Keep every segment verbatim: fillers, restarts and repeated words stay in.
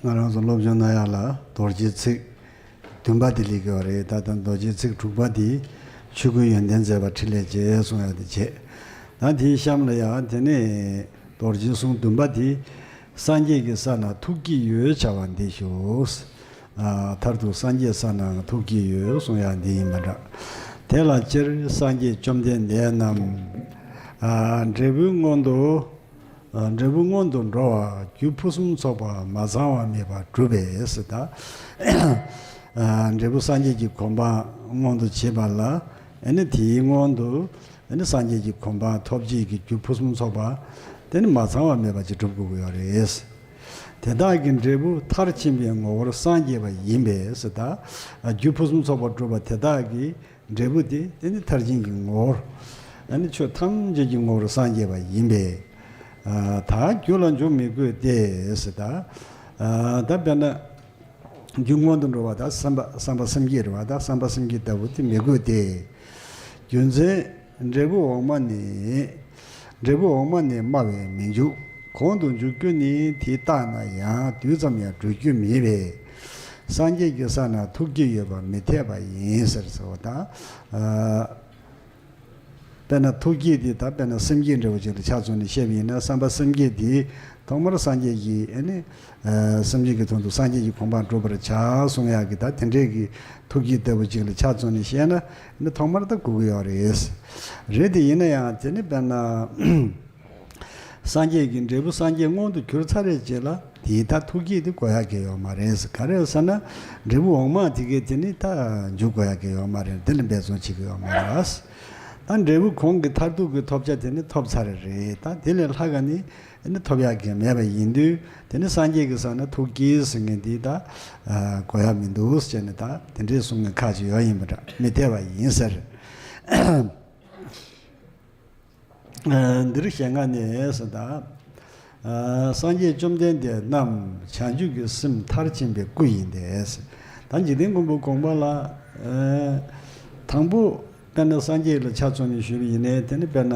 ང་རང་ཚོ་སློབ་སྦྱོང་གནང་ཡག་ལ་རྡོ་རྗེའི་ཚིག་བདུན་པ་དེ་སླེབས་ཀྱི་ཡོད་རེད། ད་ལྟ་རྡོ་རྗེའི་ཚིག་དྲུག་པ་དེ་ཆོས་སྐུའི་ཡོན་ཏན་མཛད་པ་ཕྲིན་ལས་རྒྱས་གསུང་ཡག་དེ་བྱས། ད་དེའི་གཤམ་ལ་ཡང་དེ་ནས་རྡོ་རྗེའི་གསུང་བདུན་པ་དེ། སངས་རྒྱས་ཀྱི་ས་ན་ཐུགས་བསྐྱེད་ཡོད་བྱ་བ་འདི་ཞུ། ཨ། མཐར་ཐུག་སངས་རྒྱས་ས་ན་ཐུགས་བསྐྱེད་ཡོད་གསུང་ཡག་འདི་ཡིན་པ་འདྲ། དེ་ལ་སྤྱིར་སངས་རྒྱས་བཅོམ་ལྡན་འདས་རྣམས། ཨ། འབྲས་བུའི་སྔོན་དུ། ཨ། འབྲས་བུ་མངོན་དུ་འགྲོ་བ་རྒྱུ་ཕུན་སུམ་ཚོགས་པ་མ་ཚང་བ་མེད་པར་གྲུབ་པས་ཟེར་ད། ཨ། འབྲས་བུ་སངས་རྒྱས་ཀྱི་གོ་འཕང་མངོན་དུ་བྱེད་པ་ལ། ཨ་ནི་དེའི་སྔོན་དུ། ཨ་ནི་སངས་རྒྱས་ཀྱི་གོ་འཕང་ཐོབ་བྱེད་ཀྱི་རྒྱུ་ཕུན་སུམ་ཚོགས་པ་དེ་ནི་མ་ཚང་བ་མེད་པ་ཅིག་གྲུབ་དགོས་ཀྱི་ཡོད་རེད། དེ་དག་གི་འབྲས་བུ་མཐར་ཕྱིན་པའི་ངོ་བོར་སངས་རྒྱས་པ་ཡིན་པས་ཟེར་ད། རྒྱུ་ཕུན་སུམ་ཚོགས་པ་གྲུབ་པ་དེ་དག་གི་འབྲས་བུ་དེ་དེ་ནི་མཐར་ཕྱིན་གྱི་ངོ་བོར། ཨ་ནི་ཆོས་ཐམས་ཅད་ཀྱི་ངོ་བོར་སངས་རྒྱས་པ་ཡིན་པས། ད་རྒྱུ་ལ་འཇུག་མི་དགོས་ཏེ་ཟེར་ད། ད་དཔེར་ན། རྒྱུ་སྔོན་དུ་འགྲོ་བ་དང་བསམ་པ་བསམ་པ་སེམས་བསྐྱེད་རེད་བ། ད་བསམ་པ་སེམས་བསྐྱེད་ལྟ་བུ་དེ་མི་དགོས་ཏེ། རྒྱུ་མཚན། འབྲས་བུ་འོག་མ་ནི། འབྲས་བུ་འོག་མ་ནི་སྨྲ་བས་མི་འཇུག་གོང་དུ་འཇུག་རྒྱུ་ནི་དེ་བརྟགས་ན་ཡང་དུས་ཙམ་ཡང་འགྲོ་རྒྱུ་མེད་པས། སངས་རྒྱས་ཀྱི་ས་ན་ཐུགས་བསྐྱེད་ཡོད་པ་མི་འཐད་པ་ཡིན་ཟེར་ཟེར་བ་དང་། དཔེར་ན་ཐུགས་བསྐྱེད་དེ་ད་དཔེར་ན་སེམས་བསྐྱེད་འདྲ་བོ་ཅིག་ལ་ཆ་མཚོན་ནས་བཤད་པ་ཡིན་ན། བསམ་པ་སེམས་བསྐྱེད་དེ་ཐོག་མར་སངས་རྒྱས་ཀྱི་ཨ་ནི་སེམས་བསྐྱེད་ཀྱི་དོན་དུ་སངས་རྒྱས་ཀྱི་གོ་འཕང་སྒྲུབ་པར་བྱ་གསུང་ཡག་གི་ད་དེ་འདྲས་ཀྱི་ཐུགས་བསྐྱེད་ལྟ་བུ་ཅིག་ལ་ཆ་མཚོན་ནས་བཤད་ན་ཨ་ནི་ཐོག་མར་ད་དགོས་ཀྱི་ཡོད་རེད། རེད་དེ་ཡིན་ན་ཡང་དེ་ནི་དཔེར་ན། སངས་རྒྱས་ཀྱི་འབྲས་བུ་སངས་རྒྱས་མངོན་དུ་གྱུར་ཚར་རེད་ཅེས་ལ་དེའི་ད་ཐུགས་བསྐྱེད་དེ་དགོས་ཡག་གི་ཡོད་མ་རེད། ག་རེ་ཟེར་ན་འབྲས་བུ་འོག་མ་དེ་གའི་དེ་ནི་ད་འཇུག་དགོས་ཡག་གི་ཡོད་མ་རེད། དེ་ལ་འབད་བརྩོན་བྱེད་ཀྱི་ཡོད་མ་རེད། ད་འབྲས་བུ་གོང་གི་མཐར་ཐུག་གི་ཐོབ་བྱ་དེ་ནི་ཐོབ་ཚར་རེད། ད་དེ་ལས་ལྷག་ག་ནི་ནི་ཐོབ་ཡག་གི་མེད་པ་ཡིན་དུས་དེ་ནི་སངས་རྒྱས་ཀྱི་ས་ན་ཐུགས་བསྐྱེད་ཟེར་མཁན་དེ་ད་དགོས་ཡག་མི་འདུག་ཟེར་ནས་ད་དེ་འདྲའི་གསུང་མཁན་ཁག་ཅིག་ཡོད་ཡིན་པ་འདྲ། མི་འཐད་པ་ཡིན་ཟེར། འདིར་ཞལ་སྔ་ནས་ཟེར་ད། སངས་རྒྱས་བཅོམ་ལྡན་འདས་རྣམས་བྱང་ཆུབ་ཀྱི་སེམས་མཐར་ཕྱིན་པའི་སྐུ་ཡིན་ཏེ། ད་འཇིག་རྟེན་མགོན་པོ་དགོངས་པ་ལ། དང་པོ་དཔེར་ན་སངས་རྒྱས་ལ་ཆ་མཚོན་ནས་ཞུས་པ་ཡིན་ནའི་དེ་ནི་དཔེར་ན་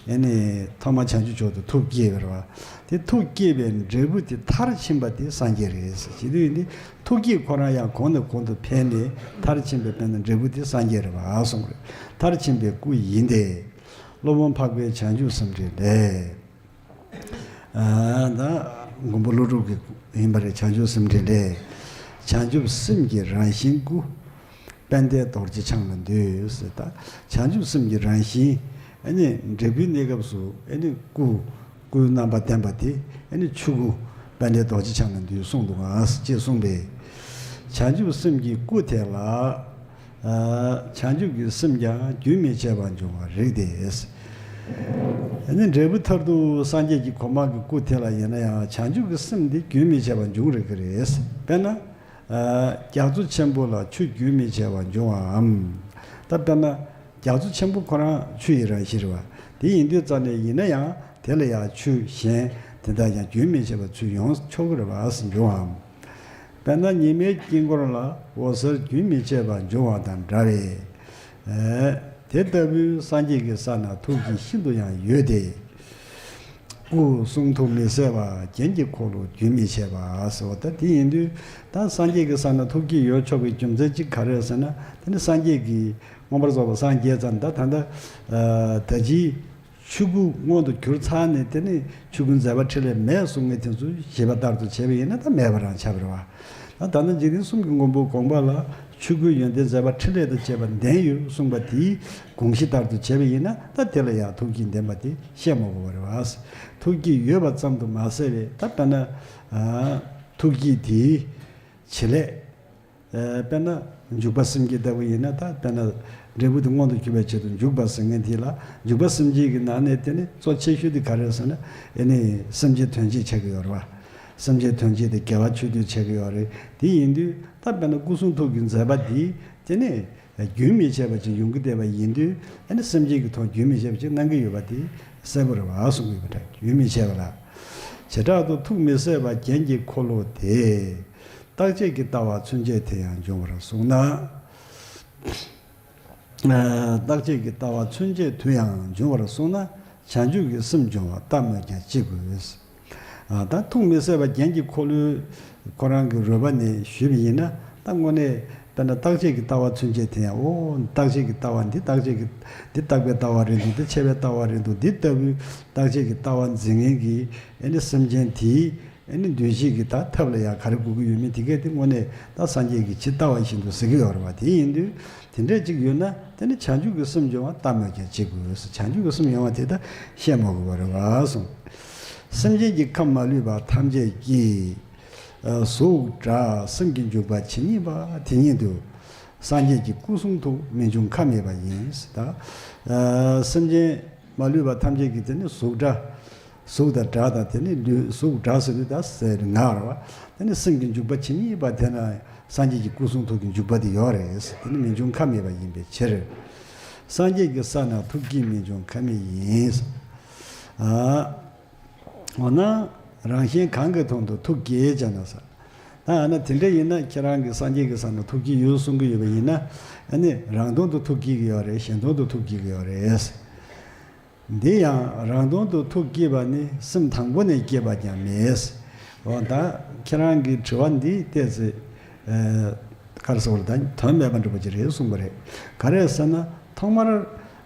ཡེ་ནས་ཐོག་མ་བྱང་ཆུབ་མཆོག་ཏུ་ཐུགས་བསྐྱེད་པ་རེད་བ། དེ་ཐུགས་བསྐྱེད་པའི་འབྲས་བུ་དེ་མཐར་ཕྱིན་པ་དེ་སངས་རྒྱས་རེད་ཟེར། བྱེད་དུས་ཡིན་དེ་ཐུགས་བསྐྱེད་ཁོ་རང་ཡང་གོང་ནས་གོང་དུ་འཕེལ་ནས་མཐར་ཕྱིན་པའི་དཔེར་ན་འབྲས་བུ་དེ་སངས་རྒྱས་རེད་བ་གསུངས་རེད། མཐར་ཕྱིན་པའི་སྐུ་ཡིན་ཏེ། སློབ་དཔོན་འཕགས་པའི་བྱང་ཆུབ་སེམས་འགྲེལ་ལས། ད་མགོན་པོ་ཀླུ་སྒྲུབ་ཀྱི་ཡིན་པ་རེད། བྱང་ཆུབ་སེམས་འགྲེལ་ལས། བྱང་ཆུབ་སེམས་ཀྱི་རང་བཞིན་སྐུ། དཔལ་ལྡན་རྡོ་རྗེ་འཆང་ལ་འདུད་ཟེར། ད་བྱང་ཆུབ་སེམས་ཀྱི་རང་བཞིན་ཨ་ནི་འབྲས་བུའི་གནས་སྐབས་སུ་ཨ་ནི་སྐུ། སྐུའི་རྣམ་པ་བསྟན་པ་དེ་ཨ་ནི་ཆོས་སྐུ་དཔལ་ལྡན་རྡོ་རྗེ་འཆང་ལ་འདུད་གསུངས་འདུག་ག་ཅེས་གསུངས་པས། བྱང་ཆུབ་སེམས་ཀྱི་སྐུ་དེ་ལ། བྱང་ཆུབ་ཀྱི་སེམས་ཀྱང་རྒྱུན་མི་འཆད་པར་འབྱུང་བར་རིགས་ཏེ། ཨ་ནི་འབྲས་བུ་མཐར་ཐུག་སངས་རྒྱས་ཀྱི་གོ་འཕང་གི་སྐུ་དེ་ལ་ཡིན་ན་ཡང་བྱང་ཆུབ་ཀྱི་སེམས་འདི་རྒྱུན་མི་འཆད་པར་འབྱུང་རིགས་ཀྱི་རེད། དཔེར་ན། རྒྱ་མཚོ་ཆེན་པོ་ལ་ཆུ་རྒྱུན་མི་འཆད་པར་འབྱུང་བའམ། ད་དཔེར་ན། རྒྱ་མཚོ་ཆེན་པོ་ཁོ་རང་ཆུ་ཡི་རང་བཞིན་རེད་བ། དེ་ཡིན་དུས་ཙམ་ནས་ཡིན་ན་ཡང་དེ་ལ་ཡང་ཆུ་གཞན་དེ་དག་ཀྱང་རྒྱུན་མི་འཆད་པར་ཚུར་ཡོང་ཆོག་གི་རེད་བ་ཟེར་འབྱུང་བའམ། དཔེར་ན་ཉི་མའི་དཀྱིལ་འཁོར་ལ་འོད་གསལ་རྒྱུན་མི་འཆད་པར་འབྱུང་བ་དང་འདྲ་བས། དེ་ལྟ་བུའི་སངས་རྒྱས་ཀྱི་ས་ན་ཐུགས་རྗེ་ཤིན་ཏུ་ཡང་ཡོད་དེ། སྐུ་གསུང་ཐུགས་མི་ཟད་པ་རྒྱན་གྱི་འཁོར་ལོ་རྒྱུན་མི་འཆད་པ་ཟེར་བ། ད་དེ་ཡིན་དུས་ད་སངས་རྒྱས་ཀྱི་ས་ན་ཐུགས་རྗེ་ཡོད་ཆོག་པའི་རྒྱུ་མཚན་གཅིག་ག་རེ་ཟེར་ན། དེ་ནི་སངས་རྒྱས་ཀྱི་མངོན་པར་རྫོགས་པར་སངས་རྒྱས་ཙམ་ད་ད་ལྟ་ད་ཅིའི་ཆོས་སྐུ་མངོན་དུ་གྱུར་ཚར་ནས་དེ་ནི་ཆོས་སྐུའི་མཛད་པ་འཕྲིན་ལས་མེད་གསུང་མཁན་དེ་ཚོ་བཞེད་པ་ལྟར་དུ་བྱས་པ་ཡིན་ན་ད་མེད་པ་རང་ཆགས་པ་རེད་བ། ད་ད་ནི་འཇིག་རྟེན་གསུམ་གྱི་མགོན་པོ་དགོངས་པ་ལ་ཆོས་སྐུའི་ཡོན་ཏན་མཛད་པ་འཕྲིན་ལས་དང་བཅས་པ་ལྡན་ཡོད་གསུངས་པ་དེའི་དགོངས་གཞི་ལྟར་དུ་བྱས་པ་ཡིན་ན་ད་དེ་ལ་ཡང་ཐུགས་རྗེ་ལྡན་པ་དེ་བཤད་མ་དགོས་པ་རེད་བ། ཐུགས་རྗེ་ཡོད་པ་ཙམ་དུ་མ་ཟད་པའི་ད་དཔེར་ན་ཐུགས་རྗེ་དེའི་བྱེད་ལས། དཔེར་ན་འཇུག་པ་སེམས་བསྐྱེད་ལྟ་བུ་ཡིན་ན་ད་དཔེར་ན་འབྲས་བུ་དེ་མངོན་དུ་གྱུར་པའི་ཆེད་དུ་འཇུག་པ་ཟེར་མཁན་དེ་ལ་འཇུག་པ་སེམས་བསྐྱེད་ཀྱི་ནང་ནས་དེ་ནི་གཙོ་ཆེ་ཤོས་དེ་ག་རེ་ཟེར་ན་ཨེ་ནི་སེམས་ཅན་དོན་བྱེད་ཆགས་ཀྱི་ཡོད་རེད་བ། སེམས་ཅན་དོན་བྱེད་དེ་དགེ་བ་ཆོས་སྡུད་ཆགས་ཀྱི་ཡོད་རེད། དེ་ཡིན་དུས་ད་དཔེར་ན་སྐུ་གསུང་ཐུགས་ཀྱི་མཛད་པ་འདི་དེ་ནི་རྒྱུན་མི་འཆད་པ་ཅིག་ཡོང་གི་བསྡད་པ་ཡིན་དུས་ཨེ་ནི་སེམས་ཅན་གྱི་དོན་རྒྱུན་མི་འཆད་པ་ཅིག་གནང་གི་ཡོད་པ་དེ་གསལ་པོ་རེད་བ་གསུང་གི་ཡོད་པ་འདྲ། རྒྱུན་མི་འཆད་པ་ལ། བྱེ་བྲག་ཏུ་ཐུགས་མི་ཟད་པ་རྒྱན་གྱི་འཁོར་ལོ་དེ། རྟག་ཆད་ཀྱི་ལྟ་བ་ཚུན་ཆད་དུ་ཡང་འབྱུང་བར་གསུངས་ན། རྟག་ཆད་ཀྱི་ལྟ་བ་ཚུན་ཆད་དུ་ཡང་འབྱུང་བར་གསུངས་ན་བྱང་ཆུབ་ཀྱི་སེམས་འབྱུང་བ་ལྟ་སྨོས་ཀྱང་ཅི་དགོས། ད་ཐུགས་མི་ཟད་པ་རྒྱན་གྱི་འཁོར་ལོའི་ ཁོ་རང་གི་རོལ་པ་ནས་ཞུས་པ་ཡིན་ན། ད་དངོས་གནས་དཔེར་ན་རྟག་ཆད་ཀྱི་ལྟ་བ་ཚུན་ཆད་དེ་ཡང་། ཨོ། རྟག་ཆད་ཀྱི་ལྟ་བ་འདི། རྟག་ཆད་ཀྱི་འདི་རྟག་པའི་ལྟ་བ་རེད་འདུག་འདི་ཆད་པའི་ལྟ་བ་རེད་འདུག་འདི་ལྟ་བུའི་རྟག་ཆད་ཀྱི་ལྟ་བ་འཛིན་མཁན་གྱི་ཨ་ནི་སེམས་ཅན་དེའི་ཨ་ནི་འདུ་ཤེས་ཀྱི་ད་ཐབས་ལ་ཡང་ག་རེ་དགོས་ཀྱི་ཡོད་མེད་དེ་གས་དེ་དངོས་གནས་ད་སངས་རྒྱས་ཀྱིས་ཇི་ལྟ་བ་བཞིན་དུ་ཟེར་གྱི་ཡོད་རེད་བ། དེ་ཡིན་དུས་དེ་འདྲས་ཅིག་ཡོད་ན། དེ་ནི་བྱང་ཆུབ་ཀྱི་སེམས་སྦྱོང་བ་ལྟ་སྨོས་ཀྱང་ཅི་དགོས་སོ། བྱང་ཆུབ་ཀྱི་སེམས་ཡོང་བ་དེ་ད་བཤད་མ་དགོས་པ་རེད་བ་གསུངས། སེམས་ཅན་གྱི་ཁམས་མ་ལུས་པ་ཐམས་ཅད་ཀྱི། གཟུགས་སྒྲ་སེམས་ཀྱི་འཇུག་པ་ཇི་སྙེད་པ་དེ་སྙེད་དུ། སངས་རྒྱས་ཀྱི་སྐུ་གསུང་ཐུགས་མི་འབྱུང་ཁ་མེད་པ་ཡིན། ད་སེམས་ཅན་མ་ལུས་པ་ཐམས་ཅད་ཀྱི་དེ་ནི་གཟུགས་སྒྲ། གཟུགས་དང་སྒྲ་དང་དེ་ནི་ལུས། གཟུགས་སྒྲ་ཟེར་དུས་ད་ཟེར་ངག་རེད་བ། དེ་ནི་སེམས་ཀྱི་འཇུག་པ་ཇི་སྙེད་པ་དེ་ན་སངས་རྒྱས་ཀྱི་སྐུ་གསུང་ཐུགས་ཀྱི་འཇུག་པ་དེ་ཡོད་རེད། དེ་ནི་མི་འབྱུང་ཁ་མེད་པ་ཡིན་པའི་ཕྱིར། སངས་རྒྱས་ཀྱི་ས་ན་ཐུགས་བསྐྱེད་མི་འབྱུང་ཁ་མེད་ཡིན། ཨ། འོ་ན། རང་གཞན་གང་གི་དོན་དུ་ཐུགས་བསྐྱེད་ཅེ་ན་ཟེར། ད་ཨ་ན་དེ་འདྲ་ཡིན་ན་ཁྱེད་རང་གིས་སངས་རྒྱས་ཀྱི་ས་ན་ཐུགས་བསྐྱེད་ཡོད་གསུང་གི་ཡོད་པ་ཡིན་ན། ཨ་ནི་རང་དོན་དུ་ཐུགས་བསྐྱེད་ཀྱི་ཡོད་རེད། གཞན་དོན་དུ་ཐུགས་བསྐྱེད་ཀྱི་ཡོད་རེད། འདི་ཡང་རང་དོན་དུ་ཐུགས་བསྐྱེད་པ་ནི་སེམས་དང་པོ་ནས་བསྐྱེད་པ་ཀྱང་མེད། འོ་ད་ཁྱེད་རང་གི་དྲི་བ་འདི་ཏོག་ཙམ། ཨ། ག་རེ་ཟེར་བ་ལ་ད་དོན་མེད་པ་འདྲ་པོ་ཅིག་རེད་གསུངས་པ་རེད། ག་རེ་ཟེར་ན། ཐོག་མར་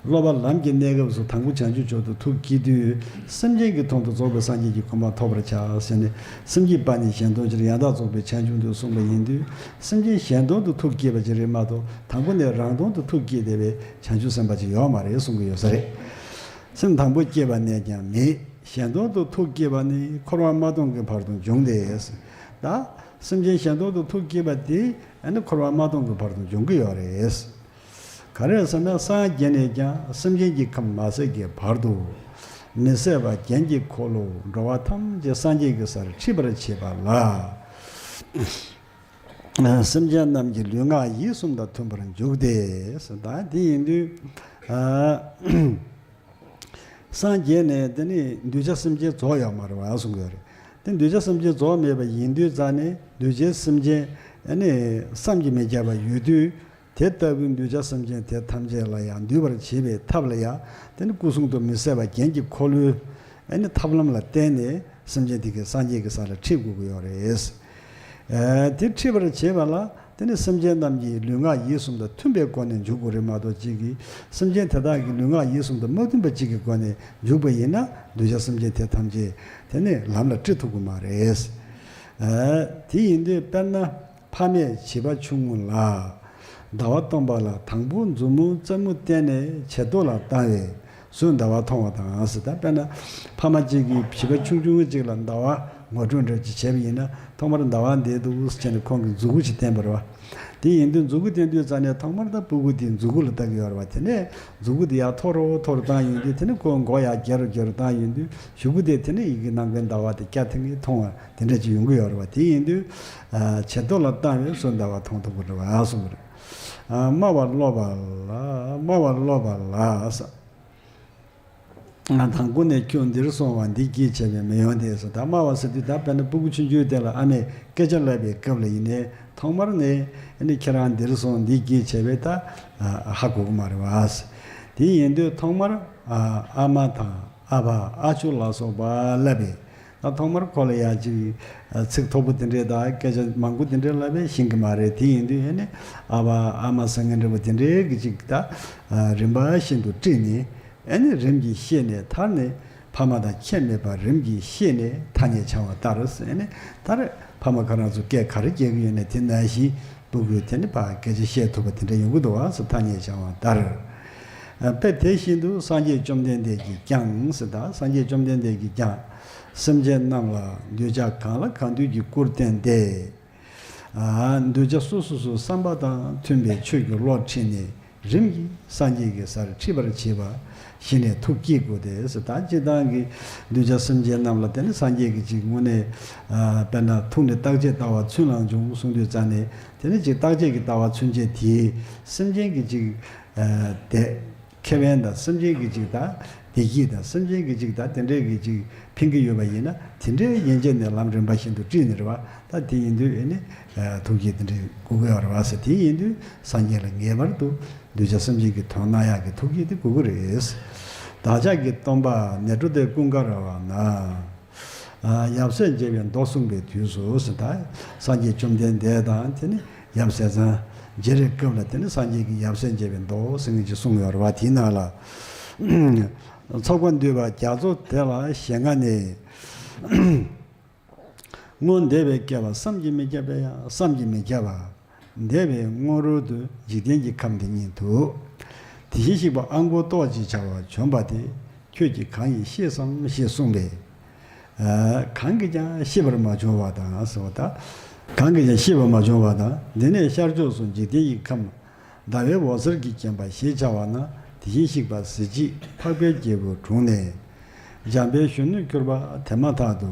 སློབ་པ་ལམ་གྱི་གནས་སྐབས་སུ་དང་པོ་བྱང་ཆུབ་མཆོག་ཏུ་ཐུགས་བསྐྱེད་དུས། སེམས་ཅན་གྱི་དོན་དུ་རྫོགས་པའི་སངས་རྒྱས་ཀྱི་གོ་འཕང་ཐོབ་པར་བྱ་ཟེར་ནས། སེམས་བསྐྱེད་པ་ནི་གཞན་དོན་ཕྱིར། ཡང་དག་རྫོགས་པའི་བྱང་ཆུབ་འདོད་གསུངས་པ་ཡིན་དུས། སེམས་ཅན་གཞན་དོན་དུ་ཐུགས་བསྐྱེད་པ་ཅིག་རེད་མ་གཏོགས། དང་པོ་ནས་རང་དོན་དུ་ཐུགས་བསྐྱེད་བསྡད་པའི་བྱང་ཆུབ་སེམས་དཔའ་ཅིག་ཡོད་མ་རེད་གསུང་གི་ཡོད་ས་རེད། སེམས་དང་པོ་བསྐྱེད་པ་ནས་ཀྱང་མེད། གཞན་དོན་དུ་ཐུགས་བསྐྱེད་པ་ནི་འཁོར་བ་མ་སྟོངས་ཀྱི་བར་དུ་འབྱུང་སྟེ། ད་སེམས་ཅན་གཞན་དོན་དུ་ཐུགས་བསྐྱེད་པ་དེ་ཨ་ནི་འཁོར་བ་མ་སྟོངས་ཀྱི་བར་དུ་འབྱུང་གི་ཡོད་རེད། ག་རེ་ཟེར་ན། སངས་རྒྱས་ནས་ཀྱང་སེམས་ཅན་གྱི་ཁམས་མ་ཟད་ཀྱི་བར་དུ། མི་ཟད་པ་རྒྱན་གྱི་འཁོར་ལོ་འགྲོ་བ་ཐམས་ཅད་སངས་རྒྱས་ཀྱི་སར་ཁྲིད་པར་བྱེད་པ་ལ། སེམས་ཅན་རྣམས་ཀྱི་ལུས་ངག་ཡིད་གསུམ་དང་མཐུན་པར་འཇུག་སྟེ། ད་དེ་ཡིན་དུས། ཨ། སངས་རྒྱས་ནས་དེ་ནི་འདུས་བྱས་སེམས་ཅན་རྫོགས་ཡོད་མ་རེད་བ་གསུང་གི་ཡོད་རེད། དེ་འདུས་བྱས་སེམས་ཅན་རྫོགས་མེད་པ་ཡིན་དུས་ཙང་ནས། འདུས་བྱས་སེམས་ཅན་ཨ་ནི་བསམ་གྱིས་མི་ཁྱབ་པ་ཡོད་དུས། དེ་ལྟ་བུའི་འདུས་བྱས་སེམས་ཅན་དེ་ཐམས་ཅད་ལ་ཡང་འདུས་པར་བྱེད་པའི་ཐབས་ལ་ཡང་། དེ་ནི་སྐུ་གསུང་ཐུགས་མི་ཟད་པ་རྒྱན་གྱི་འཁོར་ལོའི་ཨ་ནི་ཐབས་ལམ་ལ་བརྟེན་ནས་སེམས་ཅན་དེ་གའི་སངས་རྒྱས་ཀྱི་ས་ལ་ཁྲིད་དགོས་ཀྱི་ཡོད་རེད། ཨ། དེ་ཁྲིད་པར་བྱེད་པ་ལ། དེ་ནི་སེམས་ཅན་རྣམས་ཀྱི་ལུས་ངག་ཡིད་གསུམ་དང་མཐུན་པའི་སྒོ་ནས་འཇུག་དགོས་རེད་མ་གཏོགས། གཅིག་གིས། སེམས་ཅན་དེ་དག་གི་ལུས་ངག་ཡིད་གསུམ་དང་མ་མཐུན་པ་གཅིག་གི་སྒོ་ནས་འཇུག་པ་ཡིན་ན། འདུས་བྱས་སེམས་ཅན་དེ་ཐམས་ཅད་དེ་ནི་ལམ་ལ་ཁྲིད་ཐུབ་ཀྱི་མ་རེད། ཨ། དེ་ཡིན་དུས་དཔེར་ན། ཕ་མས་བྱིས་པ་ཆུང་ངུ་ལ་ཟླ་བ་སྟོན་པ་ལ། དང་པོ་མཛུབ་མོ་རྩེ་མོ་བསྟན་ནས་བྱེ་རྡོ་ལ་བཏང་བས། གཟོད་ཟླ་བ་མཐོང་བ་དང་ཟེར། ད་དཔེར་ན་ཕ་མ་གཅིག་གིས་བྱིས་པ་ཆུང་ཆུང་གཅིག་ལ་ཟླ་བ་ངོ་སྤྲོད་འདྲ་ཅིག་བྱས་པ་ཡིན་ན། ཐོག་མར་ཟླ་བ་འདི་འདུག་ཟེར་ནས་ཁོང་གིས་མཛུ་གུ་ཅིག་བསྟན་པ་རེད་བ། དེ་ཡིན་དུས་མཛུ་གུ་བསྟན་དུས་ཙང་ནས་ཐོག་མར་ད་སྤུ་གུ་དེ་མཛུ་གུ་ལ་ལྟ་གི་ཡོད་རེད་བ། དེ་ནས་མཛུ་གུ་དེ་ཡར་མཐོ་རུ་མཐོ་རུ་བཏང་ཡོང་དུས། དེ་ནས་ཁོའི་མགོ་ཡར་རྒྱག་རུ་རྒྱག་རུ་བཏང་ཡོང་དུས། གཞུག་གུ་དེ་དེ་ནས་ཡི་གེ་ནམ་མཁའི་ཟླ་བ་དེ་སྐྱ་ཐིང་ངེ་མཐོང་བ་དེ་འདྲ་ཅིག་ཡོང་གི་ཡོད་རེད་བ། དེ་ཡིན་དུས། ཨ། བྱེ་རྡོ་ལ་བཏང་བས་གཟོད་ཟླ་བ་མཐོང་ཐུབ་ཀྱི་རེད་བ་གསུངས་པ་རེད། ཨ། སྨྲ་བ་སློབ་པ་ལ། སྨྲ་བ་སློབ་པ་ལ་ཟེར། ང་དང་པོ་ནས་ཁྱོད་འདིར་སོང་བ་འདི་སྐྱེས་བྱས་པས་མི་ཡོང་སྟེ་ཟེར། ད་སྨྲ་བ་ཟེར་དུས་ད་དཔེར་ན་སྤུ་གུ་ཆུང་ཆུང་དེ་ལ་ཨ་མས་སྐད་ཆ་ལབ་པའི་སྐབས་ལ་ཡིན་ནའི། ཐོག་མར་ནས་ཨ་ནི་ཁྱེད་རང་འདིར་སོང་འདི་སྐྱེས་བྱས་པས་ད་ཧ་གོ་གི་མ་རེད་བ་ཟེར། དེ་ཡིན་དུས་ཐོག་མར། ཨ། ཨ་མ་དང་ཨ་ཕ་ཨ་ཅོ་ལ་སོགས་པ་ལབ་པས། ད་ཐོག་མར་ཁོ་ལ་ཡང་ཅིག་ཚིག་མཐོ་པོ་དེ་འདྲས་དང་སྐད་ཆ་མང་པོ་དེ་འདྲས་ལབ་པས་ཤེས་ཀྱི་མ་རེད། དེ་ཡིན་དུས་ཨ་ནི་ཨ་ཕ་ཨ་མ་ཟེར་མཁན་འདྲ་པོ་དེ་འདྲས་ཀྱི་ཅིག་ད་རིམ་པ་བཞིན་དུ་དཀྲིས་ནས། ཨ་ནི་རིམ་གྱིས་ཤེས་ནས། མཐར་ནི་ཕ་མ་དང་ཁྱད་མེད་པར་རིམ་གྱིས་ཤེས་ནས་ཐ་སྙད་བྱ་བ་ལྟར་ཟེར། ཨ་ནི་མཐར་ཕ་མ་ཁོ་རང་ཚོ་སྐད་ག་རེ་རྒྱག་གི་ཡོད་ན་དེ་ནང་བཞིན་སྤུ་གུས་དེ་ནི་ཕར་སྐད་ཆ་བཤད་ཐུབ་པ་དེ་འདྲ་ཡོང་གི་འདུག་བ་ཟེར། ཐ་སྙད་བྱ་བ་ལྟར། དཔེ་དེ་བཞིན་དུ་སངས་རྒྱས་བཅོམ་ལྡན་འདས་ཀྱིས་ཀྱང་ཟེར། ད་སངས་རྒྱས་བཅོམ་ལྡན་འདས་ཀྱིས་ཀྱང་སེམས་ཅན་རྣམས་ལ་གདུལ་བྱ་གང་ལ་གང་འདུལ་གྱི་སྐུར་བསྟན་ཏེ། ཨ། གདུལ་བྱ་སོ་སོ་སོའི་བསམ་པ་དང་མཐུན་པའི་ཆོས་ཀྱི་བློ་ཁྲིད་ནས་རིམ་གྱིས་སངས་རྒྱས་ཀྱི་སར་ཁྲིད་པར་བྱེད་པ་ཞིག་ནས་ཐུགས་བསྐྱེད་དགོས་ཏེ་ཟེར། ད་སྤྱིར་བཏང་གི་གདུལ་བྱ་སེམས་ཅན་རྣམས་ལ་དེ་ནི་སངས་རྒྱས་ཀྱིས་ཅིག་དངོས་གནས། ཨ། དཔེར་ན་ཐུགས་ནི་རྟག་ཆད་ལྟ་བ་ཚུན་ལའང་འབྱུང་གསུངས་དུས་ཙང་ནས། དེ་ནི་ཅིག་རྟག་ཆད་ཀྱི་ལྟ་བ་ཚུན་ཆད་དེས་སེམས་ཅན་གྱི་ཅིག་ཨ། དེ། ཁེ་ཕན་དང་། སེམས་ཅན་གྱི་ཅིག་ད་བདེ་སྐྱིད་དང་། སེམས་ཅན་གྱི་ཅིག་ད་དེ་འདྲའི་གི་ཅིག་ཕན་གྱི་ཡོད་པ་ཡིན་ན། དེ་འདྲའི་ཡན་ཆད་ནས་ལམ་རིམ་པ་བཞིན་དུ་དཀྲིས་ནས་རེད་བ། ད་དེ་ཡིན་དུས་ཨ་ནི་ཐུགས་བསྐྱེད་དེ་འདྲའི་དགོས་ཀྱི་ཡོད་རེད་བ་ཟེར། དེ་ཡིན་དུས་སངས་རྒྱས་ལ་ངེས་པར་དུ་གདུལ་བྱ་སེམས་ཅན་གྱི་དོན་གནང་ཡག་གི་ཐུགས་བསྐྱེད་དེ་དགོས་ཀྱི་རེད། བདག་ཅག་གི་སྟོན་པ་ནཻ་རཉྫ་ཀུན་དགའ་ར་བ་ན། ཡབ་སྲས་མཇལ་བའི་མདོ་གསུངས་པའི་དུས་སུ་ཟེར། ད་སངས་རྒྱས་བཅོམ་ལྡན་འདས་དང་དེ་ནི་ཡབ་སྲས་ཚང་མཇལ་བའི་སྐབས་ལ་དེ་ནི་སངས་རྒྱས་ཀྱིས་ཡབ་སྲས་མཇལ་བའི་མདོ་ཟེར་མཁན་ཅིག་གསུངས་ཡོད་རེད་བ། དེའི་ནང་ལ། ཚོགས་པ་འདུས་པ་རྒྱ་མཚོ་དེ་ལ་ཞེས་ང་ནི། སྔོན་འདས་པའི་བསྐལ་པ་བསམ་གྱིས་མི་ཁྱབ་པའི་ཡང་བསམ་གྱིས་མི་ཁྱབ་པ། འདས་པའི་སྔོན་རོལ་དུ་འཇིག་རྟེན་གྱི་ཁམས་འདི་ཉིད་དུ། དེ་བཞིན་གཤེགས་པ་ཨང་པོ་ཏོག་ཅེས་བྱ་བ་བྱོན་པ་དེ་ཁྱོད་ཀྱིས་གང་ཡིན་ཤེས་སམ་ཞེས་གསུངས་པས། ཨ། གང་གིས་ཀྱང་ཤེས་པར་མ་བྱུང་བ་དང་ཟེར་བ་དང་། གང་གིས་ཀྱང་ཤེས་པར་མ་བྱུང་བ་དང་། འདི་ནས་ཤར་ཕྱོགས་སུ་འཇིག་རྟེན་གྱི་ཁམས་ཟླ་བའི་འོད་ཟེར་གྱིས་བརྒྱན་པ་ཞེས་བྱ་བ་ན་དེ་བཞིན་གཤེགས་པ་གཟི་བརྗིད་འཕགས་པའི་རྒྱལ་པོའི་དྲུང་ནས། འཇམ་དཔལ་གཞོན་ནུར་གྱུར་པ་དེ་མ་ཐག་ཏུ།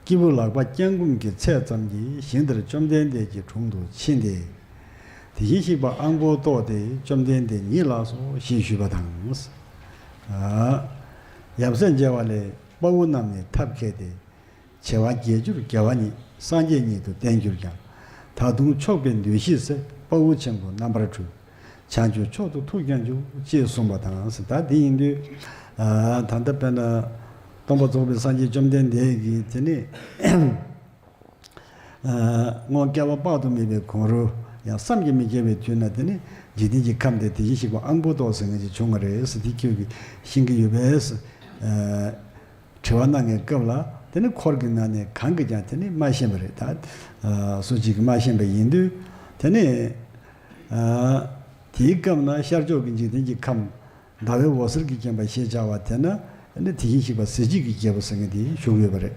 སྐྱེས་བུ་ལག་པ་བརྐྱང་བསྐུམ་གྱི་ཚད་ཙམ་གྱི་ཞིང་དེར་བཅོམ་ལྡན་འདས་ཀྱི་དྲུང་དུ་ཕྱིན་ཏེ། དེ་བཞིན་གཤེགས་པ་ཨང་པོ་ཏོག་དེ་བཅོམ་ལྡན་འདས་ཉིད་ལགས་སོ་ཞེས་ཞུས་པ་དང་། ཨ། ཡབ་སྲས་མཇལ་བ་ལས་དཔའ་བོ་རྣམས་ནི་ཐབས་མཁས་ཏེ། བྱེ་བ་བརྒྱད་ཅུར་རྒྱལ་བ་ཉིད་སངས་རྒྱས་ཉིད་དུ་བསྟན་གྱུར་ཀྱང་། ད་དུང་ཆོག་པའི་འདུ་ཤེས་ཟད་དཔའ་བོ་ཆེན་པོ་རྣམ་པར་འཁྲུལ། བྱང་ཆུབ་མཆོག་ཏུ་ཐུགས་ཀྱང་འཇུག་ཅེས་གསུངས་པ་དང་ཟེར། ད་འདི་ཡིན་དུས། ཨ། ད་ལྟ་དཔེར་ན་སྟོན་པ་རྫོགས་པའི་སངས་རྒྱས་བཅོམ་ལྡན་འདས་ཀྱིས་དེ་ནི། ཨ། སྔོན་བསྐལ་པ་དཔག་ཏུ་མེད་པའི་གོང་རོལ་ཡང་བསམ་གྱིས་མི་ཁྱབ་པའི་དུས་ན་དེ་ནི་འཇིག་རྟེན་གྱི་ཁམས་དེ་དེ་བཞིན་གཤེགས་པ་ཨང་པོ་ཏོག་ཟེར་མཁན་ཅིག་བྱུང་བ་རེད་ཟེར། དེ་ཁྱོད་ཀྱིས་ཤེས་ཀྱི་ཡོད་པས། ཨ། དྲི་བ་གནང་མཁན་སྐབས་ལ་དེ་ནི་འཁོར་གྱི་ནང་ནས་གང་གིས་ཀྱང་དེ་ནི་མ་ཤེས་པ་རེད། ད་སུ་གཅིག་གིས་མ་ཤེས་པ་ཡིན་དུས་དེ་ནི། ཨ། དེའི་སྐབས་ན་ཤར་ཕྱོགས་ཀྱི་འཇིག་རྟེན་གྱི་ཁམས་ཟླ་བའི་འོད་ཟེར་གྱིས་བརྒྱན་པ་ཞེས་བྱ་བ་དེ་ན་ཨ་ནི་དེ་བཞིན་གཤེགས་པ་གཟི་བརྗིད་ཀྱི་རྒྱལ་པོ་ཟེར་མཁན་དེ་བཞུགས་ཡོད་པ་རེད།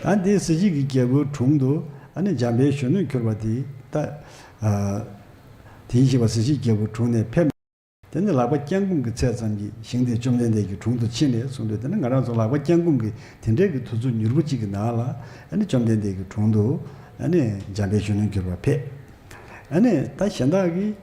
ད་དེ་གཟི་བརྗིད་ཀྱི་རྒྱལ་པོའི་དྲུང་དུ་ཨ་ནི་འཇམ་དཔལ་གཞོན་ནུར་གྱུར་པ་དེ་ད། ཨ། དེ་བཞིན་གཤེགས་པ་གཟི་བརྗིད་རྒྱལ་པོའི་དྲུང་ནས་ཕེབས། དེ་ནི་ལག་པ་བརྐྱང་བསྐུམ་གྱི་ཚད་ཙམ་གྱི་ཞིང་དེར་བཅོམ་ལྡན་འདས་ཀྱི་དྲུང་དུ་ཕྱིན་ནས་གསུངས་དུས། དེ་ནི་ང་རང་ཚོ་ལག་པ་བརྐྱང་བསྐུམ་གྱི་དེ་འདྲའི་གི་དུས་ཚོད་མྱུར་པོ་གཅིག་གི་ནང་ལ་ཨ་ནི་བཅོམ་ལྡན་འདས་ཀྱི་དྲུང་དུ་ཨ་ནི་འཇམ་དཔལ་གཞོན་ནུར་གྱུར་པ་ཕེབས། ཨ་ནི་ད་གཞན་དག་གིས།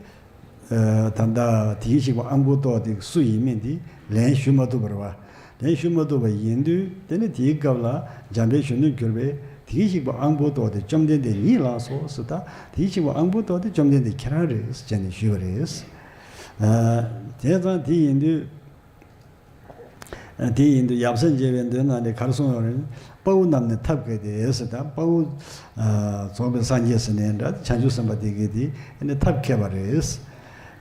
ཨ། ད་ལྟ་དེ་བཞིན་གཤེགས་པ་ཨང་པོ་ཏོག་དེ་སུ་ཡིན་མིན་དེ་ལན་ཞུ་མ་ཐུབ་པ་རེད་བ། ལན་ཞུ་མ་ཐུབ་པ་ཡིན་དུས་དེ་ནི་དེའི་སྐབས་ལ་འཇམ་དཔལ་གཞོན་ནུར་གྱུར་པས་དེ་བཞིན་གཤེགས་པ་ཨང་པོ་ཏོག་དེ་བཅོམ་ལྡན་འདས་ཉིད་ལགས་སོ་ཟེར། ད་དེ་བཞིན་གཤེགས་པ་ཨང་པོ་ཏོག་དེ་བཅོམ་ལྡན་འདས་ཁྱེད་རང་རེད་ཟེར་བྱས་ནས་ཞུས་པ་རེད། ཨ། དེ་ཙང་དེ་ཡིན་དུས། དེ་ཡིན་དུས་ཡབ་སྲས་མཇལ་བའི་མདོའི་ནང་ནས་ག་རེ་གསུངས་ཡོད་རེད། དཔའ་བོ་རྣམས་ནི་ཐབས་མཁས་ཏེ་ཟེར། ད་དཔའ་བོ། ཨ། རྫོགས་པའི་སངས་རྒྱས་ཟེར་ནས་འདྲ། བྱང་ཆུབ་སེམས་དཔའ་དེ་གས་དེ་ནི་ཐབས་མཁས་པ་རེད།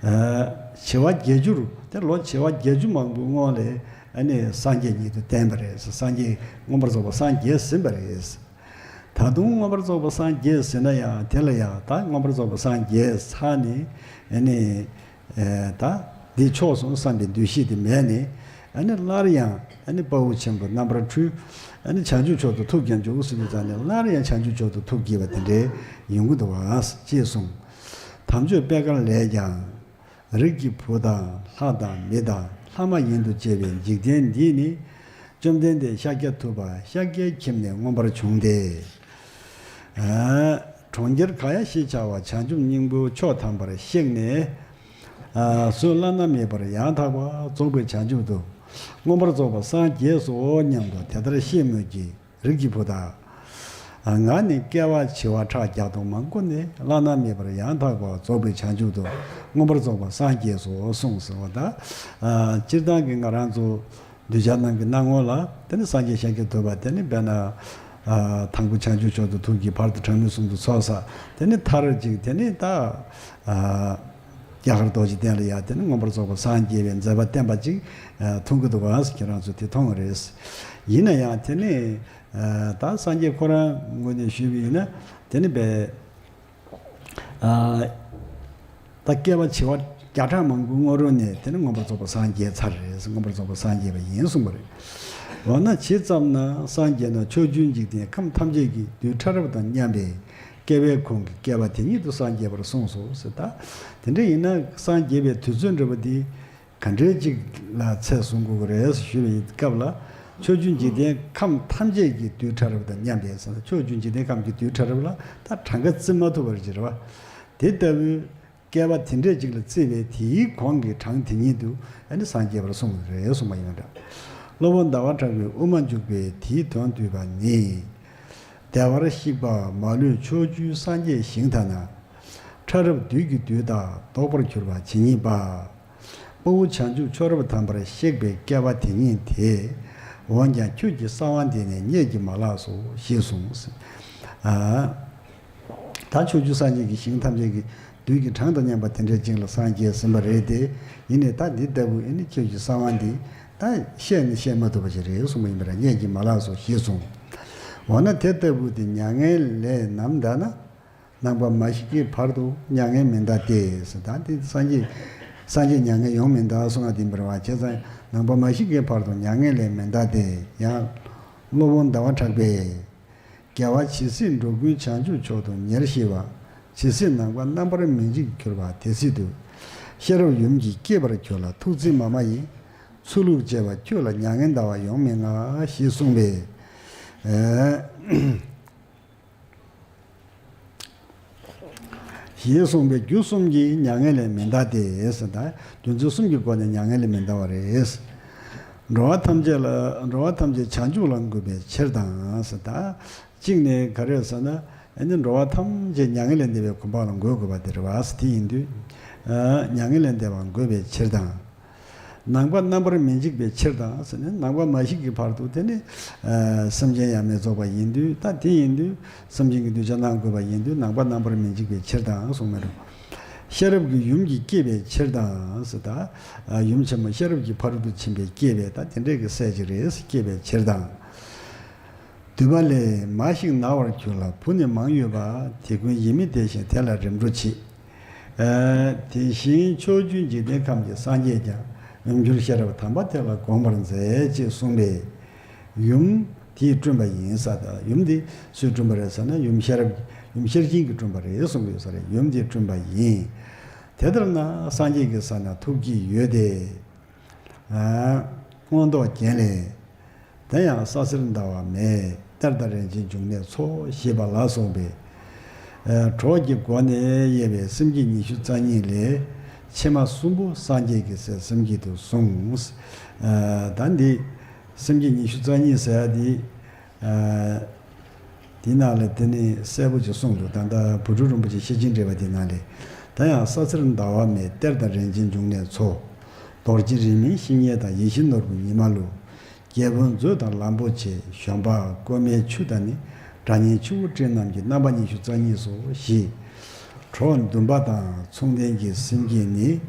ཨ། བྱེ་བ་བརྒྱད་ཅུར། དེ་ལོ་བྱེ་བ་བརྒྱད་ཅུ་མང་པོའི་སྔོན་ལས་ཨ་ནི་སངས་རྒྱས་ཉིད་དུ་བསྟན་པ་རེད། སངས་རྒྱས་མངོན་པར་རྫོགས་པ་སངས་རྒྱས་ཟིན་པ་རེད། ད་དུང་མངོན་པར་རྫོགས་པ་སངས་རྒྱས་ཟེར་ན་ཡང་དེ་ལ་ཡང་ད་མངོན་པར་རྫོགས་པ་སངས་རྒྱས་ཚར་ནས་ཨ་ནི། ཨེ། ད་འདི་ཆོག་སོང་བསམ་པའི་འདུ་ཤེས་དེ་མེད་ནས་ཨ་ནི་སླར་ཡང་ཨ་ནི་དཔའ་བོ་ཆེན་པོ་རྣམ་པར་འཁྲུལ། ཨ་ནི་བྱང་ཆུབ་མཆོག་ཏུ་ཐུགས་ཀྱང་འཇུག་ཟེར་དུས་ཙང་ནས་སླར་ཡང་བྱང་ཆུབ་མཆོག་ཏུ་ཐུགས་བསྐྱེད་པ་དེ་འདྲའི་ཡོང་གི་འདུག་ཨ་ཅེས་གསུངས། དམ་ཆོས་པད་དཀར་ལས་ཀྱང་། རིགས་ཀྱི་བུ་དང་ལྷ་དང་མི་དང་ལྷ་མ་ཡིན་དུ་སྐྱེ་བའི་འཇིག་རྟེན་འདི་ནི། བཅོམ་ལྡན་འདས་ཤཱཀྱ་ཐུབ་པ་ཤཱཀྱའི་ཁྱིམ་ནས་མངོན་པར་བྱུང་སྟེ། ཨ། གྲོང་ཁྱེར་ག་ཡ་ཞེས་བྱ་བ་བྱང་ཆུབ་སྙིང་པོའི་ཕྱོགས་དམ་པར་གཤེགས་ནས། ཨ། སོས་བླ་ན་མེད་པར་ཡང་དག་པར་རྫོགས་པའི་བྱང་ཆུབ་ཏུ་མངོན་པར་རྫོགས་པར་སངས་རྒྱས་སོ་སྙམ་དུ་དེ་ལྟར་ཤེས་མོད་ཀྱི། རིགས་ཀྱི་བུ་དག། ང་ནི་བསྐལ་པ་བྱེ་བ་ཕྲག་བརྒྱ་སྟོང་མང་པོ་ནས་བླ་ན་མེད་པར་ཡང་དག་པར་རྫོགས་པའི་བྱང་ཆུབ་ཏུ་མངོན་པར་རྫོགས་པར་སངས་རྒྱས་སོ་གསུངས་ཟེར་བ་དང་། ཨ། སྤྱིར་བཏང་གི་ང་རང་ཚོ་གདུལ་བྱ་རྣམས་ཀྱི་སྣང་ངོ་ལ་དེ་ནི་སངས་རྒྱས་ཤཱཀྱ་ཐུབ་པ་དེ་ནི་དཔེར་ན། ཨ། དང་པོ་བྱང་ཆུབ་མཆོག་ཏུ་ཐུགས་བསྐྱེད། བར་དུ་གྲངས་མེད་གསུམ་དུ་ཚོགས་བསགས། དེ་ནི་མཐར་གཅིག་དེ་ནི་ད། ཨ། རྒྱ་གར་རྡོ་རྗེ་གདན་ལ་ཡང་དེ་ནི་མངོན་པར་རྫོགས་པར་སངས་རྒྱས་པའི་མཛད་པ་བསྟན་པ་ཅིག་མཐོང་གི་འདུག་ག་ཁྱེད་རང་ཚོས་དེ་མཐོང་གི་རེད། ཡིན་ན་ཡང་དེ་ནི། ཨ། ད་སངས་རྒྱས་ཁོ་རང་ངོས་ནས་ཞུས་པ་ཡིན་ན་དེ་ནི་བས། ཨ། ད་བསྐལ་པ་བྱེ་བ་བརྒྱ་ཕྲག་མང་པོའི་སྔོན་རོལ་ནས་དེ་ནི་མངོན་པར་རྫོགས་པར་སངས་རྒྱས་ཚར་རེད། མངོན་པར་རྫོགས་པར་སངས་རྒྱས་པ་ཡིན་གསུངས་པ་རེད། འོ་ན་ཇི་ཙམ་ན་སངས་རྒྱས་ན་ཕྱོགས་བཅུའི་འཇིག་རྟེན་ཁམས་ཐམས་ཅད་ཀྱི་རྡུལ་ཕྲ་རབ་དང་མཉམ་པའི་བསྐལ་པའི་གོང་གི་བསྐལ་པ་དེ་ཉིད་དུ་སངས་རྒྱས་པར་གསུངས་སོ་ཟེར། ད་དེ་འདྲ་ཡིན་ན་སངས་རྒྱས་པའི་དུས་ཚོད་འདྲ་པོ་འདི་ག་འདྲའི་ཅིག་ལ་ཚད་བཟུང་དགོས་ཀྱི་རེད་ཞུ་བའི་སྐབས་ལ། ཕྱོགས་བཅུའི་འཇིག་རྟེན་ཁམས་ཐམས་ཅད་ཀྱི་རྡུལ་ཕྲ་རབ་དང་མཉམ་པའི་ཟེར་ན། ཕྱོགས་བཅུའི་འཇིག་རྟེན་ཁམས་ཀྱི་རྡུལ་ཕྲ་རབ་ལ་ད་གྲངས་ཀ་བརྩི་མ་ཐུབ་པར་བྱེད་པ་དེ་ལྟ་བུའི་བསྐལ་པ་དེ་འདྲས་ཅིག་ལ་བརྩིས་པའི་དེའི་གོང་གི་གྲངས་དེ་ཉིད་དུ་ཨ་ནི་སངས་རྒྱས་པར་གསུངས་རེད་གསུངས་པ་ཡིན་པ་འདྲ། སློབ་དཔོན་ཟླ་བ་གྲགས་པའི་དབུ་མ་འཇུག་པའི་དེའི་དོན་བསྡུས་པ་ནི། བདེ་བར་གཤེགས་པ་མ་ལུས་ཕྱོགས་བཅུའི་སངས་རྒྱས་ཞིང་དག་ན། ཕྲ་རབ་བདུད་ཀྱི་བདུད་དག་བཟློག་པར་གྱུར་པ་ཇི་སྙེད་པ། དཔའ་བོ་བྱང་ཆུབ་མཆོག་རབ་དམ་པར་གཤེགས་པའི་བསྐལ་པ་དེ་ཉིད་དེ། འོན་ཀྱང་ཁྱོད་ཀྱི་གསང་བ་འདི་ནི་རྙེད་ཀྱིས་མ་ལགས་སོ། ཞེས་གསུངས། ཨ། ད་ཕྱོགས་བཅུའི་སངས་རྒྱས་ཀྱི་ཞིང་ཐམས་ཅད་ཀྱི་རྡུལ་གྱི་གྲངས་དང་མཉམ་པ་དེ་འདྲའི་ཅིག་ལ་སངས་རྒྱས་ཟིན་པ་རེད་དེ། ཡིན་ནའི་ད་འདི་ལྟ་བུ་ཨེ་ནི་ཁྱོད་ཀྱི་གསང་བ་འདི་ད་བཤད་ནི་བཤད་མ་ཐུབ་པ་ཞིག་རེད་གསུངས་པ་ཡིན་པས་ར། རྙེད་ཀྱིས་མ་ལགས་སོ་ཞེས་གསུངས། འོ་ན་དེ་ལྟ་བུ་དེ་མྱ་ངན་ལས་ནམ་འདའ་ན། ནམ་མཁའ་མ་ཤིག་གི་བར་དུ་མྱ་ངན་མི་འདའ་སྟེ། ཟེར་ད་འདི་སངས་རྒྱས་སངས་རྒྱས་མྱ་ངན་ཡོང་མི་འདའ་གསུངས་པ་དེ་འབར་བ་བྱས་ཙང་། ནམ་མཁའ་མ་ཤིག་གི་བར་དུ་མྱ་ངན་ལས་མི་འདའ་སྟེ། ཡང་སློབ་དཔོན་ཟླ་བ་གྲགས་པས། རྒྱལ་བ་ཇི་སྲིད་འགྲོ་ཀུན་བྱང་ཆུབ་མཆོག་ཏུ་ཉེར་ཞི་བ། ཇི་སྲིད་ནམ་མཁའ་རྣམ་པར་མི་འཇིག་གྱུར་པ་དེ་སྲིད་དུ། ཤེས་རབ་ཡུམ་གྱིས་བསྐྱེད་པར་གྱུར་ལ་ཐུགས་བརྩེ་མ་མ་ཡིན། ཚུལ་ལུགས་བཅས་པ་ཁྱོད་ལ་མྱ་ངན་འདའ་བ་ཡོང་མི་མངའ། ཞེས་གསུངས་པས། ཨེ། ཞེས་གསུངས་པས་རྒྱུ་གསུམ་གྱིས་མྱ་ངན་ལས་མི་འདའ་སྟེ་ཟེར་ད། རྒྱུ་མཚན་གསུམ་གྱི་སྒོ་ནས་མྱ་ངན་ལས་མི་འདའ་བ་རེད། འགྲོ་བ་ཐམས་ཅད་ལ། འགྲོ་བ་ཐམས་ཅད་བྱང་ཆུབ་ལ་འགོད་པའི་ཕྱིར་དང་ཟེར་ད། གཅིག་ནས་ག་རེ་ཟེར་ན། ཨ་ནི་འགྲོ་བ་ཐམས་ཅད་མྱ་ངན་ལས་འདས་པའི་གོ་འཕང་ལ་འགོད་དགོས་པ་དེ་རེད་བ། དེ་ཡིན་དུས། ཨ། མྱ་ངན་ལས་འདས་པ་འགོད་པའི་ཕྱིར་དང་། ནམ་མཁའ་རྣམ་པར་མི་འཇིག་པའི་ཕྱིར་དང་ཟེར་ནས། ནམ་མཁའ་མ་ཞིག་གི་བར་དུ་དེ་ནི། ཨ། སེམས་ཅན་ཡང་མི་རྫོགས་པ་ཡིན་དུས། ད་དེ་ཡིན་དུས་སེམས་ཅན་གྱི་གདུལ་བྱ་སྣང་དགོས་པ་ཡིན་དུས། ནམ་མཁའ་རྣམ་པར་མི་འཇིག་པའི་ཕྱིར་དང་གསུངས་མེད་འགྲོ། ཤེས་རབ་ཀྱི་ཡུམ་གྱིས་བསྐྱེད་པའི་ཕྱིར་དང་ཟེར་ད། ཨ། ཡུམ་ཆེན་མོ་ཤེས་རབ་ཀྱི་ཕ་རོལ་ཏུ་ཕྱིན་པས་བསྐྱེད་པའི་ད་དེ་འདྲས་ཀྱི་སྲས་ཅིག་རེད། བསྐྱེད་པའི་ཕྱིར་དང་། འདུས་པ་ལས་མ་ཞིག་ན་བར་གྱུར་ལ་བུ་ནི་མང་ཡོད་པ། དེ་ཀུན་ཡིད་མི་བདེ་ཞིང་དེ་ལ་རིམ་གྲོ་བྱེད། ཨ། དེ་བཞིན་ཕྱོགས་བཅུའི་འཇིག་རྟེན་ཁམས་ཀྱི་སངས་རྒྱས་ཀྱང་ཡུམ་གྱུར་ཤེས་རབ་དམ་པ་དེ་ལ་དགོངས་པར་མཛད་ཅེས་གསུངས་པས། ཡུམ་དེས་བསྐྲུན་པ་ཡིན་ས་དང་། ཡུམ་དེ་སུས་བསྐྲུན་པ་རེད་ཟེར་ན། ཡུམ་ཤེས་རབ་ཡུམ་ཤེར་ཕྱིན་གྱིས་བསྐྲུན་པ་རེད་གསུངས་ཡོད་ས་རེད། ཡུམ་དེས་བསྐྲུན་པ་ཡིན། དེ་ལྟར་ན་སངས་རྒྱས་ཀྱི་ས་ན་ཐུགས་ཀྱི་འོད་དེ། ཨ། མངོན་རྟོགས་རྒྱན་ལས། དེ་ཡང་ས་གསེར་ཟླ་བ་མེ། གཏེར་དང་རིན་ཆེན་འབྱུང་གནས་མཚོ། ཞེས་པ་ལ་སོགས་པའི། ཨ། གྲོགས་ཀྱི་སྒོ་ནས་དབྱེ་བའི་སེམས་བསྐྱེད་ཉི་ཤུ་རྩ་གཉིས་ལས། ཕྱི་མ་གསུམ་པོ་སངས་རྒྱས་ཀྱི་སའི་སེམས་བསྐྱེད་དུ་གསུངས། ཨ། ད་འདི་སེམས་བསྐྱེད་ཉི་ཤུ་རྩ་གཉིས་ཟེར་ཡ་འདི། ཨ། དེའི་ནང་ལ་དེ་ནི་གསལ་པོ་ཅིག་གསུངས་འདུག་ད་ལྟ་བུ་ཕྲུག་རིན་པོ་ཆེ་ཤེར་ཕྱིན་འགྲེལ་པ་དེའི་ནང་ལས། ད་ཡང་ས་གསེར་ཟླ་བ་མེ། གཏེར་དང་རིན་ཆེན་འབྱུང་གནས་མཚོ། རྡོ་རྗེ་རིས་མེད་བཤེས་གཉེན་དང་། ཡེ་ཤེས་ནོར་བུ་ཉི་མ་ལུ། རྒྱལ་པོའི་མཛོད་དང་ལམ་པོ་ཆེ། བཞོན་པ་བརྐོས་མའི་ཆུ་དང་ནི། སྒྲ་སྙན་ཆུ་བོ་སྤྲིན་རྣམས་ཀྱི། རྣམ་པ་ཉི་ཤུ་རྩ་གཉིས་སོ། ཞེས། གྲོགས་འདུན་པ་དང་མཚུངས་ལྡན་གྱི་སེམས་བསྐྱེད་ནི།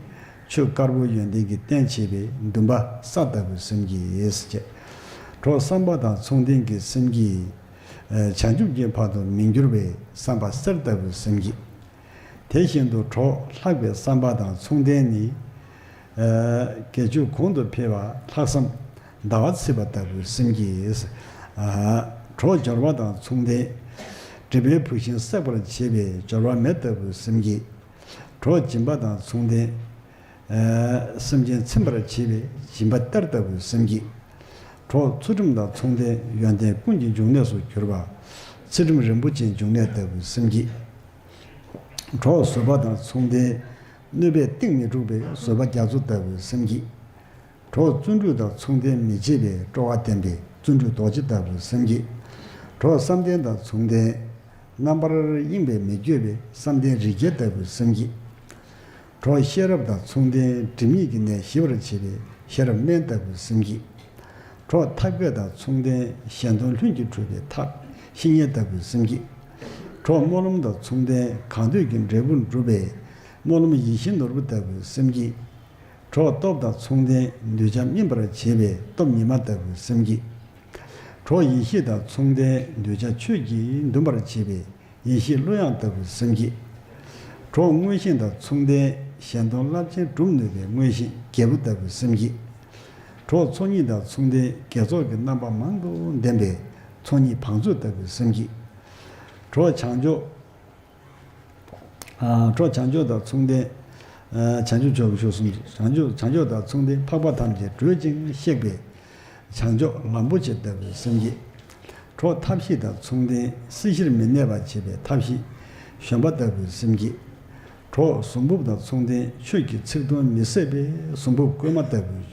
ཆོས་དཀར་པོའི་ཡོན་ཏན་གྱིས་བརྟན་བྱས་པའི་འདུན་པ་ས་ལྟ་བུའི་སེམས་བསྐྱེད་ཅེས། གྲོགས་བསམ་པ་དང་མཚུངས་ལྡན་གྱི་སེམས་བསྐྱེད། ཨ། བྱང་ཆུབ་ཀྱི་བར་དུ་མི་འགྱུར་བའི་བསམ་པ་གསེར་ལྟ་བུའི་སེམས་བསྐྱེད། དེ་བཞིན་དུ་གྲོགས་ལྷག་པའི་བསམ་པ་དང་མཚུངས་ལྡན་ནི། ཨ། དགེ་ཆོས་གོང་དུ་འཕེལ་བ་ལྷག་བསམ་ཟླ་བ་ཚེས་པ་ལྟ་བུའི་སེམས་བསྐྱེད། ཨ། གྲོགས་འབྱོར་པ་དང་མཚུངས་ལྡན། སྒྲིབ་པའི་བུད་ཤིང་སྲེག་པར་བྱེད་པའི་འབྱོར་པ་མེ་ལྟ་བུའི་སེམས་བསྐྱེད། གྲོགས་སྦྱིན་པ་དང་མཚུངས་ལྡན། ཨ། སེམས་ཅན་ཚིམ་པར་བྱེད་པའི་སྦྱིན་པ་གཏེར་ལྟ་བུའི་སེམས་བསྐྱེད། གྲོགས་ཚུལ་ཁྲིམས་དང་མཚུངས་ལྡན། ཡོན་ཏན་ཀུན་གྱི་འབྱུང་གནས་སུ་གྱུར་པ། ཚུལ་ཁྲིམས་རིན་པོ་ཆེའི་འབྱུང་གནས་ལྟ་བུའི་སེམས་བསྐྱེད། གྲོགས་བཟོད་པ་དང་མཚུངས་ལྡན། གནོད་པས་གཏིང་མི་འཁྲུགས་པའི་བཟོད་པ་རྒྱ་མཚོ་ལྟ་བུའི་སེམས་བསྐྱེད། གྲོགས་བརྩོན་འགྲུས་དང་མཚུངས་ལྡན། མི་བརྗེད་པའི་སྤྲོ་བ་ལྡན་པའི་བརྩོན་འགྲུས་རྡོ་རྗེ་ལྟ་བུའི་སེམས་བསྐྱེད། གྲོགས་བསམ་གཏན་དང་མཚུངས་ལྡན། རྣམ་པར་གཡེང་བས་མི་བསྐྱོད་པའི་བསམ་གཏན་རི་རྒྱལ་ལྟ་བུའི་སེམས་བསྐྱེད། གྲོགས་ཤེས་རབ་དང་མཚུངས་ལྡན། སྒྲིབ་གཉིས་ཀྱི་ནད་ཞི་བར་བྱེད་པའི་ཤེས་རབ་སྨན་ལྟ་བུའི་སེམས་བསྐྱེད། གྲོགས་ཐབས་མཁས་དང་མཚུངས་ལྡན། གཞན་དོན་ལྷུན་གྱིས་གྲུབ་པའི་ཐབས་བཤེས་གཉེན་ལྟ་བུའི་སེམས་བསྐྱེད། གྲོགས་སྨོན་ལམ་དང་མཚུངས་ལྡན། གང་འདོད་ཀྱི་འབྲས་བུ་འགྲུབ་པའི་སྨོན་ལམ་ཡིད་བཞིན་ནོར་བུ་ལྟ་བུའི་སེམས་བསྐྱེད། གྲོགས་སྟོབས་དང་མཚུངས་ལྡན། གདུལ་བྱ་སྨིན་པར་བྱེད་པའི་སྟོབས་ཉི་མ་ལྟ་བུའི་སེམས་བསྐྱེད། གྲོགས་ཡེ་ཤེས་དང་མཚུངས་ལྡན། གདུལ་བྱ་ཆོས་ཀྱིས་འདུན་པར་བྱེད་པའི་ཡེ་ཤེས་གླུ་དབྱངས་ལྟ་བུའི་སེམས་བསྐྱེད། གྲོགས་མངོན་ཤེས་དང་མཚུངས་ལྡན། གཞན་དོན་རླབས་ཆེན་སྒྲུབ་ནུས་པའི་མངོན་ཤེས་རྒྱལ་པོ་ལྟ་བུའི་སེམས་བསྐྱེད། གྲོགས་ཚོགས་གཉིས་དང་མཚུངས་ལྡན། དགེ་ཚོགས་ཀྱི་རྣམ་པ་མང་དུ་ལྡན་པའི་ཚོགས་གཉིས་བང་མཛོད་ལྟ་བུའི་སེམས་བསྐྱེད། གྲོགས་བྱང་ཕྱོགས། ཨ། གྲོགས་བྱང་ཕྱོགས་དང་མཚུངས་ལྡན། ཨ། བྱང་ཆུབ་མཆོག་གི་ཕྱོགས་གསུམ། བྱང་ཕྱོགས། བྱང་ཕྱོགས་དང་མཚུངས་ལྡན། འཕགས་པ་ཐམས་ཅད་བགྲོད་ཅིང་གཤེགས་པའི་བྱང་ཕྱོགས་ལམ་པོ་ཆེ་ལྟ་བུའི་སེམས་བསྐྱེད། གྲོགས་ཐབས་ཤེས་དང་མཚུངས་ལྡན། སྲིད་ཞིར་མི་གནས་པར་བྱེད་པའི་ཐབས་ཤེས་བཞོན་པ་ལྟ་བུའི་སེམས་བསྐྱེད། གྲོགས་གཟུངས་འབུབས་དང་མཚུངས་ལྡན། ཆོས་ཀྱི་ཚིག་དོན་མི་ཟད་པའི་གཟུངས་འབུབས་བརྐོས་མ་ལྟ་བུའི།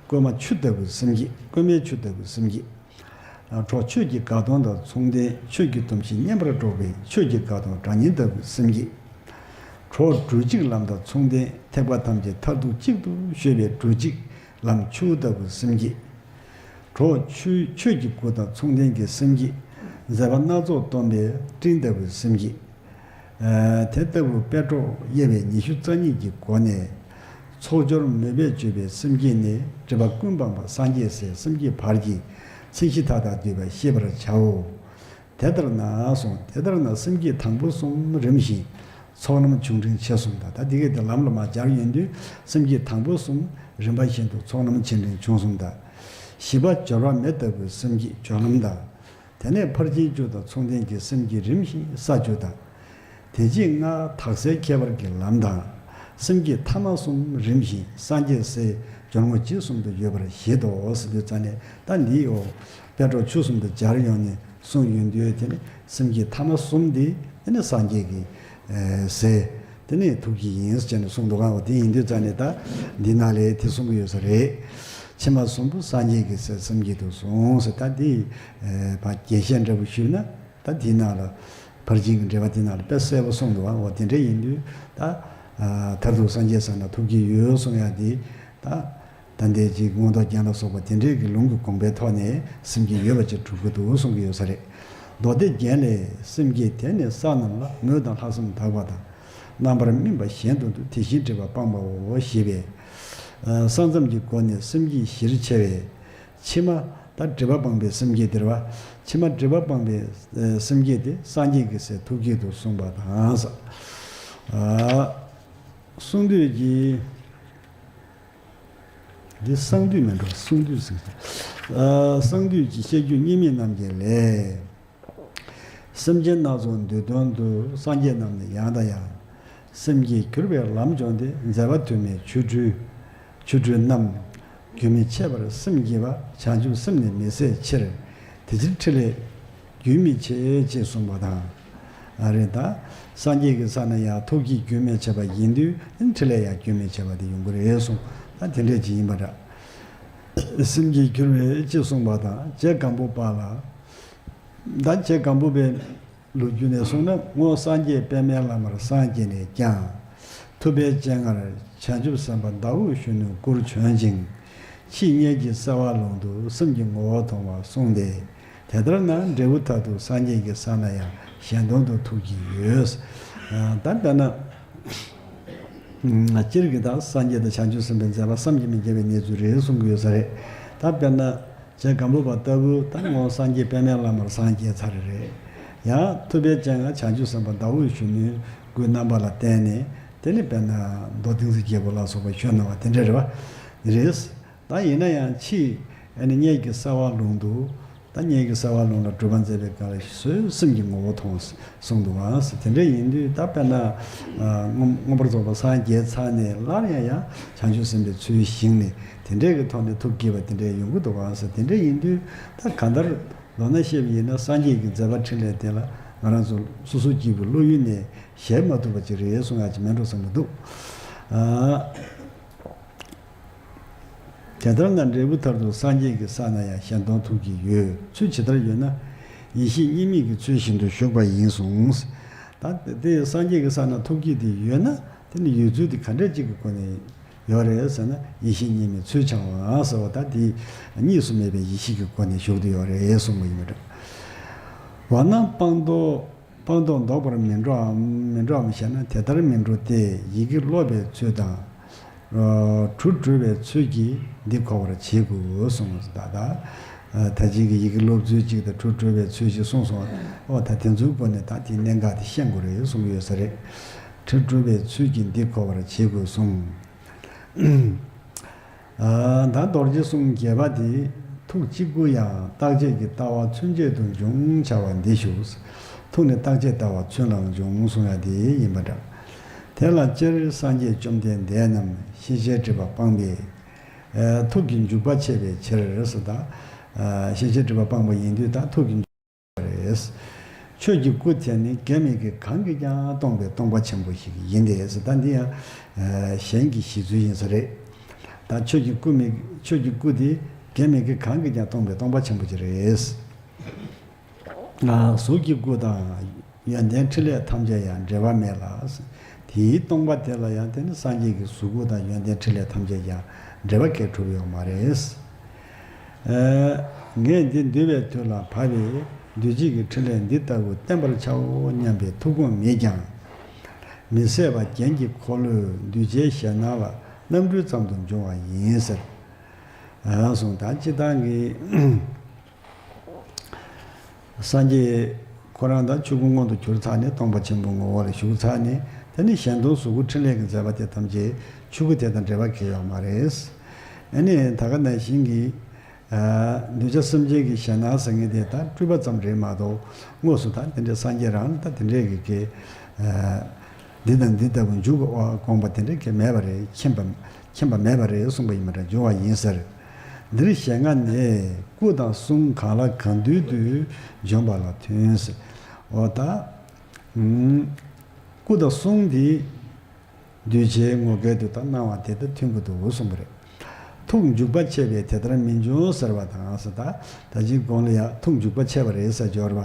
བརྐོས་མ་ཆུ་ལྟ་བུའི་སེམས་བསྐྱེད། བརྐོས་མའི་ཆུ་ལྟ་བུའི་སེམས་བསྐྱེད། གྲོགས་ཆོས་ཀྱི་དགའ་སྟོན་དང་མཚུངས་ལྡན། ཆོས་ཀྱི་སྡོམ་བཞིན་མཉན་པར་སྒྲོག་པའི་ཆོས་ཀྱི་དགའ་སྟོན་སྒྲ་སྙན་ལྟ་བུའི་སེམས་བསྐྱེད། གྲོགས་སྒྲོལ་འཇིགས་ལམ་དང་མཚུངས་ལྡན། ཐེག་པ་ཐམས་ཅད་མཐར་ཐུག་གཅིག་ཏུ་གཞོལ་བའི་སྒྲོལ་འཇིགས་ལམ་ཆུ་བོ་ལྟ་བུའི་སེམས་བསྐྱེད། གྲོགས་ཆོས་ཆོས་ཀྱི་སྐུ་དང་མཚུངས་ལྡན་གྱི་སེམས་བསྐྱེད། མཛད་པ་སྣ་ཚོགས་སྟོན་པའི་སྤྲིན་ལྟ་བུའི་སེམས་བསྐྱེད། ཨ་དེ་ལྟ་བུ་དཔལ་གྲོགས་དབྱེ་བའི་ཉི་ཤུ་རྩ་གཉིས་ཀྱི་སྒོ་ནས། ཚོགས་སྦྱོར་མོས་པས་བརྗོད་པའི་སེམས་བསྐྱེད་ནི། སྒྲིབ་པ་ཀུན་སྤངས་པ་སངས་རྒྱས་སའི་སེམས་བསྐྱེད་བར་གྱི་ཚིག་བཞི་མཐའ་དག་བསྡུས་པ་ཤེས་པར་བྱའོ། དེ་ལྟར་ན་གསུངས། དེ་ལྟར་ན་སེམས་བསྐྱེད་དང་པོ་གསུམ་རིམ་བཞིན་ཚོགས་རྣམས་ཆུང་འབྲིང་ཆེ་གསུམ་དང་། ད་འདི་གའི་དེ་ལམ་ལ་མར་སྦྱར་ཡོང་དུས། སེམས་བསྐྱེད་དང་པོ་གསུམ་རིམ་པ་བཞིན་དུ་ཚོགས་རྣམས་ཆེ་འབྲིང་ཆུང་གསུམ་དང་། བཞི་པ་སྦྱོར་བ་མེ་ལྟ་བུའི་སེམས་བསྐྱེད་སྦྱོར་ལམ་དང་། དེ་ནས་ཕར་ཕྱིན་བཅུ་དང་མཚུངས་ལྡན་གྱི་སེམས་བསྐྱེད་རིམ་བཞིན་ས་བཅུ་དང་། དེ་རྗེས་སྔགས་དག་སའི་ཁྱད་པར་གྱི་ལམ་དང་། སེམས་བསྐྱེད་ཐ་མ་གསུམ་རིམ་བཞིན་སངས་རྒྱས་སའི་སྦྱོར་དངོས་ཇི་གསུང་དུ་ཡོད་པར་བཞེད་དོ་ཟེར་དུས་ཙ་ནས། ད་འདི་འོ་དཔལ་གྲོགས་ཆོས་གསུམ་དུ་སྦྱར་ཡོང་ནས་གསུངས་ཡོང་དུས། དེ་ནི་སེམས་བསྐྱེད་ཐ་མ་གསུམ་འདི་དེ་ནི་སངས་རྒྱས་ཀྱི་ཨེ་སའི་དེ་ནི་ཐུགས་ཀྱི་ཡིན་ཟེར་ནས་གསུངས་འདུག་ག་འོ་དེ་ཡིན་དུས་ཙ་ནས་ད་འདི་ནང་ལས་དེ་གསུང་གི་ཡོད་ས་རེད། ཕྱི་མ་གསུམ་པོ་སངས་རྒྱས་ཀྱི་སའི་སེམས་བསྐྱེད་དུ་གསུངས་ཟེར། ད་འདི་ཨེ་ཕར་རྒྱས་བཤད་འདྲ་པོ་ཞུས་ན། ད་དེའི་ནང་ལ་ཕར་ཕྱིན་གྱི་འགྲེལ་པ་དེའི་ནང་ལ་དཔེ་གསལ་པོ་གསུངས་འདུག་བ། འོ་དེ་འདྲ་ཡིན་དུས་ད། ཨ་མཐར་ཐུག་སངས་རྒྱས་ས་ན་ཐུགས་བསྐྱེད་ཡོད་གསུང་ཡ་དེ། ད་ད་ལྟའི་ཅིག་མངོན་རྟོགས་རྒྱན་ལ་སོགས་པ་དེ་འདྲའི་གི་ལུང་གི་དགོངས་པའི་ཐོག་ནས་སེམས་བསྐྱེད་ཡོད་པ་ཅིག་གྲུབ་ཀྱི་འདུག་གསུང་གི་ཡོད་ས་རེད། མདོ་སྡེ་རྒྱན་ལས། སེམས་བསྐྱེད་དེ་ནི་ས་རྣམས་ལ། ངོས་དང་ལྷག་བསམ་དག་པ་དང་། རྣམ་པར་སྨིན་པ་གཞན་དོན་དུ། དེ་བཞིན་སྒྲིབ་པ་སྤངས་པའོ་ཞེས་པས། ཨ་ས་མཚམས་ཀྱི་སྒོ་ནས་སེམས་བསྐྱེད་བཞིར་ཕྱེ་བས། ཕྱི་མ་ད་སྒྲིབ་པ་སྤངས་པའི་སེམས་བསྐྱེད་དེ་རེད་བ། ཕྱི་མ་སྒྲིབ་པ་སྤངས་པའི་ཨེ་སེམས་བསྐྱེད་དེ་སངས་རྒྱས་ཀྱི་སའི་ཐུགས་བསྐྱེད་དུ་གསུངས་པ་དང་། ཨ་གསུང་འདུས་ཀྱི། འདི་གསང་འདུས་མིན་འགྲོ། གསུང་འདུས་ཟེར། ཨ་གསང་འདུས་ཀྱི་བཤད་རྒྱུད་སྙིགས་མའི་རྣམ་རྒྱལ་ལས། སེམས་ཅན་སྣ་ཚོགས་འདུལ་དོན་དུ། སངས་རྒྱས་རྣམས་ནི་ཡང་དང་ཡང་། སེམས་བསྐྱེད་གྱུར་པའི་ལམ་སྦྱོང་སྟེ། མཛད་པ་དུ་མའི་ཆོ་འཕྲུལ་ཆོ་འཕྲུལ་རྣམས། རྒྱུན་མི་འཆད་པར་སེམས་བསྐྱེད་པ། བྱང་ཆུབ་སེམས་ནི་མི་ཟད་ཕྱིར། དེ་ཕྱིར་ཕྲིན་ལས་རྒྱུན་མི་འཆད། ཅེས་གསུངས་པ་དང་། ཨ་རེད་ད། སངས་རྒྱས་ཀྱི་ས་ན་ཡང་ཐུགས་བསྐྱེད་རྒྱུན་མི་འཆད་པ་ཡིན་དུས། ཕྲིན་ལས་ཡང་རྒྱུན་མི་འཆད་པ་དེ་ཡོང་གི་རེད་གསུངས། ད་དེ་འདྲས་ཅིག་ཡིན་པ་འདྲ། སེམས་བསྐྱེད་གྱུར་པའི་ཅེས་གསུངས་པ་དང་། རྗེ་སྒམ་པོ་པ་ལ། ད་རྗེ་སྒམ་པོ་པའི་ལོ་རྒྱུས་ནས་གསུངས་ན། སྔོན་སངས་རྒྱས་པདྨའི་བླ་མར་སངས་རྒྱས་ནས་ཀྱང་། ཐུབ་པའི་སྤྱན་སྔར་བྱང་ཆུབ་སེམས་དཔའ་ཟླ་འོད་གཞོན་ནུའི་སྐུར་བྱོན་ཅིང་། ཕྱིས་མངལ་གྱི་སེལ་བ་ལུང་དུ་སེམས་ཀྱི་ངོ་བོ་མཐོང་བར་གསུངས་ཏེ། དེ་ལྟར་ན་འབྲས་བུ་མཐར་ཐུག་སངས་རྒྱས་ཀྱི་ས་ན་ཡང་གཞན་དོན་དུ་ཐུགས་བསྐྱེད་ཡོད། ད་དཔེར་ན། སྤྱིར་གྱི་ད་སངས་རྒྱས་དང་བྱང་ཆུབ་སེམས་དཔའི་མཛད་པ་བསམ་གྱིས་མི་ཁྱབ་པའི་གནས་ཚུལ་རེད་གསུང་གི་ཡོད་ས་རེད། ད་དཔེར་ན། རྗེ་སྒམ་པོ་པ་ལྟ་བུ་ད་སྔོན་སངས་རྒྱས་པདྨའི་བླ་མར་སངས་རྒྱས་ཚར་རེད། ཡང་ཐུབ་པའི་སྤྱན་སྔར་བྱང་ཆུབ་སེམས་དཔའ་ཟླ་འོད་གཞོན་ནུའི་སྐུའི་རྣམ་པ་ལ་བསྟན་ནས། དེ་ནི་དཔེར་ན་མདོ་ཏིང་འཛིན་རྒྱལ་པོ་ལ་སོགས་པ་བྱོན་གནང་བ་དེ་འདྲ་རེད་བ། རེད། ད་ཡིན་ན་ཡང་ཕྱིས་ཨ་ནི་མངལ་གྱི་སེལ་བ་ལུང་དུ། ད་མངལ་གྱི་སེལ་བ་ལུང་ལ་སྒྲུབ་པ་མཛད་པའི་སྐབས་ལ་སོའི་སེམས་ཀྱི་ངོ་བོ་མཐོང་གསུངས་འདུག་ཨང་། དེ་འདྲ་ཡིན་དུས་ད་དཔེར་ན། ཨ་མངོན་མངོན་པར་རྫོགས་པར་སངས་རྒྱས་ཚར་ནས་སླར་ཡང་ཡང་བྱང་ཆུབ་སེམས་དཔའི་ཚུལ་བཞེངས་ནས་དེ་འདྲའི་གི་ཐོག་ནས་ཐུགས་བསྐྱེད་པ་དེ་འདྲ་ཡོང་གི་འདུག་ཨང་། དེ་འདྲ་ཡིན་དུས་ད་གང་ལྟར་ལོ་ན་བཤད་པ་ཡིན་ན་སངས་རྒྱས་ཀྱི་མཛད་པ་འཕྲིན་ལས་དེ་ལ་ང་རང་ཚོ་སོ་སོ་སྐྱེས་བུ་བློ་ཡུལ་ནས་བཞེད་མ་ཐུབ་པ་ཅིག་རེད་གསུང་ཡག་ཅིག་མེད་འགྲོ་བསམ་གྱི་འདུག་ཨ། དེ་ལྟར་ན་འབྲས་བུ་མཐར་ཐུག་སངས་རྒྱས་ཀྱི་ས་ན་ཡང་གཞན་དོན་ཐུགས་བསྐྱེད་ཡོད། ཚུལ་ཇི་ལྟར་ཡོད་ན། ཡེ་ཤེས་གཉིས་མེད་ཀྱི་ཚུལ་བཞིན་དུ་བཞུགས་པ་ཡིན་གསུངས། ད་དེ་སངས་རྒྱས་ཀྱི་ས་ན་ཐུགས་བསྐྱེད་དེ་ཡོད་ན། དེ་ནི་ཡོད་ཚུལ་དེ་ག་འདྲ་ཅིག་གི་སྒོ་ནས་ཡོད་རེད་ཟེར་ན། ཡེ་ཤེས་གཉིས་མེད་ཚུལ་འཆང་བ་ཟེར་བ་ད་དེ་གཉིས་སུ་མེད་པའི་ཡེ་ཤེས་ཀྱི་སྒོ་ནས་བཞུགས་ཏེ་ཡོད་རེད་གསུངས་པ་ཡིན་པ་འདྲ། འོ་ན་སྤངས་རྟོགས། སྤངས་རྟོགས་ལྡོག་པར་མི་འགྲོའམ། མི་འགྲོའམ་ཞེ་ན། དེ་ལྟར་མི་འགྲོ་སྟེ། ཡི་གེ་ཀློག་པའི་ཚུལ་དང་། གྲུ་བགྲོད་པའི་ཚུལ་གྱིས་འདི་གོ་བར་བྱེད་དགོས་གསུངས། ད་ལྟ་ད་ཅིག་གི་ཡི་གེ་ཀློག་ཚུལ་གཅིག་དང་གྲུ་བགྲོད་པའི་ཚུལ་གཅིག་གསུངས་སོང་། འོ་ད་དེ་ཚོའི་སྒོ་ནས་ད་དེའི་གནད་འགག་དེ་ཤེས་དགོས་རེད་གསུང་གི་ཡོད་ས་རེད། གྲུ་བགྲོད་པའི་ཚུལ་གྱིས་འདི་གོ་བར་བྱེད་དགོས་གསུངས། ད་རྡོ་རྗེ་གསུམ་རྒྱས་པ་འདི། ཐུགས་གཅིག་པུ་ཡང་རྟག་ཆད་ཀྱི་ལྟ་བ་ཚུན་ཆད་དུ་འབྱུང་བྱ་བ་འདི་ཞུ། ཐུགས་ནི་རྟག་ཆད་ལྟ་བ་ཚུན་ལའང་འབྱུང་གསུང་ཡ་འདི་ཡིན་པ་འདྲ། དེ་ལ་སྤྱིར་སངས་རྒྱས་བཅོམ་ལྡན་འདས་རྣམས་ཤེས་བྱའི་སྒྲིབ་པ་སྤངས་པས། ཐུགས་ཀྱི་འཇུག་པ་ཆད་པའི་ཕྱིར་ཟེར། ད་ཤེས་བྱའི་སྒྲིབ་པ་སྤངས་པ་ཡིན་དུས་ད་ཐུགས་ཀྱི་རེད། ཆོས་ཀྱི་སྐུ་དེ་ནི་གེགས་མེད་ཀྱི་གང་གིས་ཀྱང་སྟོང་པའི་སྟོང་པ་ཆེན་པོ་ཞིག་ཡིན་ཏེ་ཟེར། ད་འདི་ཡང་གཞན་གྱི་བཞེད་ཚུལ་ཡིན་ས་རེད། ད་ཆོས་ཀྱི་སྐུ་མི་ཆོས་ཀྱི་སྐུ་དེ་གེགས་མེད་ཀྱི་གང་གིས་ཀྱང་སྟོང་པའི་སྟོང་པ་ཆེན་པོ་ཅིག་རེད། གཟུགས་ཀྱི་སྐུ་དང་ཡོན་ཏན་ཕྲིན་ལས་ཐམས་ཅད་ཡང་འབྲེལ་བ་མེད་ལ། དེའི་སྟོང་པ་དེ་ལ་ཡང་དེ་ནི་སངས་རྒྱས་ཀྱི་གཟུགས་སྐུ་དང་ཡོན་ཏན་ཕྲིན་ལས་ཐམས་ཅད་ཀྱང་འབྲེལ་བ་གང་ཡང་གྲུབ་ཡོད་མ་རེད། ངས་འདི་འདུལ་བའི་དུས་ལ་བབ་པས། འདུལ་བྱེད་ཀྱི་ཕྲིན་ལས་འདི་ལྟ་བུ་བསྟན་པར་བྱའོ་སྙམ་པའི་ཐུགས་དགོངས་མེད་ཀྱང་། མི་ཟད་པ་རྒྱན་གྱི་འཁོར་ལོས་འདུལ་བྱའི་ཞེད་སྣང་ལ་རྣམ་འཕྲུལ་ཙམ་དུ་འབྱུང་བ་ཡིན་ཟེར། གསུངས། ད་སྤྱིར་བཏང་གི་སངས་རྒྱས་ཁོ་རང་ད་ཆོས་སྐུ་མངོན་དུ་གྱུར་ཚར་ནས། སྟོང་པ་ཆེན་པོའི་ངོ་བོ་ལ་བཞུགས་ཚར་ནས། དེ་ནས་གཞན་དོན་གཟུགས་སྐུ་ཕྲིན་ལས་ཀྱི་མཛད་པ་དེ་ཐམས་ཅད་ཆོས་སྐུ་དེ་དང་འབྲེལ་བ་གང་ཡང་ཡོད་མ་རེད། ཨ་ནི་ད་ག་ནང་བཞིན་གྱི་གདུལ་བྱ་སེམས་ཅན་གྱི་ཞེད་སྣང་ཟེར་མཁན་དེ་ད་སྤྲུལ་པ་ཙམ་རེད་མ་གཏོགས། དངོས་སུ་ད་དེ་འདྲའི་སངས་རྒྱས་རང་ད་དེ་འདྲའི་གི་གི་འདི་དང་འདི་ལྟ་བུ་འཇུག་དགོས་པ་དགོངས་པ་དེ་འདྲའི་གི་མེད་པ་རེད། མཁྱེན་པ་མཁྱེན་པ་མེད་པ་རེད་གསུངས་པ་ཡིན་པ་འདྲ། འབྱུང་བ་ཡིན་ཟེར། འདིར་ཞེ་ལྔ་ནི་སྐུ་དང་གསུང་གང་ལ་གང་འདུལ་དུ་འབྱོན་པ་ལ་ཐོན་ཟེར། འོ་ད་སྐུ་དང་གསུང་འདི་གདུལ་བྱའི་ངོ་སྐལ་དུ་ད་གནང་བ་དེ་ད་མཐུན་གྱི་འདུག་གསུངས་པ་རེད། ཐུགས་འཇུག་པ་ཆེ་བས་དེ་ལྟར་མི་འབྱུང་ཟེར་བ་དང་ཟེར། ད་ད་ཅིག་གོང་ལ་ཡང་ཐུགས་འཇུག་པ་ཆེ་བ་རེད་ཟེར་སྦྱོར་བ་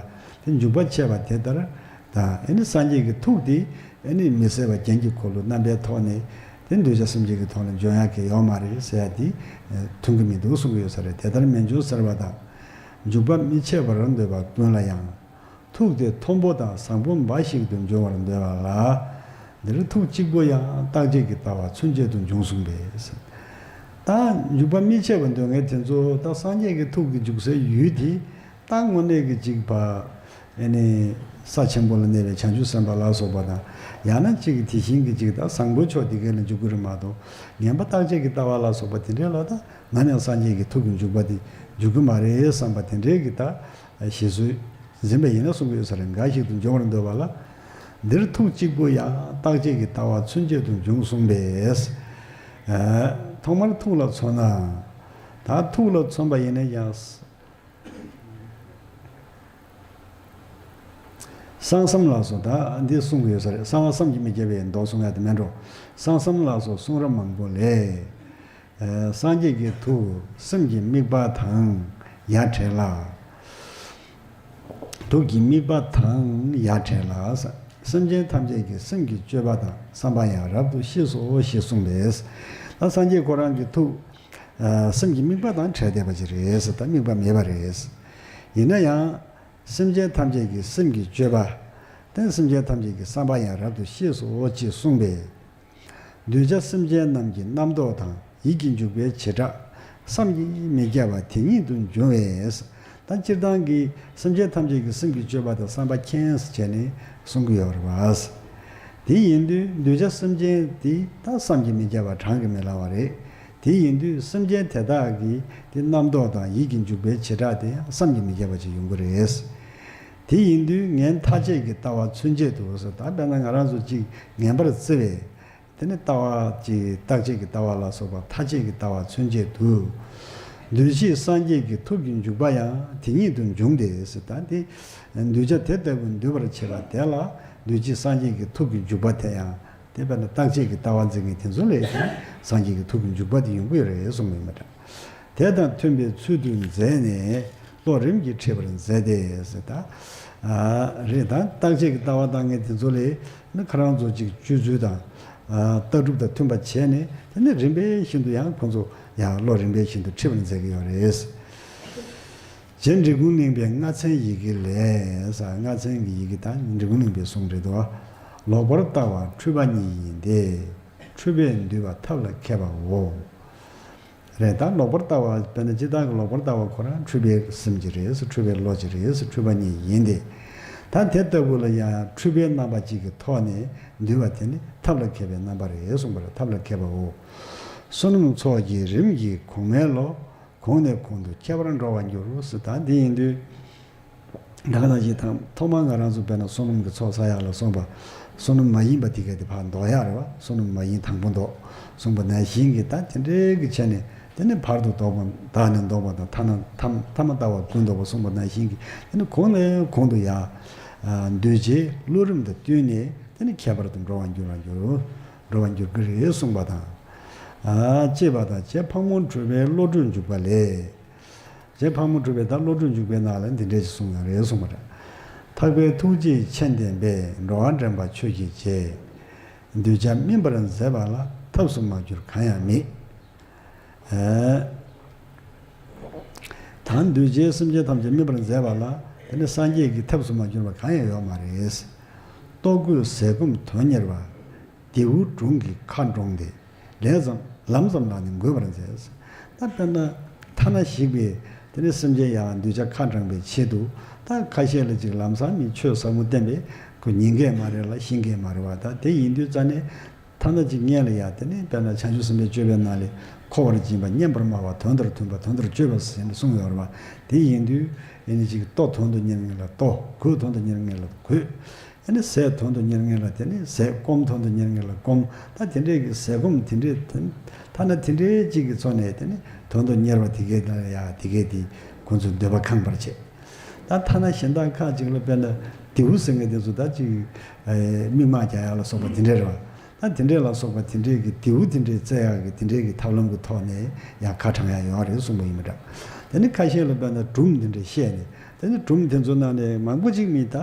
དེ། འཇུག་པ་ཆེ་བ་དེ་ལྟར་དང་། ཨེ་ནི་སངས་རྒྱས་ཀྱི་ཐུགས་དེ་ཨེ་ནི་མི་ཟད་པ་རྒྱན་གྱི་འཁོར་ལོ་རྣམ་པའི་ཐོག་ནས་དེ་གདུལ་བྱ་སེམས་ཅན་གྱི་ཐོག་ལ་འབྱོན་ཡག་གི་ཡོད་མ་རེད་ཟེར་ཡ་དེ་མཐུན་གྱི་མི་འདུག་གསུང་གི་ཡོད་ས་རེད། དེ་ལྟར་མི་འབྱུང་ཟེར་བ་དང་། འཇུག་པ་མི་ཆེ་བར་འདོད་པ་ཀུན་ལ་ཡང་། ཐུགས་དེ་མཐོན་པོ་དང་བཟང་པོ་འབའ་ཞིག་ཏུ་འབྱུང་བར་འདོད་པ་ལ། འདིར་ཐུགས་གཅིག་པུ་ཡང་རྟག་ཆད་ཀྱི་ལྟ་བ་ཚུན་ཆད་དུ་འབྱུང་གསུངས་པས། ད་འཇུག་པ་མི་ཆེ་བར་འདོད་མཁན་དེ་ཚོ་ད་སངས་རྒྱས་ཀྱི་ཐུགས་ཀྱི་འཇུག་སའི་ཡུལ་དེ་ད་དངོས་གནས་ཀྱི་གཅིག་པ་ཨེ་ནི་ས་ཆེན་པོ་ལ་གནས་པའི་བྱང་ཆུབ་སེམས་དཔའ་ལ་སོགས་པ་དང་། ཡང་ན་གཅིག་དེ་བཞིན་གྱི་གཅིག་ད་བཟང་པོ་ཕྱོགས་དེ་ག་ལ་འཇུག་གི་རེད་མ་གཏོགས། ངན་པ་རྟག་ཆད་ཀྱི་ལྟ་བ་ལ་སོགས་པ་དེ་འདྲའི་ལ་ད་ནམ་ཡང་སངས་རྒྱས་ཀྱི་ཐུགས་ཀྱི་འཇུག་པ་དེ་འཇུག་གི་མ་རེད་བསམ་པ་དེ་འདྲའི་གི་ད་ཞེ་སུ་འཛིན་པ་ཡིན་ན་གསུང་གི་ཡོད་ས་རེད། འགའ་ཞིག་ཏུ་འབྱུང་བར་འདོད་པ་ལ། འདིར་ཐུགས་གཅིག་པུ་ཡང་རྟག་ཆད་ཀྱི་ལྟ་བ་ཚུན་ཆད་དུ་འབྱུང་གསུངས་པས། ཐོག་མར་ཐུགས་ལ་མཚོན་ན། ད་ཐུགས་ལ་མཚོན་པ་ཡིན་ན་ཡང་། གསང་བསམ་ལ་སོགས་ད་འདི་གསུང་གི་ཡོད་ས་རེད། གསང་བ་བསམ་གྱིས་མི་ཁྱབ་པའི་མདོ་གསུང་ཡ་དེ་མེད་འགྲོ། གསང་བསམ་ལ་སོགས་གསུང་རབ་མང་པོ་ལས། སངས་རྒྱས་ཀྱི་ཐུགས་སེམས་ཀྱི་དམིགས་པ་དང་ཡ་བྲལ་ལ། ཐུགས་ཀྱི་དམིགས་པ་དང་ཡ་བྲལ་ལ། སེམས་ཅན་ཐམས་ཅད་ཀྱི་སེམས་ཀྱི་སྤྱོད་པ་དང་བསམ་པ་ཡང་རབ་ཏུ་ཤེས་སོ་ཞེས་གསུངས་པས། ད་སངས་རྒྱས་ཁོ་རང་གི་ཐུགས་སེམས་ཀྱི་དམིགས་པ་དང་བྲལ་བསྡད་པ་ཅིག་རེད་ཟེར། ད་དམིགས་པ་མེད་པ་རེད། ཡིན་ན་ཡང་སེམས་ཅན་ཐམས་ཅད་ཀྱི་སེམས་ཀྱི་སྤྱོད་པ་དང་སེམས་ཅན་ཐམས་ཅད་ཀྱི་བསམ་པ་ཡང་རབ་ཏུ་ཤེས་སོ་ཅེས་གསུངས་པས། གདུལ་བྱ་སེམས་ཅན་རྣམས་ཀྱི་རྣམ་རྟོག་དང་ཡིད་ཀྱི་འཇུག་པའི་བྱེ་བྲག་བསམ་གྱིས་མི་ཁྱབ་པ་དེ་ཉིད་དུ་འབྱུང་བས། ད་སྤྱིར་བཏང་གི་སེམས་ཅན་ཐམས་ཅད་ཀྱི་སེམས་ཀྱི་སྤྱོད་པ་དང་བསམ་པ་མཁྱེན་བྱས་ནས་གསུང་གི་ཡོད་རེད་བ། དེ་ཡིན་དུས་གདུལ་བྱ་སེམས་ཅན་དེ་ད་བསམ་གྱིས་མི་ཁྱབ་པ་གྲངས་ཀྱིས་མི་ལང་བ་རེད། དེ་ཡིན་དུས་སེམས་ཅན་དེ་དག་གི་དེ་རྣམ་རྟོག་དང་ཡིད་ཀྱི་འཇུག་པའི་བྱེ་བྲག་དེ་ཡང་བསམ་གྱིས་མི་ཁྱབ་པ་ཅིག་ཡོང་གི་རེད། དེ་ཡིན་དུས་ངན་མཐའ་ཅད་ཀྱི་ལྟ་བ་ཚུན་ཆད་དུ་ཟེར། ད་དཔེར་ན་ང་རང་ཚོ་གཅིག་ངན་པར་བརྩི་བས། དེ་ནི་ལྟ་བ་ཅིག་རྟག་ཆད་ཀྱི་ལྟ་བ་ལ་སོགས་པ་མཐའ་ཅད་ཀྱི་ལྟ་བ་ཚུན་ཆད་དུ། འདུལ་བྱེད་སངས་རྒྱས་ཀྱི་ཐུགས་ཀྱི་འཇུག་པ་ཡང་དེ་ཉིད་དུ་འབྱུང་སྟེ་ཟེར། ད་དེ་གདུལ་བྱ་དེ་ལྟ་བུ་འདུལ་བར་བྱེད་པ་དེ་ལ་འདུལ་བྱེད་སངས་རྒྱས་ཀྱི་ཐུགས་ཀྱི་འཇུག་པ་དེ་ཡང་དེ་དཔེར་ན་རྟག་ཆད་ཀྱི་ལྟ་བ་འཛིན་མཁན་དེ་ཚོ་ལས་ཀྱང་སངས་རྒྱས་ཀྱི་ཐུགས་ཀྱི་འཇུག་པ་དེ་ཡོང་གི་ཡོད་རེད་གསུངས་པ་ཡིན་པ་འདྲ། དེ་དང་མཐུན་པའི་ཚུལ་དུ་མཛད་ནས་བློ་རིམ་གྱིས་ཁྲིད་པར་མཛད་དེ་ཟེར། ད་རེད། ད་རྟག་ཆད་ཀྱི་ལྟ་བ་བཏང་མཁན་དེ་ཚོ་ལས་ནི་ཁོ་རང་ཚོ་གཅིག་སྤྱོད་ཚུལ་དང་ལྟ་གྲུབ་དང་མཐུན་པ་བྱས་ནས། དེ་ནི་རིམ་པས་བཞིན་དུ་ཡང་ཁོ་ཚོ་ཡང་བློ་རིམ་པས་བཞིན་དུ་ཁྲིད་པར་མཛད་ཀྱི་ཡོད་རེད། རྗེ་འབྲི་གུང་གླིང་པའི་ལྔ་ཚན་ཡི་གེ་ལས། ལྔ་ཚན་གྱི་ཡི་གེ་ད་འབྲི་གུང་གླིང་པའི་གསུང་རེད་དོ། ལོག་པར་ལྟ་བ་འཁྲུལ་པ་ཉིད་ཡིན་ཏེ། འཁྲུལ་པས་འདུལ་བ་ཐབས་ལ་མཁས་པའོ། རེད། ད་ལོག་པར་ལྟ་བ་དཔེར་ན་སྤྱིར་བཏང་གི་ལོག་པར་ལྟ་བ་ཁོ་རང་འཁྲུལ་པའི་སེམས་ཅིག་རེད། འཁྲུལ་པའི་བློ་ཅིག་རེད། འཁྲུལ་པ་ཉིད་ཡིན་ཏེ། ད་དེ་ལྟ་བུ་ལ་ཡང་འཁྲུལ་པའི་རྣམ་པ་གཅིག་གི་ཐོག་ནས་འདུལ་བ་དེ་ནི་ཐབས་ལ་མཁས་པའི་རྣམ་པ་རེད་གསུངས་པ་རེད། ཐབས་ལ་མཁས་པའོ། བསོད་ནམས་ཚོགས་ཀྱི་རིམ་གྱིས་གོང་མའི་བློ། གོང་ནས་གོང་དུ་ཁྱད་པར་འགྲོ་བར་འགྱུར་རོ་ཟེར། ད་འདི་ཡིན་དུས། ད་ག་ནང་བཞིན་དང་ཐོག་མར་ང་རང་ཚོ་དཔེར་ན་བསོད་ནམས་ཀྱི་ཚོགས་བསགས་ཡག་ལ་སོགས་པ། བསོད་ནམས་མ་ཡིན་པ་དེ་ག་དེ་ཕར་ལྡོག་ཡག་རེད་བ། བསོད་ནམས་མ་ཡིན་དང་པོ་ལྡོག་གསུངས་པ་ནང་བཞིན་གྱི། ད་དེ་འདྲའི་གི་བྱས་ནས་དེ་ནི་བར་དུ་ལྡོག་པ། བདག་ནི་ལྡོག་པ་དང་ཐ་ན་ཐ་ཐ་མ་ལྟ་བ་ཀུན་ལྡོག་པ་གསུངས་པ་ནང་བཞིན་གྱི། དེ་ནི་གོང་ནས་གོང་དུ་ཡང་འདུལ་བྱེད་བློ་རིམ་དང་བསྟུན་ནས་དེ་ནི་ཁྱད་པར་དུ་འགྲོ་བར་འགྱུར་བར་འགྱུར། འགྲོ་བར་འགྱུར་གྱི་རེད་གསུངས་པ་དང་། ཅེས་པ་དང་། རྗེ་ཕག་མོ་གྲུ་པའི་བློ་གྲོས་འཇུག་པ་ལས། རྗེ་ཕག་མོ་གྲུ་པའི་ད་བློ་གྲོས་འཇུག་པའི་ནང་ལ་འདི་འདྲས་ཅིག་གསུངས་ཡོད་རེད་གསུངས་པ་རེད། ཐེག་པའི་ཐུགས་རྗེས་མཆན་འདོན་པས། འགྲོ་བ་འདྲེན་པ་ཆོས་ཀྱི་རྗེ། གདུལ་བྱ་སྨིན་པར་མཛད་པ་ལ། ཐབས་སུ་མ་གྱུར་གང་ཡང་མེད། ཨེ། ད་འདུས་བྱས་སེམས་ཅན་ཐམས་ཅད་སྨིན་པར་མཛད་པ་ལ་དེ་ནི་སངས་རྒྱས་ཀྱི་ཐབས་སུ་མ་གྱུར་པ་གང་ཡང་ཡོད་མ་རེད། ལྟོ་གོས་ཟས་སྐོམ་དོན་གཉེར་བ། རྡེའུ་དྲུང་གི་ཁ་འདྲོངས་ཏེ། ལས་ཙམ་ལམ་ཙམ་ལ་ནི་འགོད་པར་མཛད། ད་དཔེར་ན་ཐ་ན་ཞིག་པའི་དེ་ནི་སེམས་ཅན་ཡང་གདུལ་བྱ་ཁ་དྲངས་པའི་ཆེད་དུ། ད་ཁ་ཤས་ལ་ཅིག་ལམ་སང་ནི་ཆོས་ཟབ་མོ་བསྟན་པས་ཁོ་ཉན་གྱི་མ་རེད་ལ་ཤེས་ཀྱི་མ་རེད་བ། ད་དེ་ཡིན་དུས་རྩ་ནས་ཐ་ན་ཅིག་སྔོན་ལ་ཡང་དེ་ནི་དཔེར་ན་བྱང་ཆུབ་སེམས་དཔའི་སྤྱོད་པའི་ནང་ལས། འཁོར་བར་འགྱིང་བ་སྙན་པར་སྨྲ་བ། དོན་དང་མཐུན་པ་དོན་དུ་སྤྱོད་པ་ཟེར་ནས་གསུངས་ཡོད་རེད་བ། དེ་ཡིན་དུས་ཨེ་ནི་ཅིག་ལྟོ་དོན་དུ་གཉེར་མཁན་ལ་ལྟོ། གོས་དོན་དུ་གཉེར་མཁན་ལ་གོས། ཨ་ནི་ཟས་དོན་དུ་གཉེར་མཁན་ལ་དེ་ནི་ཟས། སྐོམ་དོན་དུ་གཉེར་མཁན་ལ་སྐོམ། ད་དེ་འདྲས་ཀྱི་ཟས་སྐོམ་དེ་འདྲས་དེ། ཐ་ན་དེ་འདྲས་ཅིག་གི་ཚོགས་ནས་དེ་ནི་དོན་དུ་གཉེར་བ་དེ་གས་ལ་ཡ་དེ་གས་དེ་ཁོང་ཚོའི་འདོད་པ་ཁེངས་པར་བྱེད། ད་ཐ་ན་གཞན་དག་ཁག་ཅིག་ལ་དཔེར་ན་རྡེའུ་ཟེར་མཁན་དེ་ཚོ་ད་ཅིག་ཨེ་མིག་མངས་རྒྱག་ཡག་ལ་སོགས་པ་དེ་འདྲས་རེད་བ། ད་དེ་འདྲས་ལ་སོགས་པ་དེ་འདྲས་ཀྱི་རྡེའུ་དེ་འདྲས་རྩེ་ཡག་གི་དེ་འདྲས་ཀྱི་ཐབས་ལམ་གྱི་ཐོག་ནས་ཡང་ཁ་དྲངས་ཡག་ཡོད་རེད་གསུངས་པ་ཡིན་པ་འདྲ། དེ་ནི་ཁ་ཤས་ལ་དཔེར་ན་སྒྲུང་དེ་འདྲས་བཤད་ནས། དེ་ནི་སྒྲུང་དེ་ཚོ་ནང་ནས་མང་པོ་ཅིག་མི་ད།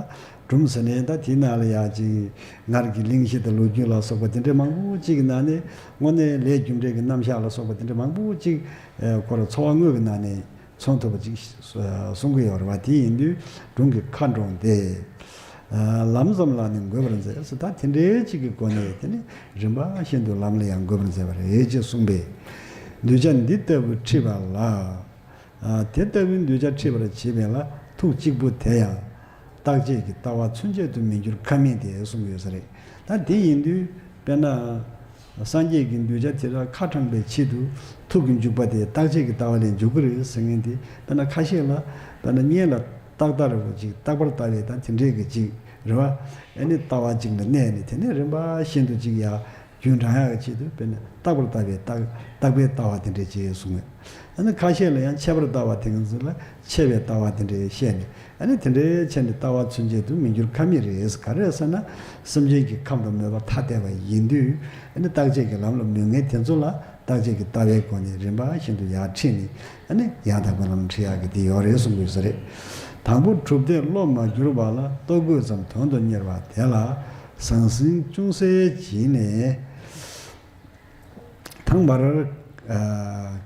སྒྲུང་ཟེར་ནས་ད་དེའི་ནང་ལ་ཡང་ཅིག་སྔར་གྱི་གླེང་གཞི་དང་ལོ་རྒྱུས་ལ་སོགས་པ་དེ་འདྲའི་མང་པོ་ཅིག་གི་ནང་ནས་དངོས་གནས་ལས་རྒྱུ་འབྲས་ཀྱི་རྣམ་གཞག་ལ་སོགས་པ་དེ་འདྲ་མང་པོ་ཅིག་ཨེ་ཁོ་ར་འཚོ་བ་དངོས་ཀྱི་ནང་ནས་མཚོན་ཐུབ་པ་ཅིག་གསུང་གི་ཡོད་རེད་བ། དེ་ཡིན་དུས་སྒྲུང་གི་ཁ་འདྲོངས་ཏེ། ཨ་ལམ་ཙམ་ལ་ནི་འགོད་པར་མཛད་ཟེར། ད་དེ་འདྲའི་ཅིག་གི་སྒོ་ནས་དེ་ནི་རིམ་པ་བཞིན་དུ་ལམ་ལ་ཡང་འགོད་པར་མཛད་པ་རེད་ཅེས་གསུངས་པས། གདུལ་བྱ་འདི་ལྟ་བུ་ཁྲིད་པ་ལ། ཨ་དེ་ལྟ་བུའི་གདུལ་བྱ་ཁྲིད་པར་བྱེད་པས་ལ་ཐུགས་གཅིག་པུ་དེ་ཡང་རྟག་ཆད་ཀྱི་ལྟ་བ་ཚུན་ཆད་དུ་མི་འགྱུར་ཁ་མིན་ཏེ་གསུངས་ཡོད་ས་རེད། ད་དེ་ཡིན་དུས་དཔེར་ན་སངས་རྒྱས་ཀྱི་གདུལ་བྱ་དེ་དག་ཁ་དྲངས་པའི་ཆེད་དུ་ཐུགས་ཀྱི་འཇུག་པ་དེ་རྟག་ཆད་ཀྱི་ལྟ་བ་ལས་འཇུག་གི་རེད་ཟེར་མཁན་དེ། དཔེར་ན་ཁ་ཤས་ལ་དཔེར་ན་སྔོན་ལ་རྟག་ལྟ་རེད་བ། ཅིག་རྟག་པར་ལྟ་བའི་ད་དེ་འདྲས་ཀྱི་ཅིག་རེད་བ། ཨ་ནི་ལྟ་བ་ཅིག་ལ་གནས་ནས་དེ་ནས་རིམ་པ་བཞིན་དུ་ཅིག་ཡ། རྒྱུན་བགྲང་ཡག་གི་ཆེད་དུ་དཔེར་ན་རྟག་པར་ལྟ་བའི་རྟག་རྟག་པའི་ལྟ་བ་དེ་འདྲ་ཅིག་གསུངས་ཡོད། ཨ་ནི་ཁ་ཤས་ལ་ཡང་ཆད་པར་ལྟ་བ་དེ་ཚོ་ལ་ཆད་པའི་ལྟ་བ་དེ་འདྲ་བཤད་ནས། ཨ་ནི་དེ་འདྲའི་ཆད་ནས་ལྟ་བ་ཚུན་ཆད་དུ་མི་འགྱུར་ཁ་མིན་རེད། ག་རེ་ཟེར་ན་སེམས་ཅན་གྱི་ཁམས་དང་མོས་པ་ཐ་དད་པ་ཡིན་དུས། ཨ་ནི་རྟག་ཆད་ཀྱི་ལམ་ལ་མོས་མཁན་དེ་ཚོ་ལ་རྟག་ཆད་ཀྱི་ལྟ་བའི་སྒོ་ནས་རིམ་པ་བཞིན་དུ་ཡར་ཁྲིད་ནས། ཨ་ནི་ཡང་དག་པའི་ལམ་ཁྲིད་ཡག་གི་དེ་ཡོད་རེད་གསུང་དགོས་ས་རེད། དང་པོ་གྲུབ་མཐས་བློ་མ་བསྒྱུར་བ་ལ། ལྟོ་གོས་ཙམ་དོན་དུ་གཉེར་བ་དེ་ལ་ཟང་ཟིང་ཅུང་ཟད་བགྱིས་ནས། ཐང་མར་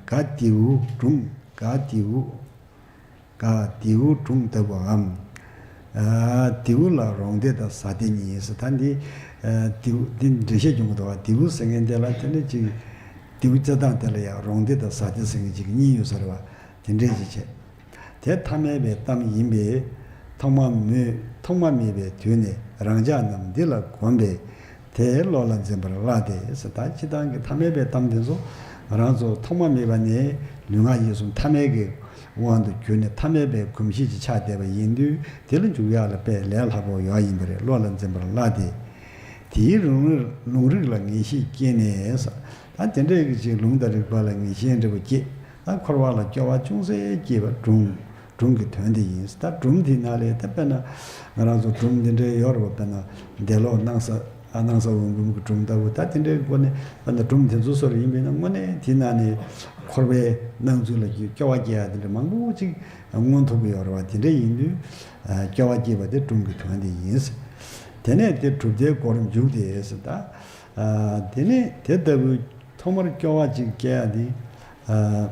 ག་རྡེའུ་དྲུང་། ག་རྡེའུ་ག་རྡེའུ་དྲུང་ལྟ་བུའམ། རྡེའུ་ལ་རོང་སྡེ་དང་བཟའ་སྡེ་གཉིས་ཟེར། ད་འདི་རྡེའུ་འདི་འགྲེལ་བཤད་སྦྱོང་གི་འདུག་བ། རྡེའུ་ཟེར་མཁན་དེ་ལ་དེ་ནི་ཅིག་རྡེའུ་རྩེ་ཐང་དེ་ལ་ཡང་རོང་སྡེ་དང་བཟའ་སྡེ་ཟེར་མཁན་ཅིག་གཉིས་ཡོད་ས་རེད་བ། དེ་འདྲས་ཅིག་བྱས། དེ་ཐ་མལ་པའི་གཏམ་ཡིན་པས། ཐོག་མ་མེད་ཐོག་མ་མེད་པའི་དུས་ནས་རང་ཅག་རྣམས་འདི་ལ་གོམས་པས། དེ་བློ་ལ་འཛིན་པར་བསླད་དེ་ཟེར། ད་སྤྱིར་བཏང་གི་ཐ་མལ་པའི་གཏམ་དེ་ཚོ་ང་རང་ཚོ་ཐོག་མ་མེད་པ་ནས་ལུས་ངག་ཡིད་གསུམ་ཐ་མལ་གྱི་དབང་དུ་གྱུར་ནས་ཐ་མལ་པའི་གོམས་གཤིས་ཀྱི་ཆགས་བསྡད་པ་ཡིན་དུས། དེ་ལ་འཇུག་ཡག་ལ་དཔེ་ལས་སླ་པོ་ཡོད་ཡིན་པ་རེད། བློ་ལ་འཛིན་པར་བསླད་དེ། དེའི་ལུང་ལུང་རིགས་ལ་ངེས་ཤེས་སྐྱེས་ནས་ཟེར། ད་དེ་འདྲའི་གི་ཅིག་ལུང་དང་རིགས་པ་ལ་ངེས་ཤེས་འདྲ་པོ་སྐྱེས། ད་འཁོར་བ་ལ་སྐྱོ་བ་ཅུང་ཟད་སྐྱེས་པ་སྒྲུང་། སྒྲུང་གི་དོན་དེ་ཡིན། ད་སྒྲུང་དེ་ནང་ལས་ད་དཔེར་ན་ང་རང་ཚོ་སྒྲུང་འདི་འདྲའི་ཡོད་རེད་བ། དཔེར་ན་འདས་ལོག་སྣང་ས་ཨ་སྣང་ས་འོད་འབུམ་གྱི་སྒྲུང་ལྟ་བུ། ད་དེ་འདྲའི་སྒོ་ནས་དཔེར་ན་སྒྲུང་དེ་ཚོ་སོགས་ཡིན་པས་ན་དངོས་གནས་དེའི་ནང་ནས་འཁོར་བའི་སྣང་ཚུལ་ལ་སྐྱོ་བ་སྐྱེ་ཡ་དེ་འདྲ་མང་པོ་ཅིག་མངོན་ཐུབ་ཀྱི་ཡོད་རེད་བ། དེ་འདྲ་ཡིན་དུས་སྐྱོ་བ་སྐྱེས་པ་དེ་སྒྲུང་གི་དོན་དེ་ཡིན། དེ་ནས་དེ་གྲུབ་མཐའི་སྒོར་འཇུག་སྟེ་ཟེར། ད་དེ་ནས་དེ་ལྟ་བུའི་ཐོག་མར་སྐྱོ་བ་ཅིག་སྐྱེ་ཡ་དེ། ཨ།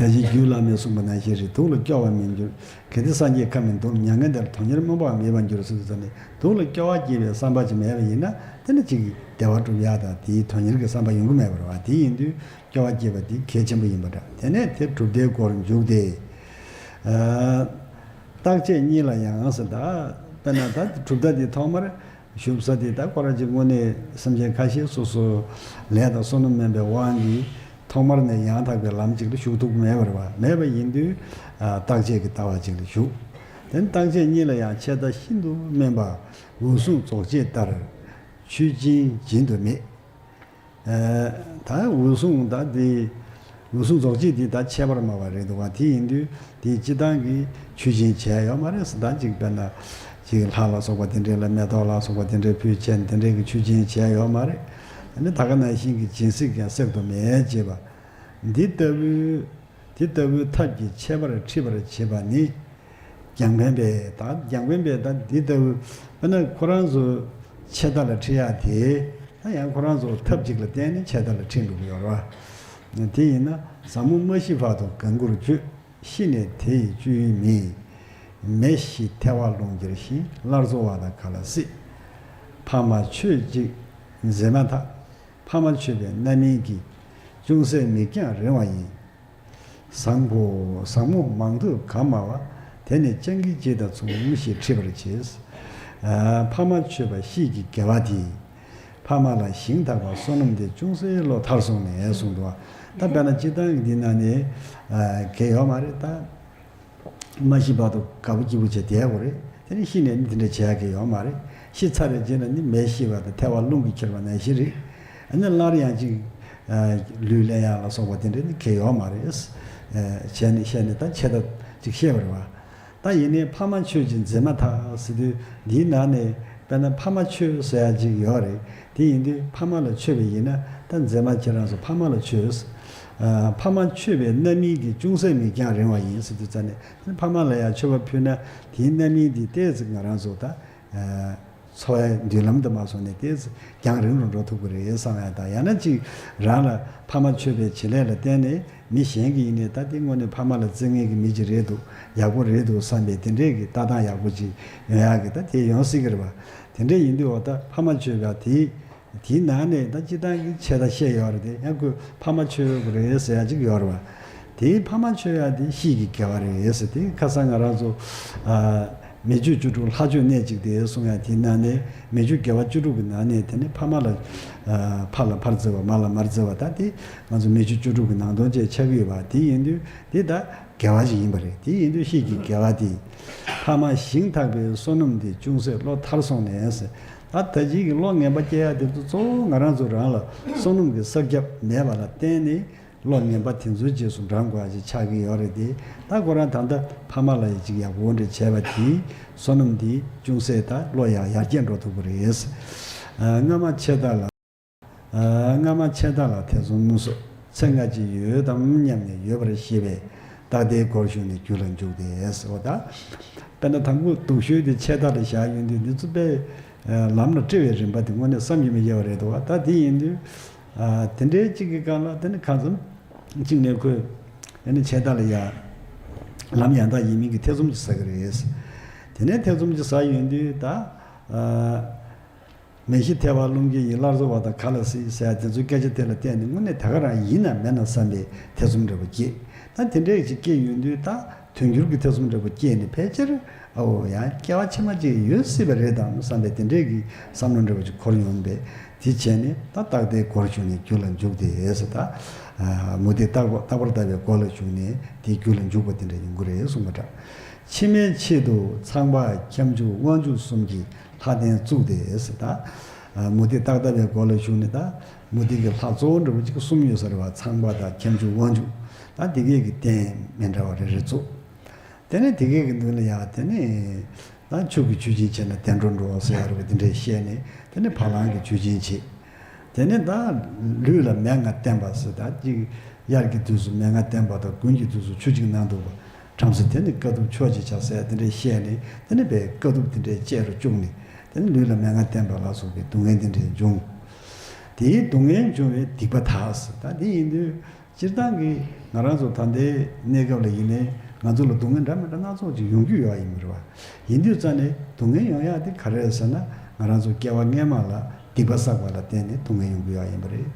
དེ་བཞིན་རྒྱུད་བླ་མས་གསུངས་པ་ནང་བཞིན་རེད། སྡུག་ལ་སྐྱོ་བར་མི་འགྱུར། གལ་ཏེ་སངས་རྒྱས་ཁམས་ནི་སྡུག་ལ། མྱ་ངན་འདས་ལ་དོན་གཉེར་རྨོངས་པ་མེད་པར་འགྱུར་ཟེར་དུས་ཙམ་ནས། སྡུག་ལ་སྐྱོ་བ་སྐྱེ་བའི་བསམ་པ་ཅིག་མེད་པ་ཡིན་ན། དེ་ནི་ཅིག་བདེ་བ་སྒྲུབ་ཡ་དང་དེའི་དོན་གཉེར་གྱི་བསམ་པ་ཡོང་གི་མེད་པ་རེད་བ། དེ་ཡིན་དུས་སྐྱོ་བ་སྐྱེས་པ་དེ་གལ་ཆེན་པོ་ཡིན་པ་འདྲ། དེ་ནས་དེ་གྲུབ་མཐའི་སྒོར་འཇུག་སྟེ། ཨ། རྟག་ཆད་གཉིས་ལ་ཡང་ཟེར། ད་དཔེར་ན་ད་གྲུབ་མཐའ་དེ་ཐོག་མར་བཞུགས་ས་དེ་ད་ཁོ་རང་ཅིག་དངོས་གནས་སེམས་ཅན་ཁ་ཤས་སོ་སོ་ལས་དང་བསོད་ནམས་དམན་པའི་དབང་གིས་ཐོག་མར་ནས་ཡང་དག་པའི་ལམ་ཅིག་ལ་ཞུགས་ཐུབ་ཀྱི་མེད་པ་རེད་བ། མེད་པ་ཡིན་དུས་ཨ་རྟག་ཆད་ཀྱི་ལྟ་བ་ཅིག་ལ་ཞུགས། དེ་ནི་རྟག་ཆད་གཉིས་ལ་ཡང་ཆད་ལྟ་ཤིན་ཏུ་དམན་པ། འོད་སྲུང་རྫོགས་བྱེད་ལྟར་ཆོས་ཅན་སྦྱིན་དུ་མེད། ཨ། ད་འོད་སྲུང་ད་དེ། འོད་སྲུང་རྫོགས་བྱེད་དེ་ད་ཁྱད་པར་མང་བ་རེད་འདུག་བ། དེ་ཡིན་དུས་དེ་སྤྱིར་བཏང་གི་ཆོས་ཅན་བྱས་ཡོད་མ་རེད་ཟེར། ད་ཅིག་དཔེར་ན་ཅིག་ལྷ་ལ་སོགས་པ་དེ་འདྲས་ལ་མེ་ཏོག་ལ་སོགས་པ་དེ་འདྲས་ཕུལ་བྱས་ནས་དེ་འདྲས་ཀྱི་ཆོས་ཅན་བྱས་ཡོད་མ་རེད། ཨ་ནི་ད་ག་ནང་བཞིན་གྱི་སྦྱིན་སྲེག་ཀྱང་བསྲེག་ཏུ་མེད་ཅེས་པ། འདི་ལྟ་བུའི། དེ་ལྟ་བུའི་ཐབས་ཀྱི་ཁྱད་པར་ཁྲིད་པར་བྱེད་པ་ནི། རྒྱང་འཕེན་པས་ད། རྒྱང་འཕེན་པས་ད་འདི་ལྟ་བུ། དཔེར་ན་ཁོ་རང་ཚོ་ཆད་ལྟ་ལ་ཁྲིད་ཡག་དེ། ད་ཡང་ཁོ་རང་ཚོ་ཐབས་ཅིག་ལ་བརྟེན་ནས་ཆད་ལྟ་ལ་ཁྲིད་འགྲོ་གི་ཡོད་རེད་བ། དེ་ཡིན་ན་ཟབ་མོ་མ་ཤི་བར་དུ་གང་སྐུར་སྤྱོད། ཤི་ནས་དེ་ཡི་སྤྱོད་ཡུལ་མེད། མེ་ཤི་ཐལ་བ་རླུང་འཁྱེར་ཞིང་། སླར་གསོ་བ་དང་ག་ལ་སྲིད། ཕ་མ་ཆོས་གཅིག་འཛིན་མ་ཐག། ཕ་མ་ཆོད་པའི་རྣམ་སྨིན་གྱིས། ཅུང་ཟད་མིག་རྒྱང་རིང་བ་ཡིན། བཟང་པོ་བཟང་མོ་མང་དུ་གང་སྨྲ་བ། དེ་ནི་སྤྱང་ཀི་སྤྱི་དང་མཚུངས། ཞེས་འཁྲིད་པར་བྱེད། ཨ། ཕ་མ་ཆོད་པ་ཤིས་ཀྱི་དགེ་བ་དེས། ཕ་མ་ལ་ཞིང་དག་པ་བསོད་ནམས་དེ། ཅུང་ཟད་བློ་ཐར་སོང་ནས་གསུངས་འདུག་ད་དཔེར་ན་སྤྱིར་བཏང་གི་འདི་ན་ནི། ཨ། གལ་ཡོད་མ་རེད་ད། མ་ཤི་བར་དུ་དགའ་པོ་སྐྱིད་པོ་བྱས་བསྡད་དགོས་རེད། དེ་ནས་ཤི་ནས་ནི་དེ་འདྲ་བྱེད་ཡག་གི་ཡོད་མ་རེད། ཤི་ཚར་བའི་རྗེས་ལ་ནི་མེ་ཤི་བ་དང་ཐལ་བ་རླུང་གིས་འཁྱེར་བ་ནང་བཞིན་རེད། ཨ་ནི་སླར་ཡང་ཅིག་ཨ། ལུས་ལེན་ཡག་ལ་སོགས་པ་དེ་འདྲ་ནི་གལ་ཡོད་མ་རེད། ཨ། བྱས་ནས་བཤད་ནས་ད་ཆད་ལྟ་ཅིག་བཤད་པ་རེད་བ། ད་ཡིན་ནའི་ཕ་མ་ཆོད་ཅིང་འཛིན་མ་ཐག་ཟེར་དུས་འདིའི་ནང་ནས། དཔེར་ན་ཕ་མ་ཆོད་ཟེར་ཡ་ཅིག་ཡོད་རེད། དེ་ཡིན་དུས་ཕ་མ་ལ་ཆོད་པ་ཡིན་ན་ད་འཛིན་མ་ཁྱེད་རང་ཚོ་ཕ་མ་ལ་ཆོད། ཨ། ཕ་མ་ཆོད་པའི་རྣམ་སྨིན་གྱིས། ཅུང་ཟད་མིག་རྒྱང་རིང་བ་ཡིན་ཟེར་དུས་ཙ་ནས། ཕ་མ་ལ་ཡང་མཆོད་པ་ཕུལ་ན་དེའི་རྣམ་སྨིན་དེ་ཏོག་ཙམ་ང་རང་ཚོ་ད། ཨ། འཚོ་བའི་མདུན་ལམ་དུ་མ་སོང་ནས་ཏོག་ཙམ་རྒྱང་རིང་རུ་འགྲོ་ཐུབ་ཀྱི་རེད་བསམ་ཡ་དང་། ཡང་ན་ཅིག་རང་ལ་ཕ་མ་མཆོད་པའི་བྱེད་ལས་ལ་བརྟེན་ནས། མི་གཞན་གྱིས་ཡིན་ནའི་ད་དེ་དངོས་གནས་ཕ་མ་ལ་བརྩི་མཁན་གྱི་མི་ཅིག་རེད་འདུག་ཡག་པོ་རེད་འདུག་བསམ་པའི་དེ་འདྲས་ཀྱི་ལྟ་སྟངས་ཡག་པོ་ཅིག་ཡོང་ཡག་གི་ད་དེ་ཡོང་སྲིད་ཀྱི་རེད་པ། དེ་འདྲས་ཡིན་དུས་འོ་ད་ཕ་མ་མཆོད་པ་དེ། དེའི་ནང་ནས་ད་སྤྱིར་བཏང་གི་ཆད་ལྟ་བཤད་ཡོད་རེད་དེ། ཡང་ཁོས་ཕ་མ་མཆོད་དགོས་རེད་ཟེར་ཡ་ཅིག་ཡོད་རེད་པ། དེའི་ཕ་མ་མཆོད་ཡ་དེ་ཤིས་ཀྱི་དགེ་བ་རེད་ཟེར་དེ། ཁ་སང་ང་རང་ཚོ། ཨ། མི་མཆོད་བཅུ་དྲུག་ལྷག་མཆོད་གནད་གཅིག་སྟེ་གསུང་ཡ་དེའི་ནང་ནས། མི་མཆོད་དགེ་བ་བཅུ་དྲུག་གི་ནང་ནས་དེ་ནི་ཕ་མ་ལ། ཨ། ཕ་ལ་ཕར་བརྩི་བ་མ་ལ་མར་བརྩི་བ། ད་དེ་ང་ཚོ་མི་མཆོད་བཅུ་དྲུག་གི་ནང་དོན་བཅས་ཆགས་ཀྱི་ཡོད་པ། དེ་ཡིན་དུས་དེ་ད་དགེ་བ་ཞིག་ཡིན་པ་རེད། དེ་ཡིན་དུས་ཤིས་ཀྱི་དགེ་བ་དེས། ཕ་མ་ཞིང་དག་པའི་བསོད་ནམས་དེ། ཅུང་ཟད་བློ་ཐར་སོང་ནས་ཟེར། ད་ད་ཅིག་གི་བློ་ངན་པ་སྐྱེ་ཡ་དེ་ཚོ་གཙོ་བོ་ང་རང་ཚོ་རང་ལ་བསོད་ནམས་ཀྱི་བསགས་རྒྱབ་མེད་པ་ལ་བརྟེན་ནས། བློ་ངན་པ་དེ་ཚོའི་རྗེས་སུ་འབྲང་དགོས་པ་ཞིག་ཆགས་ཀྱི་ཡོད་རེད་དེ། ད་ཁོ་རང་ད་ལྟ་ཕ་མ་ལ་ཡི་ཅིག་ཡག་པོ་འདྲ་བྱས་པ་དེའི་བསོད་ནམས་དེ་ཅུང་ཟད་ད་བློ་ཡང་ཡར་རྒྱས་འགྲོ་ཐུབ་ཀྱི་རེད། ཨ། སྔ་མ་ཆད་ལྟ་ལ། ཨ། སྔ་མ་ཆད་ལྟ་ལ་ཐེ་ཚོམ་སོགས། ཚེ་སྔ་ཕྱི་ཡོད་དམ་སྙམ་ནས། ཡོད་པར་ཤེས་པས་རྟག་བརྟན་སྒོར་ཞུགས་ནས། རྒྱུ་ལ་འཇུག་སྟེ་ཟེར་བ་དང་། དཔེར་ན་དང་པོ་སྡུག་ཤོས་དེ་ཆད་ལྟ་ལ་བཞག་ཡོང་དུས། འདི་ཚོ་དཔེ་ལམ་ལ་བཀྲི་བའི་རིམ་པ་དེ་དངོས་གནས་བསམ་གྱིས་མི་ཁྱབ་པ་རེད་འདུག་བ། ད་དེ་ཡིན་དུས། ཨ། དེ་འདྲའི་གཅིག་གི་སྒང་ལ་དེ་ནི་གང་འཚམ་གཅིག་ནས་ཁོས་དེ་ནི་ཆད་ལྟ་ལ་ཡ་ལམ་ཡང་དག་ཡིན་མིན་གྱི་ཐེ་ཚོམ་ཅིག་ཟ་གི་རེད། དེ་ནས་ཐེ་ཚོམ་ཅིག་ཟ་ཡོང་དུས་ད། ཨ། མེ་ཤི་ཐལ་བ་རླུང་འཁྱེར་ཡིན། སླར་གསོ་བ་དང་ག་ལ་སྲིད་ཟེར་ཡ་དེ་ཚོའི་སྐད་ཆ་དེ་ལ་བལྟས་ནས་དངོས་གནས་ད་ག་རང་ཡིན་ནམ་མིན་ནམ་བསམ་པའི་ཐེ་ཚོམ་འདྲ་པོ་སྐྱེས། ད་དེ་འདྲ་ཞིག་སྐྱེས་ཡོང་དུས་ད་དོན་འགྱུར་གྱི་ཐེ་ཚོམ་འདྲ་པོ་སྐྱེས་ནས། ཕལ་ཆེར་ཨ་འོ་ཡང་སྐྱེ་བ་ཕྱི་མ་ཅིག་ཡོད་སྲིད་པ་རེད་དམ་བསམ་པའི་དེ་འདྲའི་གི་བསམ་བློ་འདྲ་པོ་ཅིག་འཁོར་ཡོང་པས། དེ་བྱས་ནས་ད་རྟག་བརྟན་སྒོར་ཞུགས་ནས། རྒྱུ་ལ་འཇུག་སྟེ་ཟེར། ད། ཨ། མུ་སྟེགས་རྟག་པ་རྟག་པར་ལྟ་བའི་སྒོ་ལ་ཞུགས་ནས་དེའི་རྒྱུ་ལ་འཇུག་པ་དེ་འདྲ་ཡོང་གི་རེད་གསུངས་པ་འདྲ། ཕྱི་མའི་ཆེད་དུ་ཚངས་པ་ཁྱབ་འཇུག་དབང་ཕྱུག་གསུམ་གྱིས་ལྷ་རྟེན་བཙུགས་ཏེ་ཟེར། ད། ཨ། མུ་སྟེགས་རྟག་ལྟ་བའི་སྒོ་ལ་ཞུགས་ནས། ད་མུ་སྟེགས་ཀྱི་ལྷ་གཙོ་བོ་འདྲ་པོ་གཅིག་གསུམ་ཡོད་ས་རེད་བ། ཚངས་པ་དང་ཁྱབ་འཇུག་དབང་ཕྱུག་ད་དེ་གས་ཀྱི་རྟེན་མི་འདྲ་བ་རེ་རེ་བཙུགས། དེ་ནས་དེ་གས་ཀྱི་མདུན་ལ་ཡ། དེ་ནས་ད་ཆུ་གི་མཆོད་སྦྱིན་བྱས་ན་བདེ་འགྲོ་འགྲོ་ཟེར་ཡ་རེད་བ། དེ་འདྲས་བཤད་ནས། དེ་ནས་བ་ལང་གི་མཆོད་སྦྱིན་བྱེད། དེ་ནས་ད་ལུས་ལ་མན་ངག་བསྟན་པ་ཟེར། ད་ཅིག་དབྱར་གྱི་དུས་སུ་མན་ངག་བསྟན་པ་དང་། དགུན་གྱི་དུས་སུ་ཆུ་གཅིག་ནང་འདུག་པ། བྲམ་ཟེ་དེ་ནི་དཀའ་ཐུབ་ཕྱོགས་ཀྱི་བྱ་ཟེར་དེ་འདྲས་བཤད་ནས། དེ་ནི་བའི་དཀའ་ཐུབ་དེ་འདྲས་བཅས་རུ་བཅུག་ནས། དེ་ནི་ལུས་ལ་མན་ངག་བསྟན་པ་ལ་སོགས་པའི་སྡུག་བསྔལ་དེ་འདྲས་འབྱུང་། དེའི་སྡུག་བསྔལ་འབྱུང་བའི་སྡིག་པ་དག་ཟེར། ད་དེ་ཡིན་དུས་སྤྱིར་བཏང་གི་ང་རང་ཚོ་ད་ལྟའི་གནས་སྐབས་ལ་ཡིན་ནའི་ང་ཚོ་ལ་སྡུག་བསྔལ་འདྲ་མི་འདྲ་སྣ་ཚོགས་ཅིག་ཡོང་རྒྱུ་ཡོད་ཡིན་པ་རེད་བ། ཡིན་དུས་ཙ་ནས་སྡུག་བསྔལ་ཡོང་ཡག་དེ་ག་རེ་རེད་ཟེར་ན། ང་རང་ཚོ་སྐྱེ་བ་སྔས་མ་ལ་སྡིག་པ་བསགས་པ་ལ་བརྟེན་ནས་སྡུག་བསྔལ་ཡོང་གི་ཡོད་ཡིན་པ་རེད།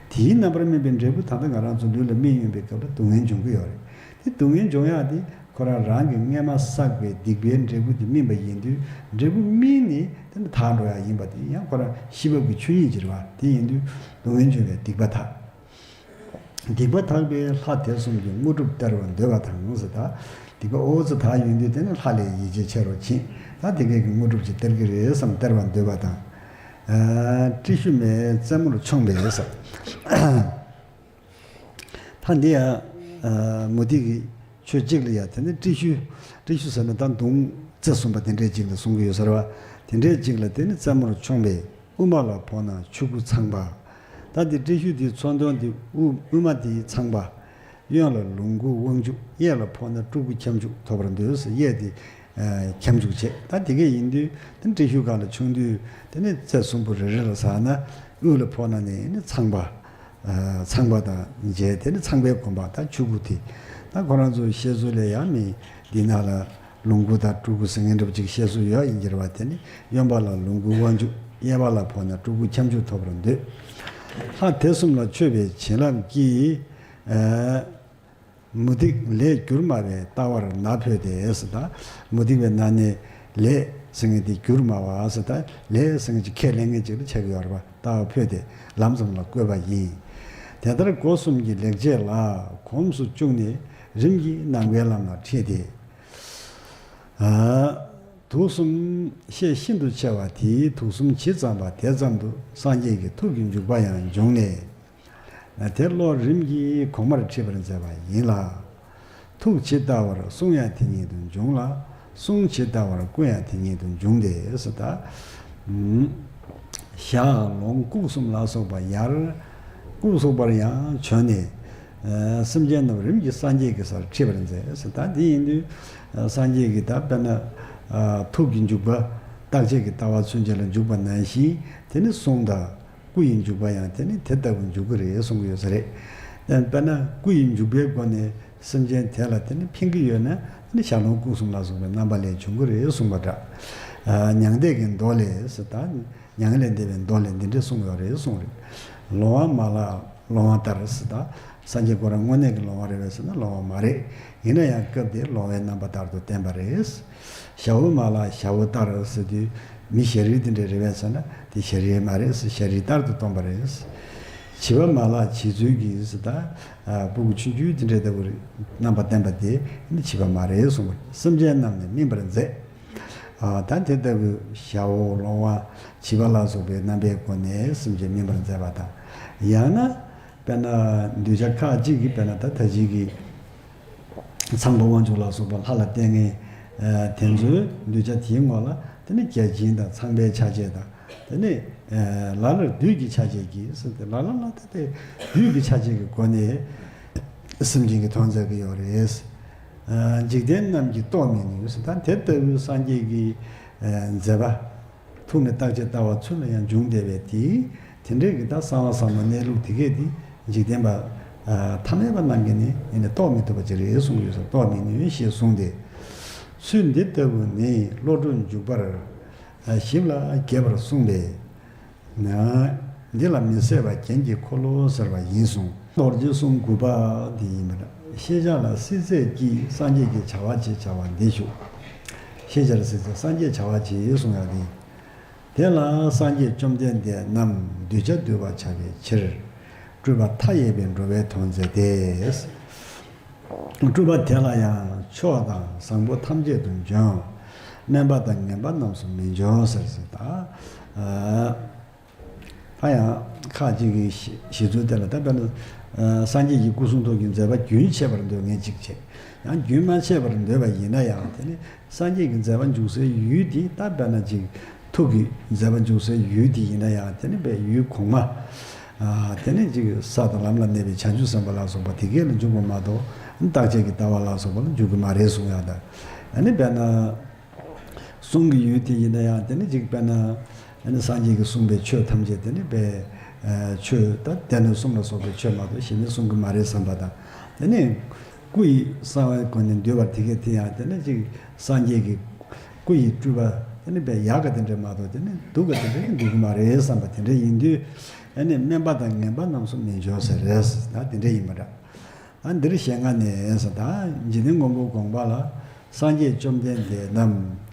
དེའི་རྣམ་པར་སྨིན་པའི་འབྲས་བུ་ད་ལྟ་ང་རང་ཚོ་ལུས་ལ་སྨིན་ཡོང་པའི་སྐབས་ལ་སྡུག་བསྔལ་འབྱུང་གི་ཡོད་རེད། དེ་སྡུག་བསྔལ་འབྱུང་ཡག་དེ་ཁོ་རང་རང་གི་སྔས་མ་བསགས་པའི་སྡིག་པའི་འབྲས་བུ་དེ་སྨིན་པ་ཡིན་དུས། འབྲས་བུ་སྨིན་ནས་དེ་ནི་དག་འགྲོ་ཡག་ཡིན་པ་དེ། ཡང་ཁོ་རང་ཤེས་རབ་ཀྱི་ཆོས་ཉིད་ཅིག་རེད་བ། དེ་ཡིན་དུས་སྡུག་བསྔལ་འབྱུང་བའི་སྡིག་པ་དག། སྡིག་པ་དག་པས་ལྷ་དེ་གསུམ་གྱི། དངོས་གྲུབ་སྟེར་བར་འདོད་པ་དང་ཟེར། ད་སྡིག་པ་ཨོ་ཙི་དག་ཡོང་དུས་དེ་ནི་ལྷ་ལས་ཡིད་ཆེས་ཆེ་རུ་ཕྱིན། ད་དེ་གས་ཀྱི་དངོས་གྲུབ་ཅིག་སྟེར་གྱི་རེད་བསམ། སྟེར་བར་འདོད་པ་དང་། ཨ། ཏྲི་ཤུ་མས་རྩེ་མོར་མཆོངས་པས་ཟེར། ད་འདི་ཡང་། ཨ། མུ་སྟེགས་ཀྱི་ཆོས་གཅིག་ལ་ཡ། དེ་ནི་ཏྲི་ཤུ། ཏྲི་ཤུ་ཟེར་ན་ད་མདུང་རྩེ་གསུམ་པ་དེ་འདྲའི་གཅིག་ལ་གསུང་གི་ཡོད་ས་རེད་བ། དེ་འདྲའི་གཅིག་ལ་དེ་ནི་རྩེ་མོར་མཆོངས་པས། དབུ་མ་ལ་ཕོག་ན་ཆོས་སྐུ་ཚངས་པ། ད་འདི་ཏྲི་ཤུ་འདིའི་མཚོན་དོན་འདི་དབུ་དབུ་མ་དེའི་ཚངས་པ། གཡོན་ལ་ལོངས་སྐུ་དབང་ཕྱུག་གཡས་ལ་ཕོག་ན་སྤྲུལ་སྐུ་ཁྱབ་འཇུག་ཐོབ་པར་འདོད་ཟེར། གཡས་དེ་ཨ་ཁྱབ་འཇུག་བྱེད། ད་དེ་གས་ཡིན་དུས་དེ་ཏྲི་ཤུ་སྒང་ལ་མཆོངས་དུས་དེ་ནི་རྩེ་གསུམ་པོ་རེ་རེ་ལ་ཟགས་ན། དབུ་ལ་ཕོག་ན་ནི་ནི་ཚངས་པ། ཚངས་པ་དང་མཇལ། དེ་ནི་ཚངས་པའི་དགོན་པ་ད་ཆོས་སྐུ་དེ། ད་ཁོ་རང་ཚོ་བཤད་སྲོལ་ལས་ཡང་མི་འདི་ན་ལ་ལོངས་སྐུ་དང་སྤྲུལ་སྐུ་ཟེར་མཁན་འདྲ་པོ་ཅིག་བཤད་སྲོལ་ཡོད་ཡིན་གྱི་རེད་བ། དེ་ནི་གཡོན་པ་ལ་ལོངས་སྐུ་དབང་ཕྱུག་གཡས་པ་ལ་འཕོ་ན་སྤྲུལ་སྐུ་ཁྱབ་འཇུག་ཐོབ་པར་འདོད། ལྷ་དེ་གསུམ་ལ་མཆོད་པའི་བྱིན་རླབས་ཀྱིས། མུ་སྟེགས་ལས་གྱུར་སྨྲ་བའི་ལྟ་བར་ན་འཕོས་ཏེ་ཟེར་ད། མུ་སྟེགས་པའི་ནང་ནས་ལས་ཟེར་མཁན་དེ་གྱུར་སྨྲ་བ་ཟེར་ད། ལས་ཟེར་མཁན་ཅིག་ཁས་ལེན་མཁན་ཅིག་ལ་ཆགས་ཀྱི་ཡོད་རེད་པ། ལྟ་བར་འཕོས་ཏེ་ལམ་ཙམ་ལ་བཀོད་པ་ཡིན། དེ་ལྟར་སྒོ་གསུམ་གྱི་ལེགས་སྤྱད་ལ་གོམས་སུ་བཅུག་ནས་རིམ་གྱིས་ནམ་མཁའི་ལམ་ལ་ཁྲིད་དེ། དུག་གསུམ་ཤས་ཤིན་ཏུ་ཆེ་བ་དེའི་དུག་གསུམ་ཇི་ཙམ་པ་དེ་ཙམ་དུ་སངས་རྒྱས་ཀྱི་ཐུགས་ཀྱི་འཇུག་པ་ཡང་འབྱུང་ནས། དེ་བློ་རིམ་གྱིས་གོང་མར་ཁྲིད་པར་མཛད་པ་ཡིན་ལ། ཐུགས་ཇི་ལྟ་བར་གསུང་ཡང་དེ་ཉིད་དུ་འབྱུང་ལ། གསུང་ཇི་ལྟ་བར་བཀུར་ཡང་དེ་ཉིད་དུ་འབྱུང་སྟེ་ཟེར་ད། ཞྭ་ལོང་སྐུགས་གསུམ་ལ་སོགས་པ་ཡར། སྐུགས་སོགས་པར་ཡང་བྱོན་ནས། སེམས་ཅན་རྣམས་རིམ་གྱིས་སངས་རྒྱས་ཀྱི་སར་ཁྲིད་པར་མཛད་ཟེར་ད། དེ་ཡིན་དུས་སངས་རྒྱས་ཀྱི་ད་དཔེར་ན་ཐུགས་ཀྱི་འཇུག་པ་རྟག་ཆད་ཀྱི་ལྟ་བ་ཚུན་ཆད་ལ་འཇུག་པ་ནང་བཞིན། དེ་ནི་གསུང་དང་སྐུ་ཡི་འཇུག་པ་ཡང་དེ་ནི་དེ་ལྟ་བུ་འཇུག་གི་རེད་གསུང་གི་ཡོད་ས་རེད། དཔེར་ན་སྐུ་ཡི་འཇུག་པའི་སྒོ་ནས་སེམས་ཅན་དེ་ལ་དེ་ནི་ཕན་གྱི་ཡོད་ན། དེ་ནི་ཞྭ་ལོང་སྐུགས་གསུམ་ལ་སོགས་པའི་རྣམ་པ་ལས་བྱུང་གི་རེད་གསུངས་པ་འདྲ། མྱང་འདས་ཀྱི་མདོ་ལས་ཟེར་ད། མྱ་ངན་ལས་འདས་པའི་མདོ་ལས་འདི་འདྲའི་གསུངས་ཡོད་རེད་གསུངས་རེད། ལོང་བ་མ་ལགས་ལོང་བ་ལྟར་ཟེར་ད། སངས་རྒྱས་ཁོ་རང་དངོས་གནས་ཀྱི་ལོང་བ་རེད་པས་ཟེར་ན་ལོང་བ་མ་རེད། ཡིན་ན་ཡང་སྐབས་དེར་ལོང་བའི་རྣམ་པ་ལྟར་དུ་བསྟན་པ་རེད། ཞ་བོ་མ་ལགས་ཞ་བོ་ལྟར་ཟེར་དུས་མི་ཞ་རིལ་དེ་འདྲ་རེད་པས་ཟེར་ན་དེ་ཞ་རིལ་མ་རེད་ཟེར། ཞ་རིལ་ལྟར་དུ་སྟོན་པ་རེད། བྱིས་པ་མ་ལགས་བྱིས་ཚུལ་གྱིས་ཟེར་ད། སྤུ་གུ་ཆུང་ཆུང་དེ་འདྲ་ལྟ་བུ་རེད། རྣམ་པ་བསྟན་པ་དེ་ནི་བྱིས་པ་མ་རེད་གསུངས་པ་རེད། སེམས་ཅན་རྣམས་ནི་སྨིན་པར་མཛད། ཨ། ད་དེ་ལྟ་བུའི་ཞ་བོ་ལོང་བ་བྱིས་པ་ལ་སོགས་པའི་རྣམ་པའི་སྒོ་ནས་སེམས་ཅན་སྨིན་པར་མཛད་པ་དང་། ཡང་ན་དཔེར་ན་གདུལ་བྱ་ཁ་ཅིག་གིས་དཔེར་ན་ད་ད་ཅིག་གི་ཚངས་པ་དབང་ཕྱུག་ལ་སོགས་པ་ལྷ་ལ་བསྟེན་མཁན་དེ་ཚོའི་གདུལ་བྱ་དེའི་ངོ་ལ་དེ་ནི་བརྒྱ་བྱིན་དང་ཚངས་པའི་ཆ་བྱད་དང་། དེ་ནས་ལ་ལར་བདུད་ཀྱི་ཆ་བྱད་ཀྱིས་ཟེར་ཏེ་ལ་ལ་ལ་དེ་དེ་བདུད་ཀྱི་ཆ་བྱད་ཀྱི་སྒོ་ནས་སེམས་ཅན་གྱི་དོན་མཛད་ཀྱི་ཡོད་རེད། འཇིག་རྟེན་རྣམས་ཀྱིས་རྟོགས་མི་ནུས་ཟེར་ད། དེ་ལྟ་བུའི་སངས་རྒྱས་ཀྱི་མཛད་པ་ཐུགས་ནས་བརྟག་དཔྱད་ལྟ་བ་ཚུན་ལ་ཡང་འབྱུང་བསྡད་པའི་དེ་དེ་འདྲའི་གི་ད་གསང་བ་ཟབ་མོ་གནས་ལུགས་དེ་གས་དེ་འཇིག་རྟེན་པ་ཐ་མལ་པ་རྣམས་ཀྱིས་ནི་ཡེ་ནས་རྟོགས་མི་ཐུབ་པ་ཅིག་རེད་གསུངས་ཡོད་ཟེར། རྟོགས་མི་ནུས་ཞེས་གསུངས་ཏེ། ཚུལ་འདི་ལྟ་བུ་ནི་བློ་གྲོས་འཇུག་པར། ཞིབ་ལ་རྒྱས་པར་གསུངས་པས་ན། འདི་ལ་མི་ཟད་པ་རྒྱན་གྱི་འཁོར་ལོ་ཟེར་བ་ཡིན་གསུངས། རྡོ་རྗེ་གསུང་དགུ་པ་འདི་ཡིན་པ་འདྲ། ཤེས་བྱ་ལ་སྲིད་རྩེ་གཅིག་སངས་རྒྱས་ཀྱི་བྱ་བ་ཅེས་བྱ་བ་འདི་ཞུ། ཤེས་བྱ་ལ་སྲིད་རྩེ་སངས་རྒྱས་བྱ་བ་ཅེས་གསུང་ཡག་འདི། དེ་ལ་སངས་རྒྱས་བཅོམ་ལྡན་འདས་རྣམས་གདུལ་བྱ་འདུལ་བར་བྱ་བའི་ཕྱིར། སྤྲུལ་པ་མཐའ་ཡས་པའི་འགྲོ་བའི་དོན་མཛད་དེ། སྤྲུལ་པ་དེ་ལ་ཡང་མཆོག་དང་བཟང་པོ་ཐམས་ཅད་དུ་འབྱོན། དམན་པ་དང་ངན་པ་རྣམས་སུ་མི་འབྱོན་ཟེར་ཟེར་ད། ད་ཡང་ཁ་ཅིག་གིས་ཞི་ཞི་ཚུལ་དེ་ལ་ད་དཔེར་ན་སངས་རྒྱས་ཀྱི་སྐུ་གསུང་ཐུགས་ཀྱི་མཛད་པ་རྒྱུན་ཆད་པར་འདོད་མཁན་ཅིག་བྱས། ཡང་རྒྱུན་མ་ཆད་པར་འདོད་པ་ཡིན་ན་ཡང་དེ་ནི། སངས་རྒྱས་ཀྱི་མཛད་པ་འཇུག་སའི་ཡུལ་དེ་ད་དཔེར་ན་ཅིག་ཐུགས་ཀྱི་མཛད་པ་འཇུག་སའི་ཡུལ་དེ་ཡིན་ན་ཡང་དེ་ནི་པའི་ཡུལ་གོང་མ། དེ་ནི་ཅིག་ས་དང་ལམ་ལ་གནས་པའི་བྱང་ཆུབ་སེམས་དཔའ་ལ་སོགས་པ་དེ་གས་ལ་འཇུག་པ་མ་གཏོགས་རྟག་ཆད་ཀྱི་ལྟ་བ་ལ་སོགས་པ་ལ་འཇུག་གི་མ་རེད་གསུང་ཡག་ད། ཨ་ནི་དཔེར་ན། གསུང་གི་ཡུལ་དེ་ཡིན་ན་ཡང་དེ་ནི་ཅིག་དཔེར་ན། ཨ་ནི་སངས་རྒྱས་ཀྱིས་གསུངས་པའི་ཆོས་ཐམས་ཅད་དེ་ནི་པའི་ཆོས་ད་སྡེ་སྣོད་གསུམ་ལ་སོགས་པའི་ཆོས་མ་གཏོགས་གཞན་མིན་གསུང་གི་མ་རེད་བསམ་པ་དང་། དེ་ནི། སྐུ་ཡི་གསང་བའི་སྒོ་ནས་འདུལ་བ་དེ་གས་དེ་ཡང་དེ་ནི་ཅིག་སངས་རྒྱས་ཀྱི་སྐུ་ཡི་སྤྲུལ་པ་དེ་ནི་པའི་ཡག་ག་དེ་འདྲས་མ་གཏོགས་དེ་ནི་སྡུག་ག་དེ་འདྲས་འདུལ་གི་མ་རེད་བསམ་པ་དེ་འདྲས་ཡིན་དུས། ཨ་ནི་དམན་པ་དང་ངན་པ་རྣམས་སུ་མི་འབྱོན་ཟེར་རེད་ཟེར་ད་དེ་འདྲས་ཡིན་པ་འདྲ། ད་འདིར་ཞལ་སྔ་ནས་ཟེར་ད་འཇིག་རྟེན་མགོན་པོ་དགོངས་པ་ལ་སངས་རྒྱས་བཅོམ་ལྡན་འདས་རྣམས།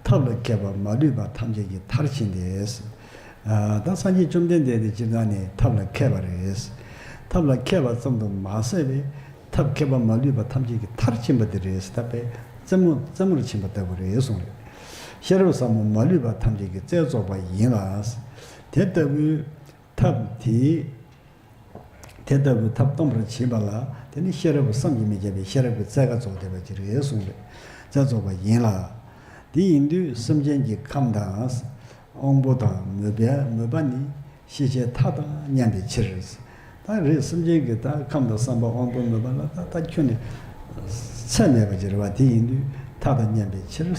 ཐབས་ལ་མཁས་པ་མ་ལུས་པ་ཐམས་ཅད་ཀྱིས་མཐར་ཕྱིན་ཏེ། ད་སངས་རྒྱས་བཅོམ་ལྡན་འདས་དེ་སྤྱིར་བཏང་ནས་ཐབས་ལ་མཁས་པ་རེད། ཐབས་ལ་མཁས་པ་ཙམ་དུ་མ་ཟད་པའི་ཐབས་མཁས་པ་མ་ལུས་པ་ཐམས་ཅད་ཀྱིས་མཐར་ཕྱིན་པ་དེ་རེད། ད་པའི་རྩེ་མོ་རྩེ་མོར་ཕྱིན་པ་ལྟ་བུ་རེད་གསུངས་རེད། ཤེས་རབ་ཟབ་མོ་མ་ལུས་པ་ཐམས་ཅད་ཀྱི་རྩལ་རྫོགས་པ་ཡིན་ལ། དེ་ལྟ་བུའི་ཐབས་དེ། དེ་ལྟ་བུའི་ཐབས་སྟོན་པར་བྱེད་པ་ལ་དེ་ནི་ཤེས་རབ་བསམ་གྱིས་མི་ཁྱབ་པའི་ཤེས་རབ་ཀྱི་རྩལ་ཁ་རྫོགས་བསྡད་པ་ཅིག་རེད་གསུངས་པས་རྩལ་རྫོགས་པ་ཡིན་ལ། དེ་ཡིན་དུས་སེམས་ཅན་གྱི་ཁམས་དང་། དབང་པོ་དང་མོས་པའི་མོས་པ་ནི་ཤེས་བྱའི་མཐའ་དང་མཉམ་པའི་ཕྱིར། ད་རེད་སེམས་ཅན་གྱི་ད་ཁམས་དང་བསམ་པ་དབང་པོ་མོས་པ་ལ་ད་ད་ཁྱོན་ནས་ཚད་མེད་པ་ཅིག་རེད་བ། དེ་ཡིན་དུས་མཐའ་དང་མཉམ་པའི་ཕྱིར།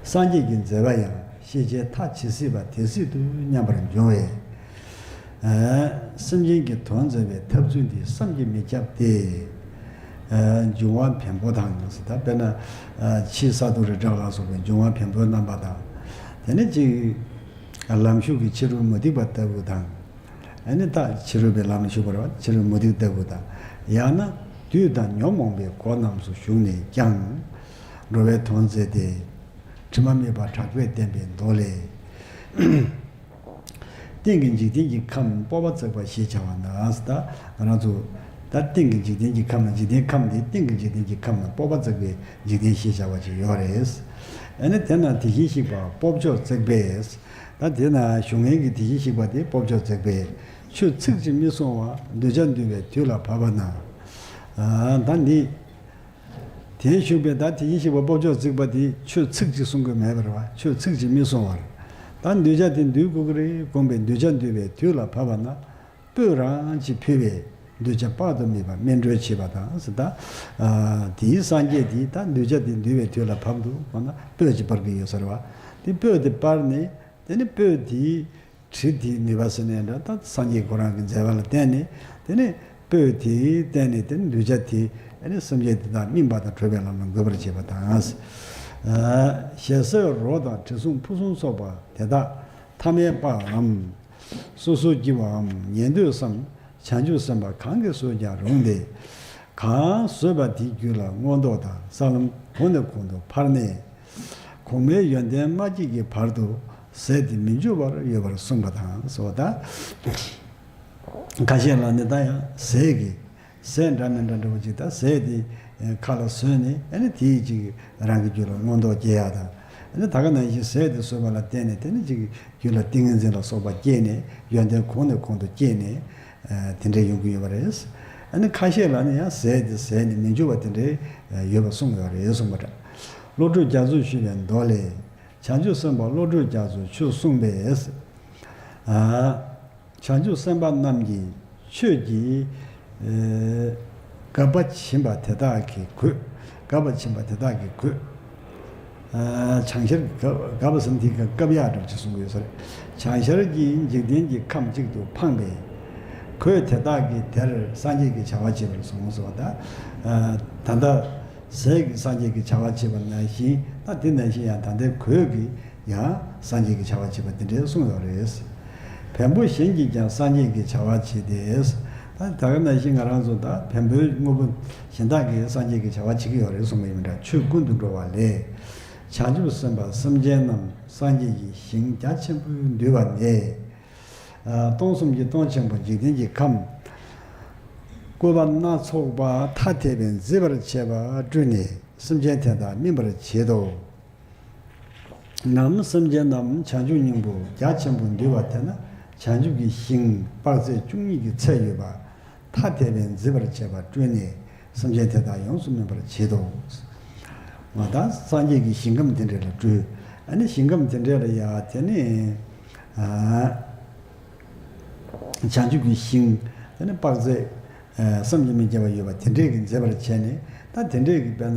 སངས་རྒྱས་ཀྱི་མཛད་པ་ཡང་ཤེས་བྱའི་མཐའ་ཇི་སྲིད་པ་དེ་སྲིད་དུ་མཉམ་པར་འབྱུང་བས། སེམས་ཅན་གྱི་དོན་མཛད་པའི་ཐབས་ཚུལ་འདི་བསམ་གྱིས་མི་ཁྱབ་སྟེ། འབྱུང་བ་བེམ་པོ་དང་ཟེར། ད་དཔེར་ན་ཕྱི་ས་རྡོ་རི་བྲག་ལ་སོགས་པའི་འབྱུང་བ་བེམ་པོའི་རྣམ་པ་དང་། དེ་ནས་ཅིག་ལམ་ཞུགས་ཀྱི་ཕྱི་རོལ་མུ་སྟེགས་པ་ལྟ་བུ་དང་། ཨ་ནི་ད་ཕྱི་རོལ་པའི་ལམ་ལ་ཞུགས་པ་རེད་བ། ཕྱི་རོལ་མུ་སྟེགས་ལྟ་བུ་དང་། ཡང་ན་བདུད་དང་ཉོན་མོངས་པའི་སྒོ་རྣམས་སུ་ཞུགས་ནས་ཀྱང་། འགྲོ་བའི་དོན་མཛད་དེ། དྲི་མ་མེད་པར་གྲགས་པས་བསྟན་པའི་མདོ་ལས། སྟེང་གི་འཇིག་རྟེན་གྱི་ཁམས་སྤོབས་པ་བརྩེགས་པ་ཞེས་བྱ་བ་ན་ཟེར། ད་ང་རང་ཚོ་ད་སྟེང་གི་འཇིག་རྟེན་གྱི་ཁམས་ལ། འཇིག་རྟེན་ཁམས་འདི་སྟེང་གི་འཇིག་རྟེན་གྱི་ཁམས་ལ་སྤོབས་པ་བརྩེགས་པའི་འཇིག་རྟེན་ཞེས་བྱ་བ་ཅིག་ཡོད་རེད། ཨ་ནི་དེ་ན་དེ་བཞིན་གཤེགས་པ་སྤོབས་མཆོག་བརྩེགས་པས། ད་དེ་ན་བཞུགས་མཁན་གྱི་དེ་བཞིན་གཤེགས་པ་དེ་སྤོབས་མཆོག་བརྩེགས་པས། ཆོས་ཚིག་གཅིག་མི་གསུང་བར་འདོད་ཆགས་འདུལ་བའི་དུས་ལ་བབ་པ་ན། ཨ་ད་འདི། དེར་བཞུགས་པའི་ད་དེ་བཞིན་གཤེགས་པ་སྤོབས་མཆོག་བརྩེགས་པ་དེ་ཆོས་ཚིག་གཅིག་གསུང་གི་མེད་པ་རེད་བ། ཆོས་ཚིག་གཅིག་མི་གསུང་བར། ད་འདོད་ཆགས་དེ་འདུལ་དགོས་ཀྱི་རེད་དགོངས་པའི་འདོད་ཆགས་འདུལ་བའི་དུས་ལ་བབ་པ་ན། སྤོས་རང་གཅིག་ཕུལ་བས་འདོད་ཆགས་དཔག་ཏུ་མེད་པ་སྨིན་གྲོལ་བྱེད་པ་དང་ཟེར། ད་དེའི་སངས་རྒྱས་དེ་ད་འདོད་ཆགས་དེ་འདུལ་བའི་དུས་ལ་བབ་འདུག་གོ་ན་སྤོས་གཅིག་སྤར་གྱི་ཡོད་ས་རེད་བ། དེ་སྤོས་དེ་སྤར་ནས། དེ་ནས་སྤོས་དེའི་དྲི་དེའི་ནུས་པ་ཟེར་ནའི་འདྲ། ད་སངས་རྒྱས་ཁོ་རང་གི་མཛད་པ་ལ་བརྟེན་ནས། དེ་ནས་སྤོས་དེའི་བརྟེན་ནས་དེ་ནས་འདོད་ཆགས་དེ་ཨ་ནི་སེམས་ཅན་དེ་དག་སྨིན་པ་དང་གྲོལ་བའི་ལམ་ལ་འགོད་པར་བྱེད་པ་དང་། ཞལ་ཟས་རོ་དང་དྲི་བསུང་ཕུན་སུམ་ཚོགས་པ་དེ་དག་ཐ་མལ་པའམ། སོ་སོར་བགྱི་བའམ་ཉན་འདོད་བསམ། བྱང་ཆུབ་སེམས་དཔའ་གང་གིས་བཟོད་ཀྱང་རུང་སྟེ། གང་བཟོད་པ་དེའི་རྒྱུད་ལ་མངོན་རྟོགས་དང་ས་ལམ་གོང་ནས་གོང་དུ་འཕར་ནས། གོང་མའི་ཡོན་ཏན་མ་སྐྱེས་ཀྱི་བར་དུ་ཟས་དེ་མི་འཇུ་བར་ཡོད་པར་གསུངས་པ་དང་ཟེར་བ་དང་། ཁ་ཤས་ལ་ནི་ད་ཡང་ཟས་ཀྱི། ཟས་འདྲ་མི་འདྲ་འདྲ་བོ་ཅིག་ད་ཟས་དེ་ཁ་ལ་ཟོས་ནས། ཨ་ནི་དེའི་ཅིག་རང་གི་རྒྱུད་ལ་མངོན་རྟོགས་སྐྱེ་ཡག་དང་། ཨ་ནི་ད་ག་ནང་བཞིན་ཟས་དེ་ཟོས་པ་ལ་བརྟེན་ནས་དེ་ནི་ཅིག་རྒྱུད་ལ་ཏིང་ངེ་འཛིན་ལ་སོགས་པ་སྐྱེས་ནས་ཡོན་ཏན་གོང་ནས་གོང་དུ་སྐྱེས་ནས། དེ་འདྲའི་ཡོང་གི་ཡོད་པ་རེད། ཨ་ནི་ཁ་ཤས་ལ་ནི་ཡང་ཟས་དེ་ཟས་ནས་མི་འཇུ་བ་དེ་འདྲའི་ཡོད་པ་གསུངས་ཡོད་རེད་གསུངས་པ་འདྲ། བློ་གྲོས་རྒྱ་མཚོས་ཞུས་པའི་མདོ་ལས། བྱང་ཆུབ་སེམས་དཔའ་བློ་གྲོས་རྒྱ་མཚོས་ཆོས་གསུངས་པས། བྱང་ཆུབ་སེམས་དཔའ་རྣམས་ཀྱིས་ཆོས་ཀྱི་དགག་པ་བྱིན་པ་དེ་དག་གིས་གོས། དགག་པ་བྱིན་པ་དེ་དག་གིས་གོས། བྱང་ཤར་གྱི་དགག་པ་ཟེར་ན་དེའི་བཀབ་ཡག་འདྲ་ཅིག་གསུང་གི་ཡོད་ས་རེད། བྱང་ཤར་གྱི་འཇིག་རྟེན་གྱི་ཁམས་གཅིག་ཏུ་འཕངས་པས། གོས་དེ་དག་གིས་དེར་སངས་རྒྱས་ཀྱི་བྱ་བ་བྱེད་པར་གསུངས་སོ། ད་ད་ལྟ་ཟས་ཀྱིས་སངས་རྒྱས་ཀྱི་བྱ་བ་བྱེད་པ་ནང་བཞིན། ད་དེ་ནང་བཞིན་ཡང་ད་ལྟའི་གོས་ཀྱིས་ཡང་སངས་རྒྱས་ཀྱི་བྱ་བ་བྱེད་པ་དེ་འདྲའི་གསུངས་ཡོད་རེད། བེམ་པོ་གཞན་གྱིས་ཀྱང་སངས་རྒྱས་ཀྱི་བྱ་བ་བྱེད་དེ། ད་ད་ག་ནང་བཞིན་ང་རང་ཚོ་ད་བེམ་པོའི་དངོས་པོ་གཞན་དག་གིས་སངས་རྒྱས་ཀྱི་བྱ་བ་བྱེད་ཀྱི་ཡོད་རེད་གསུངས་པ་ཡིན་པ་འདྲ། ཆོས་ཀུན་ཏུ་འགྲོ་བ་ལས། བྱང་ཆུབ་སེམས་དཔའ་སེམས་ཅན་རྣམས་སངས་རྒྱས་ཀྱི་ཞིང་རྒྱ་ཆེན་པོས་འདུལ་བ་ནས། སྟོང་གསུམ་གྱི་སྟོང་ཆེན་པོ་འཇིག་རྟེན་གྱི་ཁམས། བཀོད་པ་སྣ་ཚོགས་པ་ཐ་དད་པས་མཛེས་པར་བྱེད་པ་སྤྲུལ་ནས་སེམས་ཅན་དེ་དག་སྨིན་པར་བྱེད་དོ། ནམ་སེམས་ཅན་རྣམས་བྱང་ཆུབ་སྙིང་པོ་རྒྱ་ཆེན་པོ་འདུལ་བ་དེ་ན། བྱང་ཆུབ་ཀྱི་ཞིང་དཔག་ཚད་བཅུ་གཉིས་ཀྱི་ཚད་ཡོད་པ། ཐ་དད་པས་མཛེས་པར་བྱེད་པ་སྤྲུལ་ནས་སེམས་ཅན་དེ་དག་ཡོངས་སུ་སྨིན་པར་བྱེད་དོ། ང་དང་སངས་རྒྱས་ཀྱི་ཞིང་ཁམས་དེ་འདྲ་ལ་སྤྲུལ། ཨ་ནི་ཞིང་ཁམས་དེ་འདྲ་ལ་ཡ་དེ་ནི། ཨ། བྱང་ཆུབ་ཀྱི་ཞིང་། དེ་ནི་དཔག་ཚད་བསམ་གྱིས་མི་ཁྱབ་པ་ཡོད་པ་དེ་འདྲས་ཀྱིས་མཛེས་པར་བྱས་ནས། ད་དེ་འདྲས་ཀྱི་དཔེར་ན་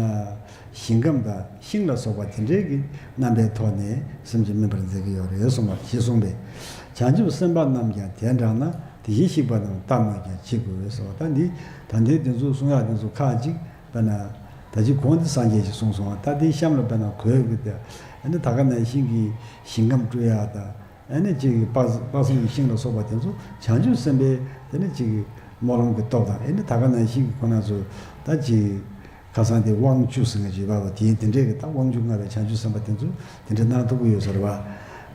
ཞིང་ཁམས་དང་ཤིང་ལ་སོགས་པ་དེ་འདྲས་ཀྱི་རྣམ་པའི་ཐོག་ནས་སེམས་ཅན་སྨིན་པར་མཛད་ཀྱི་ཡོད་རེད་གསུངས་པ་ཞེས་གསུངས་པས། བྱང་ཆུབ་སེམས་དཔའ་རྣམས་ཀྱང་དེ་འདྲ་ན་དེ་བཞིན་གཤེགས་པ་རྣམས་ལྟ་སྨོས་ཀྱང་བྱེད་དགོས་སོ། ད་འདི་ད་ལྟའི་དེ་ཚོ་གསུང་ཡག་དེ་ཚོ་ཁག་ཅིག་དཔེར་ན་ད་ཅི་གོང་དེ་སངས་རྒྱས་ཀྱིས་གསུངས་སོང་བ། ད་དེའི་གཤམ་ལ་དཔེར་ན་གོས་ཀྱི་དེ་ཨ་ནི་ད་ག་ནང་བཞིན་གྱི་ཞིང་ཁམས་སྤྲུལ་ཡག་དང་། ཨ་ནི་གཅིག་གིས་དཔག་དཔག་བསམ་གྱི་ཤིང་ལ་སོགས་པ་དེ་ཚོ་བྱང་ཆུབ་སེམས་དཔའི་དེ་ནི་གཅིག་གིས་སྨོན་ལམ་གྱི་སྟོབས་དང་། ཨ་ནི་ད་ག་ནང་བཞིན་གྱི་ཁོ་ན་ཚོ་ད་གཅིག་ཁ་སང་དེ་དབང་བཅུ་ཟེར་ནས་བརྗོད་པ་བ་དེ་དེ་འདྲས་ཀྱི་ད་དབང་བཅུ་མངའ་བའི་བྱང་ཆུབ་སེམས་དཔའ་དེ་ཚོ་དེ་འདྲས་གནང་ཐུབ་ཀྱི་ཡོད་ཟེར་བ།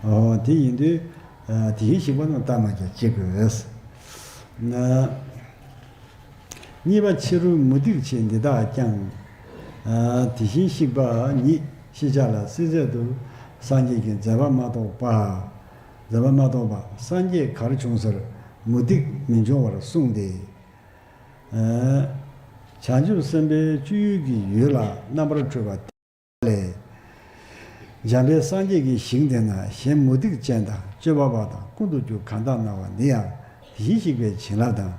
ཨོ་དེ་ཡིན་དུས་དེ་བཞིན་གཤེགས་པ་རྣམས་ལྟ་སྨོས་ཀྱང་བྱེད་དགོས། གཉིས་པ་ཕྱི་རོལ་མུ་སྟེགས་བྱེད་འདི་དག་ཀྱང་། དེ་བཞིན་གཤེགས་པ་ཉིད་ཤེས་བྱ་ལ་སྲིད་རྩེ་དུ་སངས་རྒྱས་ཀྱི་མཛད་པ་མ་གཏོགས་པ། མཛད་པ་མ་གཏོགས་པ་སངས་རྒྱས་གར་བྱུང་སར་མུ་སྟེགས་མི་འབྱུང་བར་གསུངས་ཏེ། བྱང་ཆུབ་སེམས་དཔའི་སྤྱོད་ཡུལ་གྱི་ཡུལ་ལ་རྣམ་པར་འཕྲུལ་པ། ལས། འཇམ་དཔལ་སངས་རྒྱས་ཀྱི་ཞིང་དེ་ན་གཞན་མུ་སྟེགས་ཅན་དང་སྤྱོད་པ་པོ་དང་ཀུན་ཏུ་རྒྱུ་གང་དག་སྣང་བ་འདི་ཡང་དེ་བཞིན་གཤེགས་པའི་བྱིན་རླབས་དང་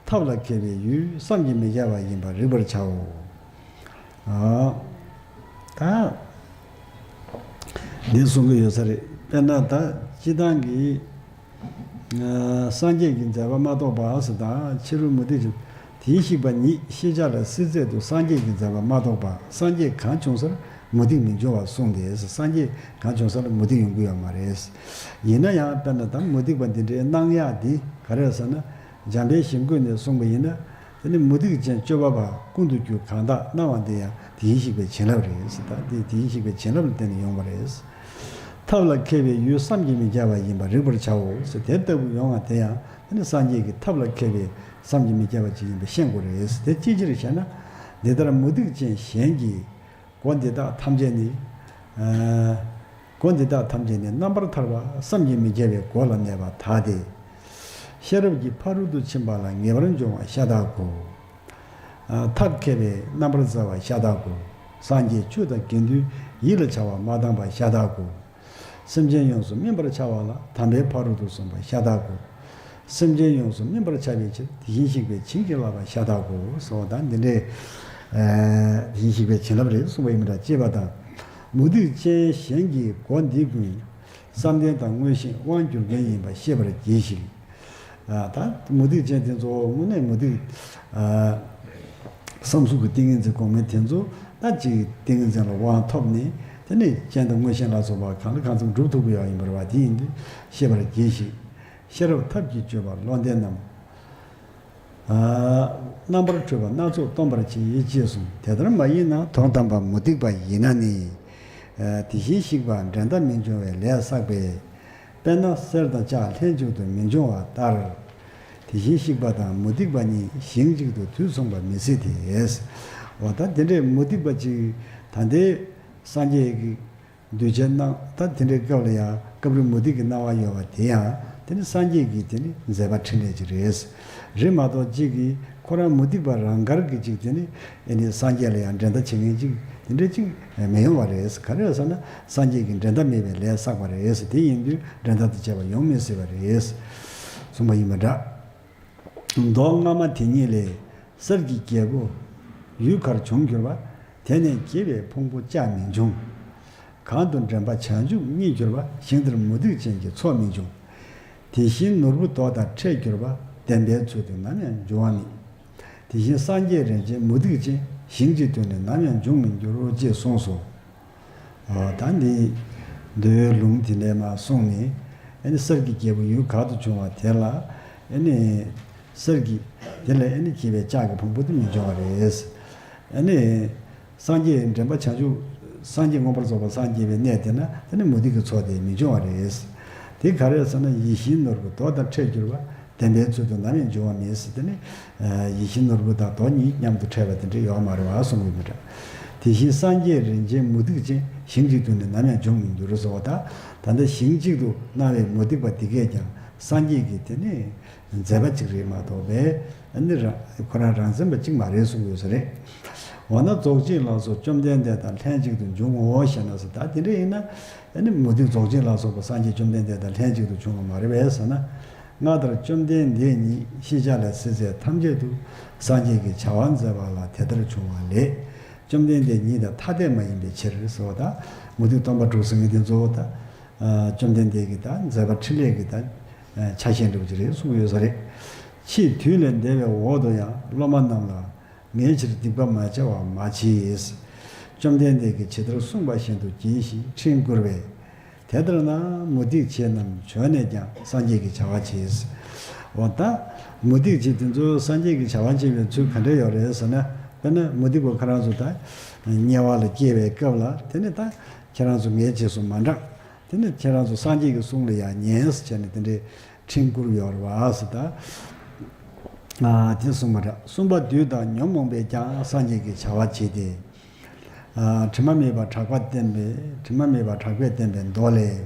ཐབས་ལ་མཁས་པའི་ཡུལ་བསམ་གྱིས་མི་ཁྱབ་པ་ཡིན་པར་རིག་པར་བྱའོ། ཨ། ད་འདི་གསུང་གི་ཡོད་ས་རེད། དཔེར་ན་ད་སྤྱི་བཏང་གི་ སངས་རྒྱས་ཀྱི་མཛད་པ་མ་གཏོགས་པ་ཟེར་དང་ཕྱི་རོལ་མུ་སྟེགས་ཀྱི། དེའི་ཤིག་པ་ཉིད་ཤེས་བྱ་ལ་སྲིད་ཚད་དུ་སངས་རྒྱས་ཀྱི་མཛད་པ་མ་གཏོགས་པ་སངས་རྒྱས་གང་བྱུང་སར་མུ་སྟེགས་མི་འབྱུང་བར་གསུངས་ཏེ། སངས་རྒྱས་གང་བྱུང་སར་མུ་སྟེགས་ཡོང་གི་ཡོད་མ་རེད། ཡིན་ན་ཡང་དཔེར་ན་ད་མུ་སྟེགས་པ་འདི་འདྲའི་སྣང་ཡག་འདི་ག་རེ་ཟེར་ན། འཇམ་དཔལ་ཞིང་བཀོད་ནས་གསུངས་པ་ཡིན་ན། དེ་ནི་མུ་སྟེགས་ཅན་སྤྱོད་པ་པ་ཀུན་ཏུ་རྒྱུ་གང་དག་སྣང་བ་འདི་ཡང་དེའི་ཤིག་པའི་བྱིན་རླབས་རེད་ཟེར། ད་དེ་དེའི་ཤིག་པའི་བྱིན་རླབས་ལ་བརྟེན་ནས་ཡོང་བ་རེད། ཐབས་ལ་མཁས་པའི་ཡུལ་བསམ་གྱིས་མི་ཁྱབ་པ་ཡིན་པར་རིག་པར་བྱའོ་ཟེར། དེ་ལྟ་བུ་ཡོང་བ་དེ་ཡང་དེ་ནི་སངས་རྒྱས་ཀྱི་ཐབས་ལ་མཁས་པའི་བསམ་གྱིས་མི་ཁྱབ་པ་ཅིག་ཡིན་པ་ཤེས་དགོས་རེད། དེ་ཅིའི་ཕྱིར་ཞེ་ན། འདི་ལྟར་མུ་སྟེགས་ཅན་གཞན་གྱི་སྒོ་འདི་དག་ཐམས་ཅད་ནི། ཨ། སྒོ་འདི་དག་ཐམས་ཅད་ནི་རྣམ་པར་ཐར་པ་བསམ་གྱིས་མི་ཁྱབ་པའི་སྒོ་ལ་གནས་པ་དག་སྟེ། ཤེས་རབ་ཀྱི་ཕ་རོལ་ཏུ་ཕྱིན་པ་ལ་ངེས་པར་འབྱུང་བ་ཤ་སྟག་གོ། ཐབས་མཁས་པས་རྣམ་པར་བཙལ་བ་ཤ་སྟག་གོ། སངས་རྒྱས་ཆོས་དང་དགེ་འདུན་ཡིད་ལ་བྱ་བ་མ་བཏང་བ་ཤ་སྟག་གོ། སེམས་ཅན་ཡོངས་སུ་སྨིན་པར་བྱ་བ་ལ་དམ་པའི་ཕ་རོལ་ཏུ་སོང་བ་ཤ་སྟག་གོ། སེམས་ཅན་ཡོངས་སུ་སྨིན་པར་བྱ་བའི་ཕྱིར་དེ་བཞིན་གཤེགས་པས་བྱིན་གྱིས་བརླབ་པ་ཤ་སྟག་གོ། ཟེར་བ་དང་འདི་འདྲའི། ཨ། དེ་བཞིན་གཤེགས་པའི་བྱིན་རླབས་རེད་གསུངས་པ་ཡིན་པ་འདྲ་ཅེས་པ་དང་། མུ་སྟེགས་ཅན་གཞན་གྱི་སྒོ་འདི་ཀུན་བསམ་གཏན་དང་མངོན་ཤེས་དབང་བསྒྱུར་མཁན་ཡིན་པ་ཤེས་པར་གྱིས་ཤིག། ཨ། ད་མུ་སྟེགས་ཅན་དེ་ཚོ་དངོས་གནས་མུ་སྟེགས། ཨ། བསམ་གཟུགས་ཀྱི་ཏིང་ངེ་འཛིན་གོང་མའི་དེ་ཚོ་ད་ཅིག་ཏིང་ངེ་འཛིན་ལ་དབང་ཐོབ་ནས་དེ་ནས་སྤྱན་དང་མངོན་ཤེས་ལ་སོགས་པ་གང་ལ་གང་འཚམ་སྒྲུབ་ཐུབ་ཀྱི་ཡོད་ཡིན་པར་བ་དེ་ཡིན་དུས་ཤེས་པར་གྱིས་ཤིག། ཤེས་རབ་ཐབས་ཀྱི་སྤྱོད་པ་བློ་ལྡན་རྣམས། ཨ། རྣམ་པར་འཕྲུལ་པ་སྣ་ཚོགས་སྟོན་པར་བྱེད་ཅེས་གསུངས། དེ་ལྟར་མ་ཡིན་ན་དོན་དམ་པར་མུ་སྟེགས་པ་ཡིན་ན་ནི། ཨ། དེ་བཞིན་གཤེགས་པ་འགྲན་ཟླ་མི་འབྱུང་བའི་ལས་བསགས་པས། དཔེར་ན་གསེར་དང་ལྕགས་ལྷན་ཅིག་ཏུ་མི་འབྱུང་བ་ལྟར། དེ་བཞིན་གཤེགས་པ་དང་མུ་སྟེགས་པ་གཉིས་ཞིང་གཅིག་ཏུ་དུས་མཚུངས་པ་མི་སྲིད་དེ། འོ་ད་དེ་འདྲའི་མུ་སྟེགས་པ་ཅིག་ད་ལྟའི་སངས་རྒྱས་ཀྱི་གདུལ་བྱའི་སྣང་ད་དེ་འདྲའི་སྐབས་ལ་ཡང་སྐབས་རེ་མུ་སྟེགས་ཀྱི་སྣང་བ་ཡོད་པ་དེ་ཡང་དེ་ནི་སངས་རྒྱས་ཀྱི་དེ་ནི་མཛད་པ་འཕྲིན་ལས་ཅིག་རེད། རེད་མ་གཏོགས་གཅིག་གིས་ཁོ་རང་མུ་སྟེགས་པ་རང་དགར་གྱི་གཅིག་དེ་ནི་ཨེ་ནི་སངས་རྒྱས་ལ་ཡང་འགྲན་ཟླ་བྱེད་མཁན་གཅིག་དེ་འདྲའི་གཅིག་མི་ཡོང་བ་རེད། ག་རེ་རེད་ཟེར་ན་སངས་རྒྱས་ཀྱིས་འགྲན་ཟླ་མེད་པའི་ལས་བསགས་པ་རེད། དེ་ཡིན་དུས་འགྲན་ཟླ་དང་བཅས་པ་ཡོང་མི་སྲིད་པ་རེད། གསུངས་པ་ཡིན་པ་འདྲ། མདོ་སྔ་མ་དེ་ཉིད་ལས། གསེར་གྱི་རྒྱལ་པོ་ཡུལ་གར་བྱུང་གྱུར་པ། དེ་ནས་སྐྱེ་བའི་ཕུང་པོ་ལྕགས་མི་འབྱུང་། གང་དུ་འདྲེན་པ་བྱང་ཆུབ་རྙེད་གྱུར་པ། ཞིང་དེར་མུ་སྟེགས་ཅན་གྱི་ཚོགས་མི་འབྱུང་། དེ་བཞིན་ནོར་བུ་དོ་དང་འཕྲད་གྱུར་པ། ལྡན་པའི་ཚུལ་དུ་ནམ་ཡང་འབྱུང་བ་མེད། དེ་བཞིན་སངས་རྒྱས་རིན་ཆེན་མུ་སྟེགས་ཅན། ཞིང་གཅིག་ཏུ་ནི་ནམ་ཡང་འབྱུང་མི་འགྱུར་རོ་ཅེས་གསུངས་སོ། ཨོ་ད་འདི་མདོའི་ལུང་དེ་འདྲས་མ་གསུངས་ནས་ཨ་ནི་གསེར་གྱི་རྒྱལ་པོ་ཡུལ་ག་དུ་བྱུང་བ་དེ་ལ་ཨ་ནི་གསེར་གྱི་དེ་ལས་ཨ་ནི་སྐྱེས་པའི་ལྕགས་ཀྱི་ཕུང་པོ་དེ་མི་འབྱུང་བ་རེད། ཨ་ནི་སངས་རྒྱས་འདྲེན་པ་བྱང་ཆུབ་སངས་རྒྱས་མངོན་པར་རྫོགས་པར་སངས་རྒྱས་པའི་གནས་དེ་ན་དེ་ནི་མུ་སྟེགས་ཀྱི་ཚོགས་དེ་མི་འབྱུང་བ་རེད། དེ་ག་རེ་ཟེར་ན་ཡིད་བཞིན་ནོར་བུ་དོ་དང་འཕྲད་གྱུར་པ། ལྡན་པའི་ཚུལ་དུ་ནམ་ཡང་འབྱུང་བ་མེད་ཟེར་དེ་ནི། ཡིད་བཞིན་ནོར་བུ་དང་དོ་གཉིས་མཉམ་དུ་འཕྲད་པ་དེ་འདྲ་ཡོད་མ་རེད་བ་གསུང་གི་མི་འདྲ། དེ་བཞིན་སངས་རྒྱས་རིན་ཆེན་མུ་སྟེགས་ཅན། ཞིང་གཅིག་ཏུ་ནི་ནམ་ཡང་འབྱུང་མི་འགྱུར་ཟེར་བ་དང་། ད་ལྟ་ཞིང་གཅིག་ཏུ་སྣང་བའི་མུ་སྟེགས་པ་དེ་གས་ཀྱང་སངས་རྒྱས་ཀྱི་དེ་ནི་མཛད་པ་གཅིག་རེད་མ་གཏོགས་པས་ཨ་ནི་རང་ཁོ་རང་རང་མཚན་པ་གཅིག་མ་རེད་གསུང་གི་ཡོད་ས་རེད། འོ་ན་རྫོགས་བྱེད་ལ་སོགས་བཅོམ་ལྡན་འདས་དང་ལྷན་ཅིག་ཏུ་འབྱུང་ངོ་ཞེ་ན་ཟེར། ད་དེ་འདྲ་ཡིན་ན་ཨ་ནི་མུ་སྟེགས་རྫོགས་བྱེད་ལ་སོགས་པ་སངས་རྒྱས་བཅོམ་ལྡན་འདས་དང་ལྷན་ཅིག་ཏུ་འབྱུང་བ་མ་རེད་པས་ཟེར་ན། སྔར་ལྟར་བཅོམ་ལྡན་འདས་ཉིད་ཤེས་བྱ་ལ་སྲིད་ཚད་ཐམས་ཅད་དུ་སངས་རྒྱས་ཀྱི་བྱ་བ་མཛད་པ་ལ་དེ་ལྟར་འབྱུང་བ་ལས། བཅོམ་ལྡན་འདས་ཉིད་དང་ཐ་དད་མ་ཡིན་པའི་ཕྱིར་ཟེར་བ་དང་། མུ་སྟེགས་སྟོན་པ་དྲུག་ཟེར་མཁན་དེ་ཚོ་ད་བཅོམ་ལྡན་འདས་ཀྱི་ད་མཛད་པ་འཕྲིན་ལས་ཀྱི་ད་ཆ་ཤས་འདྲ་བོ་ཅིག་རེད་གསུངས་ཡོད་ས་རེད། ཕྱིས་དུས་ལས་འདས་པའི་འོག་ཏུ་ཡང་སློབ་མ་རྣམས་ལ། ངའི་ཕྱིར་སྡིག་པ་མ་བྱ་བ་མ་མཆིས། བཅོམ་ལྡན་འདས་ཀྱིས་ཇི་ལྟར་གསུངས་པ་བཞིན་དུ་གྱིས་ཤིག་ཕྲེང་བསྐུར་བས། དེ་ལྟར་ན་མུ་སྟེགས་བྱེད་རྣམས་བྱོན་ནས་ཀྱང་སངས་རྒྱས་ཀྱི་བྱ་བ་བྱེད། འོ་ད་མུ་སྟེགས་བྱེད་དེ་ཚོ་སངས་རྒྱས་ཀྱི་བྱ་བ་བྱེད་པའི་ཚུལ་ག་འདྲ་ཡོད་རེད་ཟེར་ན། དཔེར་ན་མུ་སྟེགས་པ་ཁོ་རང་ཚོ་ད་དམྱལ་བ་ལ་སྐྱེ་བའི་སྐབས་ལ་དེ་ནི་ད་ཁྱེད་རང་ཚོ་ངའི་རྗེས་སུ་མ་འབྲངས། དེ་ནི་ཁྱེད་རང་ཚོ་སངས་རྒྱས་ཀྱི་གསུང་ལ་ཡང་ཉན་ཟེར་བྱས་ནས་དེ་འདྲའི་ཕྲེང་བསྐུར་ཡོད་རེད་བ་ཟེར་ད། ཨ་དེ་གསུངས་པ་འདྲ། གསུམ་པ་བདུད་དང་ཉོན་མོངས་པས་ཀྱང་སངས་རྒྱས་ཀྱི་བྱ་བ་བྱེད་དེ། ཨ་དྲི་མ་མེད་པ་གྲགས་པ་བསྟན་པའི་དྲི་མ་མེད་པ་གྲགས་པས་བསྟན་པའི་མདོ་ལས།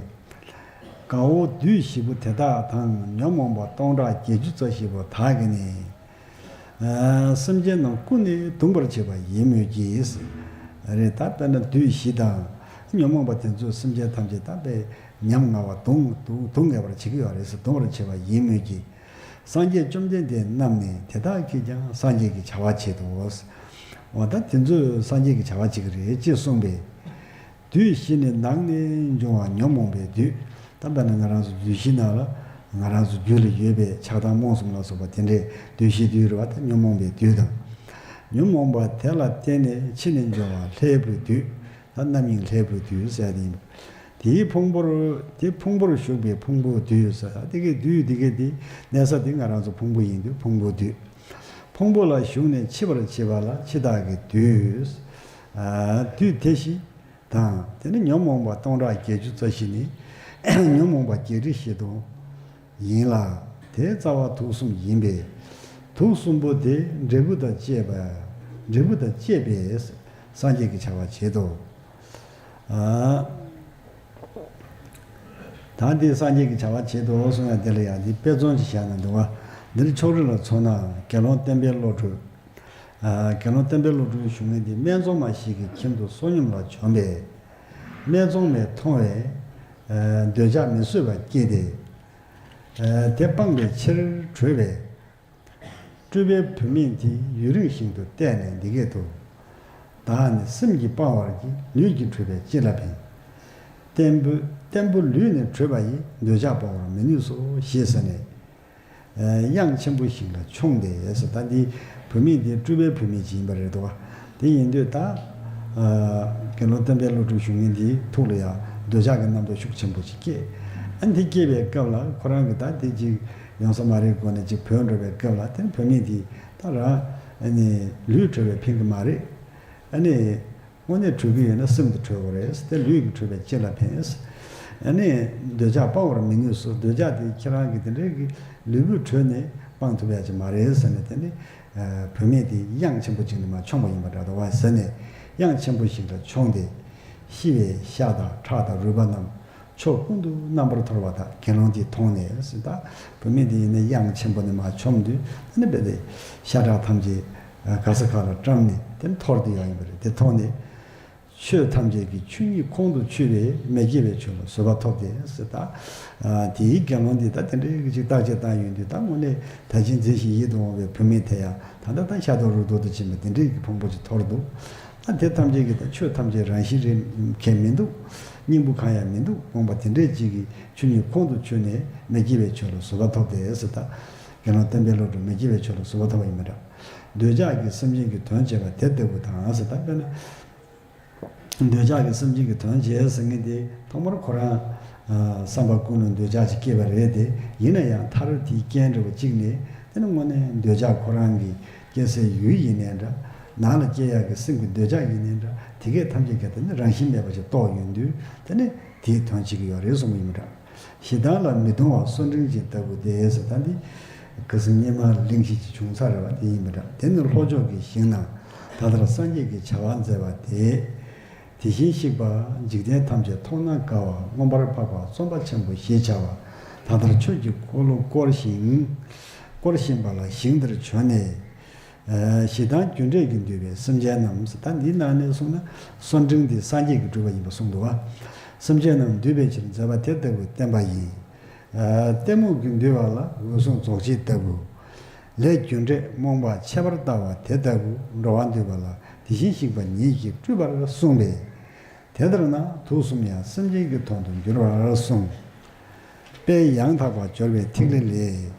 དགའ་བོ་བདུད་བཞི་པོ་དེ་དག་དང་། ཉོན་མོངས་པ་སྟོང་ཕྲག་བརྒྱད་ཅུ་རྩ་བཞི་པོ་དག་གིས་ནི། ཨ་སེམས་ཅན་རྣམས་ཀུན་ནས་གདུང་བར་བྱེད་པ་ཡིན་མོད་ཀྱི། རེད་ད་དཔེར་ན་བདུད་བཞི་དང་ཉོན་མོངས་པ་དེ་ཚོས་སེམས་ཅན་ཐམས་ཅད་ད་དཔེ་ཉམ་ང་བ་གདུང་གདུང་གདུང་ངེས་པར་བྱེད་ཀྱི་ཡོད་རེད་ཟེར། གདུང་བར་བྱེད་པ་ཡིན་མོད་ཀྱི། སངས་རྒྱས་བཅོམ་ལྡན་འདས་རྣམས་ནི་དེ་དག་གིས་ཀྱང་སངས་རྒྱས་ཀྱི་བྱ་བ་བྱེད་དོ། འོ་ད་དེ་ཚོས་སངས་རྒྱས་ཀྱི་བྱ་བ་བྱེད་ཀྱི་རེད་ཅེས་གསུངས་པས། བདུད་བཞི་ནི་ནང་ནས་འབྱུང་བ་ཉོན་མོངས་པའི་བདུད། ད་དཔེར་ན་ང་རང་ཚོ་བདུད་བཞི་ནང་ལ་ ང་རང་ཚོ་རྒྱུད་ལ་ཡོད་པའི་ཆགས་སྡང་རྨོངས་གསུམ་ལ་སོགས་པ་དེ་འདྲའི་འདུ་ཤེས་བདུད་རེད་བ། ད་ཉོན་མོངས་པའི་བདུད་དང་། ཉོན་མོངས་པ་དེ་ལ་བརྟེན་ནས་ཕྱི་ནས་འབྱུང་བ་ལྷའི་བུའི་བདུད། ད་རྣམ་གཡེང་ལྷའི་བུའི་བདུད་ཟེར་ཡ་དེ་ཡིན། དེའི་ཕུང་པོར་དེ་ཕུང་པོར་ཞུགས་པའི་ཕུང་པོའི་བདུད་ཟེར་ཡ་དེ་གའི་བདུད་དེ་གའི་དེ་གནས་ས་དེ་ང་རང་ཚོ་ཕུང་པོ་ཡིན་དུས་ཕུང་པོའི་བདུད། ཕུང་པོ་ལ་ཞུགས་ནས་འཆི་བར་བྱེད་པ་ལ་འཆི་བདག་གི་བདུད། ཨ། བདུད་དེ་བཞི་དང་། དེ་ནི་ཉོན་མོངས་པ་སྟོང་ཕྲག་བརྒྱད་ཅུ་རྩ་བཞི་ནི་ཉོན་མོངས་པ་བརྒྱད་ཁྲི་བཞི་སྟོང་ཡིན་ལ། དེའི་རྩ་བ་དུག་གསུམ་ཡིན་པས། དུག་གསུམ་པོ་དེ་འབྲས་བུ་དང་བཅས་པ། འབྲས་བུ་དང་བཅས་པས་སངས་རྒྱས་ཀྱི་བྱ་བ་བྱེད་དོ། ཨ། ད་འདི་སངས་རྒྱས་ཀྱི་བྱ་བ་བྱེད་དོ་གསུང་ཡ་དེ་ལ་ཡང་འདི་དཔེ་མཚོན་ཅིག་བཞག་ན་འདུག་བ། འདིར་ཕྱོགས་རིས་ལ་མཚོན་ན་དགེ་སློང་བསྟན་པའི་བློ་གྲོས། ཨ། དགེ་སློང་བསྟན་པའི་བློ་གྲོས་ཞུ་མཁན་འདི་སྨད་འཚོང་མ་ཞིག་གི་ཁྱིམ་དུ་བསོད་སྙོམས་ལ་བྱོན་པས། སྨད་འཚོང་མས་མཐོང་བས། ཨ། འདོད་ཆགས་མི་བཟོད་པ་སྐྱེས་ཏེ། ཨ། དེ་སྤངས་པའི་ཕྱིར་བྲོས་པས། སྤྲུལ་པའི་བུད་མེད་དེས་ཡུན་རིང་ཞིང་དུ་བལྟས་ནས་འདི་སྐད་དུ། བདག་ནི་སེམས་ཀྱིས་སྤང་བར་བགྱི། ལུས་ཀྱིས་བྲོས་པས་ཅི་ལ་ཕན། བརྟན་པོ་བརྟན་པོ་ལུས་ནི་བྲོས་པ་ཡིས། འདོད་ཆགས་སྤང་བར་མི་ནུས་སོ། ཞེས་ཟེར་ནས། ཨ། གཡང་ཆེན་པོ་ཞིག་ལ་མཆོངས་ཏེ་ཟེར། ད་འདི་བུད་མེད་དེ་སྤྲུལ་པའི་བུད་མེད་ཅིག་ཡིན་པ་རེད་དོ། དེ་ཡིན་དུས་ད། ཨ། དགེ་སློང་བསྟན་པའི་བློ་གྲོས་ཞུ་མཁན་དེའི་ཐུགས་ལ་ཡང་འདོད་ཆགས་ཀྱི་རྣམ་རྟོག་ཤུགས་ཆེན་པོ་ཅིག་སྐྱེས། ཨ། འདི་སྐྱེས་པའི་སྐབས་ལ་ཁོ་རང་གིས་ད་དེ་ཅིག་ཡོང་ས་མ་རེད་དགོས་ནས་ཅིག་བྲོས་འགྲོ་བའི་སྐབས་ལ། དེ་བུད་མེད་དེས་ད་རང་ཨ་ནི་ལུས་བྲོས་པས་ཕན་གྱི་མ་རེད། ཨ་ནི། དངོས་གནས་བྲོས་ཀྱི་ཡོད་ན་སེམས་དེ་བྲོས་དགོས་རེད། དེ་ལུས་ཀྱིས་བྲོས་པས་ཅི་ལ་ཕན། ཨ་ནི་འདོད་ཆགས་སྤང་བར་མི་ནུས་སོ། འདོད་ཆགས་དེ་ཁྱེད་རང་གིས་དེ་འདྲའི་གི་ལུས་པོས་བྲོས་ནས་སྤང་ཐུབ་ཡ་ཅིག་མ་རེད་ཟེར་ནས། དེ་ནི་བུད་མེད་དེ་གཡང་ཆེན་པོ་ཅིག་ནས་མར་མཆོངས་པ་ཡིན་པ་འདྲ་འདུག་བ་ཟེར་ནས། གཡང་ཆེན་པོ་ཞིག་ལ་མཆོངས་ཏེ། ཤི་བའི་ཤ་དང་ཁྲག་དང་རུས་པ་རྣམས་ཕྱོགས་ཀུན་ཏུ་རྣམ་པར་འཐོར་བ་དག་དགེ་སློང་དེས་མཐོང་ནས་ཟེར། ད་བུད་མེད་དེ་ཡིན་ན་གཡང་ཆེན་པོ་ནས་མར་མཆོངས་དུས། ཨ་ནི་རྦད་དེ་ཤ་ཁྲག་ཐམས་ཅད་ག་ས་ག་ལ་བཀྲམ་ནས་དེ་འཐོར་དུ་ཡོང་ཡིན་པ་རེད། དེ་མཐོང་ནས། ཆོས་ཐམས་ཅད་ཀྱི་ཆོས་ཉིད་ཁོང་དུ་ཆུད་པས་མི་སྐྱེ་བའི་ཆོས་ལ་བཟོད་པ་ཐོབ་སྟེ་ཟེར། ད་དེའི་དགེ་སློང་དེ་ད་དེ་འདྲའི་ཅིག་བརྟག་དཔྱད་བཏང་ཡོང་དུས། ད་དངོས་གནས་ད་ཅི་མཛེས་ཤིང་ཡིད་དུ་འོང་བའི་བུད་མེད་དེ་ཡང་ད་ལྟ་ད་ཤ་དང་རུས་རྡོ་དང་བཅས་པ་དེ་འདྲའི་གི་ཕུང་པོ་ཅིག་འཐོར་འདུག་ད་དེ་ཐམས་ཅད་ཀྱི་ད་ཆོས་ཐམས་ཅད་རང་བཞིན་རེད་མཁན་མི་འདུག་སྙིང་པོ་གང་ཡང་མི་འདུག་འོང་པ་དེ་འདྲའི་ཅིག་གི་ཆོས་ཉིད་ཁོང་དུ་ཆུད་ནས་མི་སྐྱེ་བའི་ཆོས་ལ་བཟོད་པ་ཐོབ་སྟེ་ཟེར། ད་དགེ་སློང་བསྟན་པའི་བློ་གྲོས་མི་སྐྱེ་བའི་ཆོས་ལ་བཟོད་པ་ཐོབ་པ་ཡིན་པ་འདྲ། འདོད་ཆགས་ཀྱིས་སེམས་ཅན་གྱི་དོན་བྱེད་པ་དེ་ལྟ་བུ་དང་ཟེར། ད་དཔེར་ན། འདོད་ཆགས་ཀྱིས་སེམས་ཅན་གྱི་དོན་བྱེད་ཟེར་མཁན་དེ་ཐོག་མར་ཁོ་རང་། ཨ། བསམ་པ་ཀུན་ལ་འདོད་ཆགས་ཅིག་སྐྱེས་པ་རེད་དེ། ཡིན་ན་ཡང་མཐར་དེའི་རྐྱེན་འདྲ་བོ་གཅིག་ནས། དེ་ནི་དངོས་གནས་འདོད་ཆགས་ཁོ་རང་གི་སྐྱེ་སའི་ཡུལ་ཡིན་ནའི་འདྲ། ནང་ལ་སྐྱེ་ཡག་གི་སེམས་ཀྱི་འདོད་ཆགས་ཡིན་ནའི་འདྲ། དེ་གས་ཐམས་ཅད་ཀྱང་དེ་ནི་རང་བཞིན་མེད་པ་ཞིག་རྟོགས་ཡོང་དུས། དེ་ནི་དེའི་དོན་བྱེད་ཀྱི་ཡོད་རེད་གསུངས་པ་ཡིན་པ་འདྲ། ཞེ་སྡང་ལ་མི་གདུང་བ་སོ་འབྲིང་ཅན་ལྟ་བུ་སྟེ་ཟེར། ད་འདི་ཁ་སང་སྙེ་མ་གླེང་གཞི་ཅིག་བྱུང་ཚར་བ་དེ་ཡིན་པ་འདྲ། དེ་ནི་ལྷོ་ཕྱོགས་ཀྱི་ཞིང་ན་ད་ལྟར་སངས་རྒྱས་ཀྱི་བྱ་བ་མཛད་པ་དེས། དེ་བཞིན་གཤེགས་པ་འཇིག་རྟེན་ཐམས་ཅད་མཐོང་ན་དགའ་བ་མངོན་པར་འཕགས་པ་རྩོམ་པ་ཆེན་པོ་ཞེས་བྱ་བ་ད་ལྟར་ཆོས་ཀྱི་འཁོར་ལོ་བསྐོར་ཞིང་། བསྐོར་བཞིན་པ་ལ་ཞིང་དེར་བྱོན་ནས། ཨ། ཞེ་སྡང་རྒྱུ་འབྲས་ཀྱིས་འདུལ་བའི་སེམས་ཅན་རྣམས། ད་འདིའི་ནང་ནས་གསུངས་ན་སོ་འབྲིང་དེ་སངས་རྒྱས་ཀྱི་སྤྲུལ་པ་ཡིན་པ་གསུངས་འདུག་བ། སེམས་ཅན་རྣམས་འདུལ་བའི་ཕྱིར་མཛད་པ་དེ་ལྟ་བུའི་བསྟན་པ་ཡིན། ཨ། གཏི་མུག་གིས་འདུལ་བ་ལ་འོད་སྲུང་རྫོགས་བྱེད་ལྟ་བུ། ལས་རྒྱུ་འབྲས་རྨོངས་པ་ཁྱད་པར་ལྟ་བ་དེ་ལྟ་བུ་འགྲོ་བ་འདུལ་བ་ལ་དེ་བཞིན་གཤེགས་པ་ཉིད་ཀྱིས་སྤྲུལ་པར་གསུངས་པས། དེ་ལྟར་ན་དུག་གསུམ་ཡང་སེམས་ཅན་གྱི་དོན་དུ་འགྱུར་བར་གསུངས། དཔལ་ཡང་དག་པར་སྦྱོར་བའི་ཐིག་ལེ་ལས།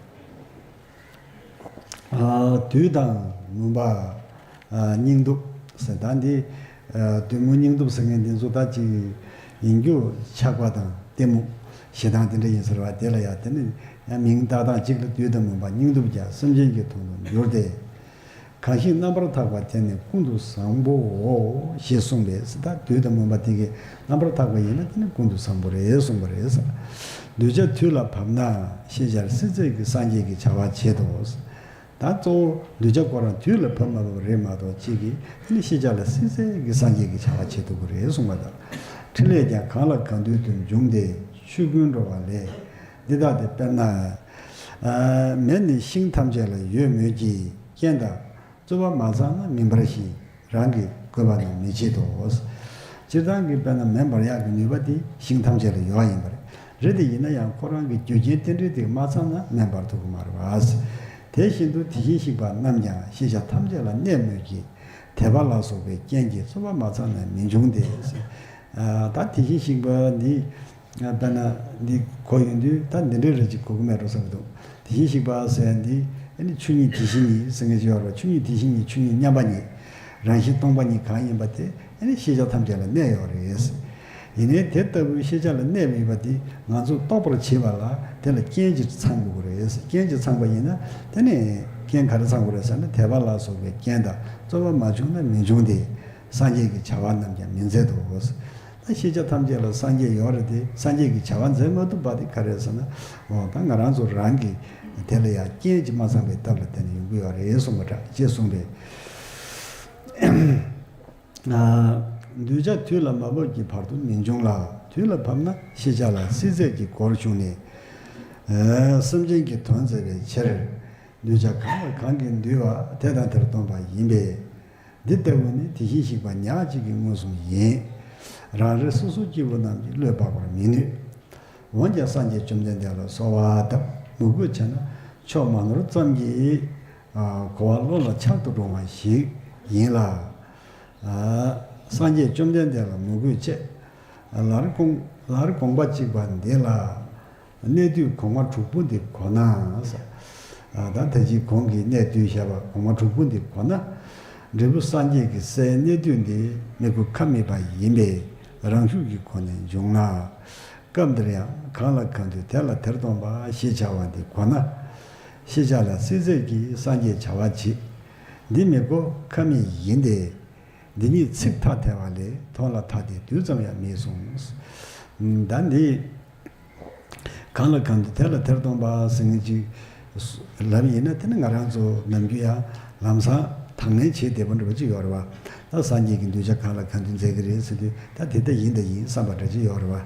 ཨ། བདུད་དང་མུན་པ། ཨ། སྙིང་སྟོབས་ཟེར། ད་འདི། ཨ། བདུད་མུན་སྙིང་སྟོབས་ཟེར་མཁན་འདི་ཚོ་ད་ཅིག་ཡིན་རྒྱུ་ཆགས་པ་དང་གཏི་མུག་ཞེ་སྡང་དེ་འདྲ་ཡིན་ཟེར་བ་དེ་ལ་ཡང་། དེ་ནི་ཡང་མིང་བཏགས་སྟངས་གཅིག་ལ། བདུད་དང་མུན་པ་སྙིང་སྟོབས་ཀྱང་སེམས་ཅན་གྱི་དོན་དུ་འགྱུར་ཏེ། གང་ཞིག་རྣམ་པར་དག་པ་དེ་ནི་ཀུན་ཏུ་བཟང་པོའོ་ཞེས་གསུངས་པས། ད་བདུད་དང་མུན་པ་དེ་གའི་རྣམ་པར་དག་པ་ཡིན་ན་དེ་ནི་ཀུན་ཏུ་བཟང་པོ་རེད་གསུངས་པ་རེད། གདུལ་བྱ་དུས་ལ་བབ་ན་ཤེས་བྱར་སྲིད་རྩེ་གི་སངས་རྒྱས་ཀྱི་བྱ་བ་བྱེད་དོ། ད་གཙོ་བོ་གདུལ་བྱ་ཁོ་རང་དུས་ལ་བབ་མ་བབ་རེད་མ་གཏོགས། གཅིག་གིས་དེ་ནི་ཤེས་བྱ་ལ་སྲིད་རྩེ་གི་སངས་རྒྱས་ཀྱི་བྱ་བ་བྱེད་ཐུབ་ཀྱི་རེད་གསུངས་པ་དང་། ཕྲིན་ལས་ཀྱང་གང་ལ་གང་འདུལ་དུ་འབྱུང་སྟེ་ཆོས་ཀུན་འགྲོ་བ་ལས། འདི་ལྟ་སྟེ་དཔེར་ན། ཨ། མེ་ནི་ཤིང་ཐམས་ཅད་ལ་ཡོད་མོད་ཀྱི། རྐྱེན་དང་རྩོལ་བ་མ་ཚང་ན་མིན་པར་ཤེས། རང་གིས་བསྐོས་པ་རྣམས་མི་བྱེད་དོ། སྤྱིར་བཏང་གི་དཔེར་ན་མེ་འབར་ཡག་གི་ནུས་པ་དེ་ཤིང་ཐམས་ཅད་ལ་ཡོད་ཡིན་པ་རེད། རེད་དེ་ཡིན་ན་ཡང་ཁོ་རང་གི་རྒྱུ་རྐྱེན་རྟེན་འབྲེལ་དེ་མ་ཚང་ན་མེ་འབར་ཐུབ་ཀྱི་མ་རེད་པ། དེ་བཞིན་དུ་དེ་བཞིན་གཤེགས་པ་རྣམས་ཀྱང་ཤེས་བྱ་ཐམས་ཅད་ལ་གནས་མོད་ཀྱི། དད་པ་ལ་སོགས་པའི་རྐྱེན་གྱིས་རྩོལ་བ་མ་ཚང་ན་མི་འབྱུང་སྟེ། ཨ། ད་དེ་བཞིན་གཤེགས་པ་འདི། དཔེར་ན་འདི་གོ་ཡོང་དུས་ད་འདི་འདྲའི་རེ་ཅིག་གོ་གི་མེད་འགྲོ་བསམ་གྱི་འདུག་དེ་བཞིན་གཤེགས་པ་ཟེར་ཡ་འདི་ཨ་ནི་ཆོས་ཉིད་དེ་བཞིན་ཉིད་ཟེར་མཁན་ཅིག་ཡོད་རེད་བ། ཆོས་ཉིད་དེ་བཞིན་ཉིད། ཆོས་ཉིད་མཉམ་པ་ཉིད། རང་བཞིན་སྟོང་པ་ཉིད་གང་ཡིན་པ་དེ་ཨ་ནི་ཤེས་བྱ་ཐམས་ཅད་ལ་གནས་ཡོད་རེད། ཡིན་ནའི་དེ་ལྟ་བུའི་ཤེས་བྱ་ལ་གནས་པ་ཡིན་པ་དེ་ང་ཚོས་རྟོགས་པར་བྱེད་པ་ལ་དེ་ལ་རྐྱེན་ཅིག་ཚང་དགོས་ཀྱི་རེད། རྐྱེན་ཅིག་ཚང་པ་ཡིན་ན་དེ་ནི་རྐྱེན་ག་རེ་ཚང་དགོས་རེད་ཟེར་ན། དད་པ་ལ་སོགས་པའི་རྐྱེན་དང་རྩོལ་བ་མ་བྱུང་ན་མི་འབྱུང་སྟེ། སངས་རྒྱས་ཀྱི་བྱ་བ་རྣམས་ཀྱང་མི་མཛད་དོ། ད་ཤེས་བྱ་ཐམས་ཅད་ལ་སངས་རྒྱས་ཡོད་རེད་དེ། སངས་རྒྱས་ཀྱི་བྱ་བ་མཛད་མ་ཐུབ་པ་དེ་ག་རེ་རེད་ཟེར་ན། འོ་ད་ང་རང་ཚོ་རང་གི་དེ་ལ་ཡང་རྐྱེན་ཅིག་མ་ཚང་པའི་སྟབས་ལ་བརྟེན་ནས་ཡོང་གི་ཡོད་རེད་གསུངས་པ་འདྲ་ཅེས་གསུངས་པས། ཨ། གདུལ་བྱ་དུས་ལ་མ་བབ་ཀྱི་བར་དུ་མི་འབྱུང་ལ། དུས་ལ་བབ་ན་ཤེས་བྱ་ལ་སྲིད་ཚད་ཀྱི་སྒོར་ཞུགས་ནས། ཨ། སེམས་ཅན་གྱི་དོན་མཛད་པའི་ཕྱིར། གདུལ་བྱ་གང་ལ་གང་གིས་འདུལ་བ་དེ་དང་དེར་སྟོན་པ་ཡིན་པས། འདི་ལྟ་བུ་ནི་དེ་བཞིན་གཤེགས་པ་ཉག་གཅིག་གིས་མངོན་སུམ་ཡིན། རང་རེ་སོ་སོ་སྐྱེ་བོ་རྣམས་ཀྱིས་བློས་དཔག་པར་མི་ནུས། འོན་ཀྱང་སངས་རྒྱས་བཅོམ་ལྡན་འདས་ལ་གསོལ་བ་བཏབ་མོས་གུས་བྱས་ན་མཆོག་མ་ནོར་ཙམ་གྱིས། ཨ། གོ་བ་བློ་ལ་འཆར་དུ་འགྲོ་བ་ཞིག་ཡིན་ལ། ཨ། སངས་རྒྱས་བཅོམ་ལྡན་འདས་ལ་མོས་གུས་བྱས། ལར་དགོངས། ལར་དགོངས་པ་གཅིག་པ་འདི་ལ། གནས་དུས་གོང་མ་དྲུག་པོ་འདི་གོ་ན། ཨ། ད་ད་ཅི་གོང་གི་གནས་དུས་བཤད་པ་གོང་མ་དྲུག་པོ་འདི་གོ་ན། འབྲས་བུ་སངས་རྒྱས་ཀྱི་སའི་གནས་དུས་འདི་མི་རྒོད་ཁ་མིད་པ་ཡིན་པས་རང་ཤུགས་ཀྱི་སྒོ་ནས་འབྱུང་ན། སྐབས་འདིར་ཡང་གང་ལ་གང་འདུལ་དེ་ལ་དེར་སྟོན་པ་ཞེས་བྱ་བ་འདི་གོ་ན། ཤེས་བྱ་ལ་སྲིད་ཚད་ཀྱིས་སངས་རྒྱས་བྱ་བ་བྱེད། འདི་མི་རྒོད་ཁ་མིད་ཡིན་ཏེ། འདི་ཉིད་ཚིག་ཐ་དད་པ་ལས་དོན་ལ་ཐ་དད་རྡུལ་ཙམ་ཡང་མེད་གསུངས། ད་འདི་གང་ལ་གང་འདུལ་དེ་ལ་དེར་སྟོན་པ་ཟེར་མཁན་ཅིག་ལབ་ཡིན་ན། དེ་ནི་ང་རང་ཚོ་ནམ་རྒྱུན་ཡང་ལམ་སང་དང་ལེན་བྱེད་བདེ་པོ་འདྲ་པོ་ཅིག་ཡོད་རེད་བ། ད་སངས་རྒྱས་ཀྱི་གདུལ་བྱ་གང་ལ་གང་འདུལ་མཛད་ཀྱི་རེད་ཟེར་དུས། ད་དེ་ལྟ་ཡིན་ད་ཡིན་བསམ་པ་འདྲ་ཅིག་ཡོད་རེད་བ།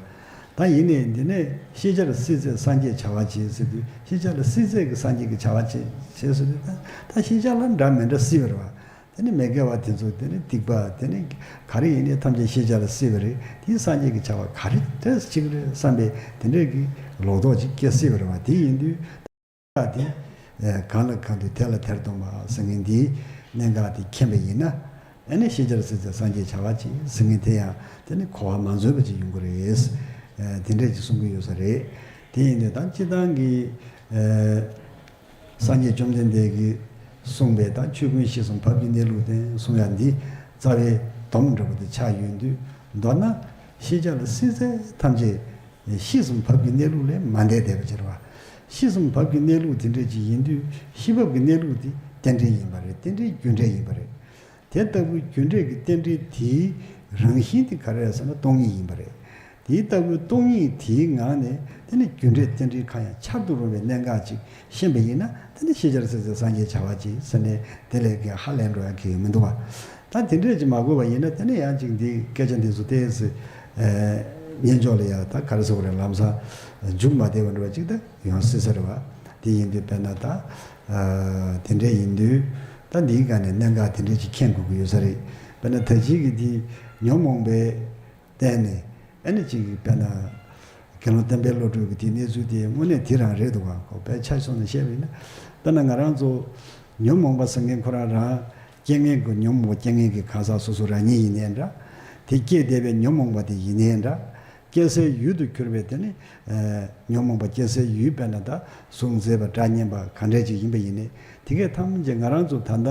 ད་ཡིན་ནའི་འདི་ནས་ཤེས་བྱ་ལ་སྲིད་ཚད་སངས་རྒྱས་བྱ་བ་བྱེད་ཟེར་དུས། ཤེས་བྱ་ལ་སྲིད་ཚད་ཀྱི་སངས་རྒྱས་ཀྱི་བྱ་བ་བྱེད་བྱེད་ཟེར་དུས། ད་ད་ཤེས་བྱ་ལ་འདྲ་མི་འདྲ་སྲིད་པ་རེད་བ། དེ་ནི་མི་དགེ་བ་དེ་ཚོ། དེ་ནི་སྡིག་པ། དེ་ནི་ག་རེ་ཡིན་ནའི་ཐམས་ཅད་ཤེས་བྱ་ལ་སྲིད་པ་རེད། དེའི་སངས་རྒྱས་ཀྱི་བྱ་བ་ག་རེ་འདྲ་ཅིག་རེད་བསམ་པའི་དེ་འདྲའི་གི་ལོག་རྟོག་ཅིག་སྐྱེ་སྲིད་པ་རེད་བ། དེ་ཡིན་དུས་ད་དེ་གང་ལ་གང་འདུལ་དེ་ལ་དེར་སྟོན་པ་ཟེར་མཁན་འདིའི་གནད་འགག་དེ་མཁྱེན་པ་ཡིན་ན། ཨ་ནི་ཤེས་བྱ་ལ་སྲིད་ཚད་སངས་རྒྱས་བྱ་བ་བྱེད་ཟེར་མཁན་དེ་ཡང་དེ་ནི་གོ་བ་མ་འཛོལ་བ་ཅིག་ཡོང་གི་རེད། དེ་འདྲས་ཅིག་གསུང་གི་ཡོད་ས་རེད། དེ་ཡིན་དུས་ད་སྤྱིར་བཏང་གི། སངས་རྒྱས་བཅོམ་ལྡན་འདས་ཀྱིས་གསུངས་པའི་ད་ཆོས་ཀུན་ཤེས་གསུམ་བབ་ཀྱི་གནས་ལུགས་དེ་གསུང་ཡ་འདི་རྩ་བའི་སྡོམ་འདྲ་པོ་དེ་ཆགས་ཡོང་དུས། མདོར་ན་ཤེས་བྱ་ལ་སྲིད་ཚད་ཐམས་ཅད་ཤེས་གསུམ་བབ་ཀྱི་གནས་ལུགས་ལས་མ་འདས་བསྡད་པ་ཅིག་རེད་བ། ཤེས་གསུམ་བབ་ཀྱི་གནས་ལུགས་དེ་འདྲ་ཅིག་ཡིན་དུས། ཤེས་བབ་ཀྱི་གནས་ལུགས་དེ་རྟེན་འབྲེལ་ཡིན་པ་རེད། རྟེན་འབྲེལ་རྒྱུ་འབྲས་ཡིན་པ་རེད། དེ་ལྟ་བུའི་རྒྱུ་འབྲས་ཀྱི་རྟེན་འབྲེལ་དེའི་རང་བཞིན་དེ་ག་རེ་རེད་ཟེར་ན་སྟོང་ཉིད་ཡིན་པ་རེད། དེ་ལྟ་བུའི་སྟོང་ཉིད་དེའི་ངང་ནས་དེ་ནི་རྒྱུ་འབྲས་རྟེན་འབྲེལ་གང་ཡང་འཆར་དུ་རུང་བའི་གནད་འགག་ཅིག་ཤེས་པ་ཡིན་ན། དེ་ནི་ཤེས་བྱ་ལ་སྲིད་ཚད་སངས་རྒྱས་བྱ་བ་བྱེད་ཟེར་ནས་དེ་ལས་ཀྱང་ཧ་ལས་འགྲོ་ཡ་གང་ཡང་མི་འདུག་བ། ད་དེ་འདྲས་ཅིག་མ་གོ་བ་ཡིན་ན། དེ་ནི་ཡང་ཅིག་འདི་སྐད་ཆ་འདི་ཚོ་ཏོག་ཙམ་ཨ་སྙན་ཅོག་ལ་ཡ་ད་ག་རེ་ཟེར་དགོས་རེད། ལམ་སང་འཇུག་མ་བདེ་བ་འདྲ་བ་ཅིག་ད་ཡོང་སྲིད་ས་རེད་བ། དེ་ཡིན་དུས་དཔེར་ན་ད་ཨ་དེ་འདྲས་ཡིན་དུས། ད་འདིའི་སྒང་ནས་གནད་འགག་དེ་འདྲས་ཅིག་མཁྱེན་དགོས་ཀྱི་ཡོད་ས་རེད། དཔེར་ན་ད་ཅིག་གི་འདི་ཉོན་མོངས་པའི་བརྟེན་ནས། ཨ་ནི་ཅིག་དཔེར་ན་དགེ་སློང་བསྟན་པའི་བློ་གྲོས་ཀྱི་དེའི་གནས་ཚུལ་དེ་དངོས་གནས་དེ་རང་རེད་འདུག་ག། ཁོ་དཔེ་ཆ་སོང་ནས་བཤད་པ་ཡིན་ན། དཔེར་ན་ང་རང་ཚོ་ཉོན་མོངས་པ་ཟེར་མཁན་ཁོ་རང་རང་རྐྱེན་ངན་གྱི། ཉོན་མོངས་པ་རྐྱེན་ངན་གྱི་གང་ཟག་སོ་སོ་རང་ཉིད་ཡིན་ནའི་འདྲ། དེ་སྐྱེས་བསྡད་པའི་ཉོན་མོངས་པ་དེ་ཡིན་ནའི་འདྲ། སྐྱེ་སའི་ཡུལ་དུ་གྱུར་པའི་དེ་ནི་ཨ་ཉོན་མོངས་པ་སྐྱེ་སའི་ཡུལ། དཔེར་ན་ད་གཟུགས་མཛེས་པ་སྒྲ་སྙན་པ་གང་འདྲས་ཅིག་ཡིན་པ་ཡིན་ནའི། དེ་གས་ཐམས་ཅད་ང་རང་ཚོ་ད་ལྟ་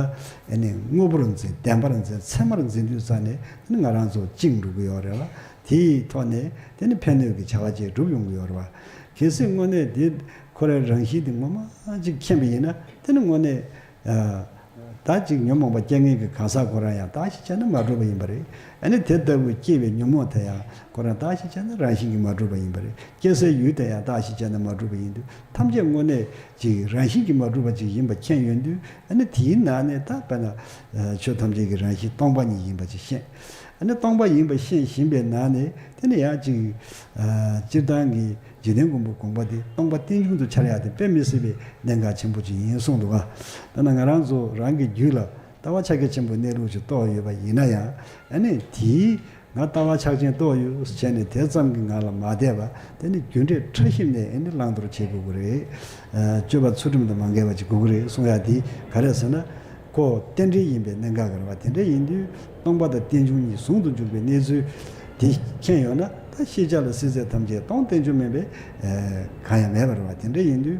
ཨ་ནི་དངོས་པོར་འཛིན། བདེན་པར་འཛིན། ཚད་མར་འཛིན་དུས་ཙ་ནས་དེ་ནི་ང་རང་ཚོ་བཅིངས་འགྲོ་གི་ཡོད་རེད་བ། དེའི་ཐོག་ནས་དེ་ནི་ཕན་གནོད་ཀྱི་བྱ་བ་ཅིག་འགྲུབ་ཡོང་གི་ཡོད་རེད་བ། གལ་སྲིད་དངོས་གནས་དེ་ཁོ་རའི་རང་བཞིན་དེ་ངོ་མ་ཅིག་མཁྱེན་པ་ཡིན་ན། དེ་ནི་དངོས་གནས་ཨ་ད་ཅིག་ཉོན་མོངས་པ་རྐྱེན་ངན་གྱི་གང་ཟག་ཁོ་རང་ཡང་བདག་གཞན་བྱས་ན་མ་གྲུབ་པ་ཡིན་པ་རེད། ཨ་ནི་དེ་ལྟ་བུའི་སྐྱེས་པའི་ཉོན་མོངས་དེ་ཡང་ཁོ་རང་བདག་གཞན་བྱས་ན་རང་བཞིན་གྱིས་མ་གྲུབ་པ་ཡིན་པ་རེད། སྐྱེ་སའི་ཡུལ་དེ་ཡང་བདག་གཞན་བྱས་ན་མ་གྲུབ་པ་ཡིན་དུས། ཐམས་ཅད་དངོས་གནས་ཅིག་རང་བཞིན་གྱིས་མ་གྲུབ་པ་ཅིག་ཡིན་པ་མཁྱེན་ཡོང་དུས། ཨ་ནི་དེའི་ནང་ནས་ད་དཔེར་ན་ཆོས་ཐམས་ཅད་ཀྱི་རང་བཞིན་སྟོང་པ་ཉིད་ཡིན་པ་ཅིག་ཤེས། ཨ་ནི་སྟོང་པ་ཡིན་པ་ཤེས་བཞིན་པའི་ནང་ནས་དེ་ནི་ཡང་ཅིག་ཨ་སྤྱིར་བཏང་གི་འཇིག་རྟེན་མགོན་པོའི་དགོངས་པ་དེ་སྟོང་པ་རྟེན་འབྱུང་དུ་འཆར་ཡག་དེ་དཔེ་མི་སྲིད་པའི་གནད་འགག་ཆེན་པོ་ཅིག་ཡིན་གསུངས་འདུག་ག། ད་ནི་ང་རང་ཚོ་རང་གི་རྒྱུད་ལ་ལྟ་བ་ཕྱག་རྒྱ་ཆེན་པོའི་གནས་ལུགས་ཅིག་རྟོགས་ཡོད་པ་ཡིན་ན་ཡང་། ཨ་ནི་དེའི་ང་ལྟ་བ་ཕྱག་ཆེན་རྟོགས་ཡོད་བྱས་ནས་དེ་ཙམ་གྱི་ངང་ལ་མ་བསྡད་པ། དེ་ནི་རྒྱུ་འབྲས་ཕྲ་ཞིབ་ནས་ཨ་ནི་བླང་དོར་བྱེད་དགོས་ཀྱི་རེད། ཨ་སྤྱོད་པ་ཚུལ་ཁྲིམས་དང་མ་འགལ་བ་ཅིག་དགོས་ཀྱི་རེད་གསུང་ཡག་དེ་ག་རེ་ཟེར་ན། ཁོ་རྟེན་འབྲེལ་ཡིན་པའི་གནད་འགག་གི་རེད་བ། དེ་འདྲ་ཡིན་དུས་སྟོང་པ་དང་རྟེན་འབྱུང་གཉིས་ཟུང་དུ་འཇུག་པའི་གནས་ཚུལ་དེ་མཁྱེན་ཡོད་ན། ད་ ད་ཤེས་བྱ་ལ་སྲིད་ཚད་ཐམས་ཅད་སྟོང་བསྟན་རྒྱུ་མིན་པས་གང་ཡང་མེད་པ་རེད་བ། དེ་འདྲ་ཡིན་དུས་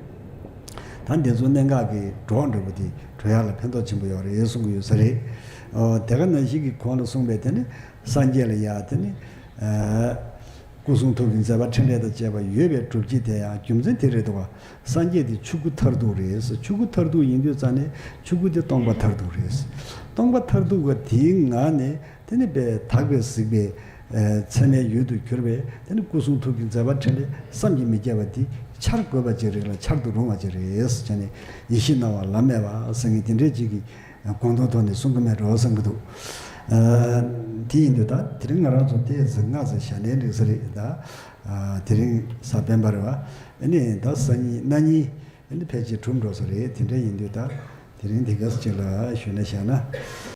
ད་འདི་ཚོ་གནད་འགག་གི་འགྲོ་བ་འགྲོ་བ་དེ་གྲོལ་ཡག་ལ་ཕན་ཐོགས་ཆེན་པོ་ཡོད་རེད་གསུང་གི་ཡོད་ས་རེད། ཨོ་དེ་ག་ནང་བཞིན་གྱི་གོང་ལ་གསུངས་པའི་དེ་ནི་སངས་རྒྱས་ལ་ཡ་དེ་ནི། སྐུ་གསུང་ཐུགས་ཀྱི་མཛད་པ་ཕྲིན་ལས་དང་བཅས་པ་ཡོད་པའི་སྒྲུབ་བྱེད་དེ་ཡང་རྒྱུ་མཚན་དེ་རེད་འདུག་བ། སངས་རྒྱས་དེ་ཆོས་སྐུ་མཐར་ཐུག་རེད། ཆོས་སྐུ་མཐར་ཐུག་ཡིན་དུས་ཙང་ནས་ཆོས་སྐུ་དེ་སྟོང་པ་མཐར་ཐུག་རེད། སྟོང་པ་མཐར་ཐུག་ག་དེའི་ངང་ནས་དེ་ནི་པའི་དག་པའི་གཟིགས་པའི་ཚད་མའི་ཡུལ་དུ་གྱུར་པའི་དེ་ནི་སྐུ་གསུང་ཐུགས་ཀྱི་མཛད་པ་ཕྲིན་ལས་བསམ་གྱིས་མི་ཁྱབ་པ་དེ་འཆར་དགོས་པ་ཅིག་རེད་ལ་འཆར་དུ་རུང་བ་ཅིག་རེད་ཟེར་ནས་ཡེ་ཤེས་སྣང་བ་ལམ་མེ་བ་ཟེར་མཁན་དེ་འདྲའི་ཅིག་གི་དགོངས་དོན་ཐོག་ནས་གསུང་གི་མེད་འགྲོ་བསམ་གི་འདུག་དེ་ཡིན་དུས་ད་དེ་རིང་ང་རང་ཚོ་ཏོག་ཙམ་སྔ་ཙམ་ཞལ་ལས་འགྲིག་ས་རེད་ད། དེ་རིང་གཟའ་སྤེན་པ་རེད་བ། ཨ་ནི་ད་སང་ཉིན་གནངས་ཉིན་ཨ་ནི་ཕལ་ཆེར་གྲུབ་འགྲོ་ས་རེད། དེ་འདྲ་ཡིན་དུས་ད་དེ་རིང་འདི་ག་ས་ཅིག་ལ་ཞུས་ན་བཞག་ན།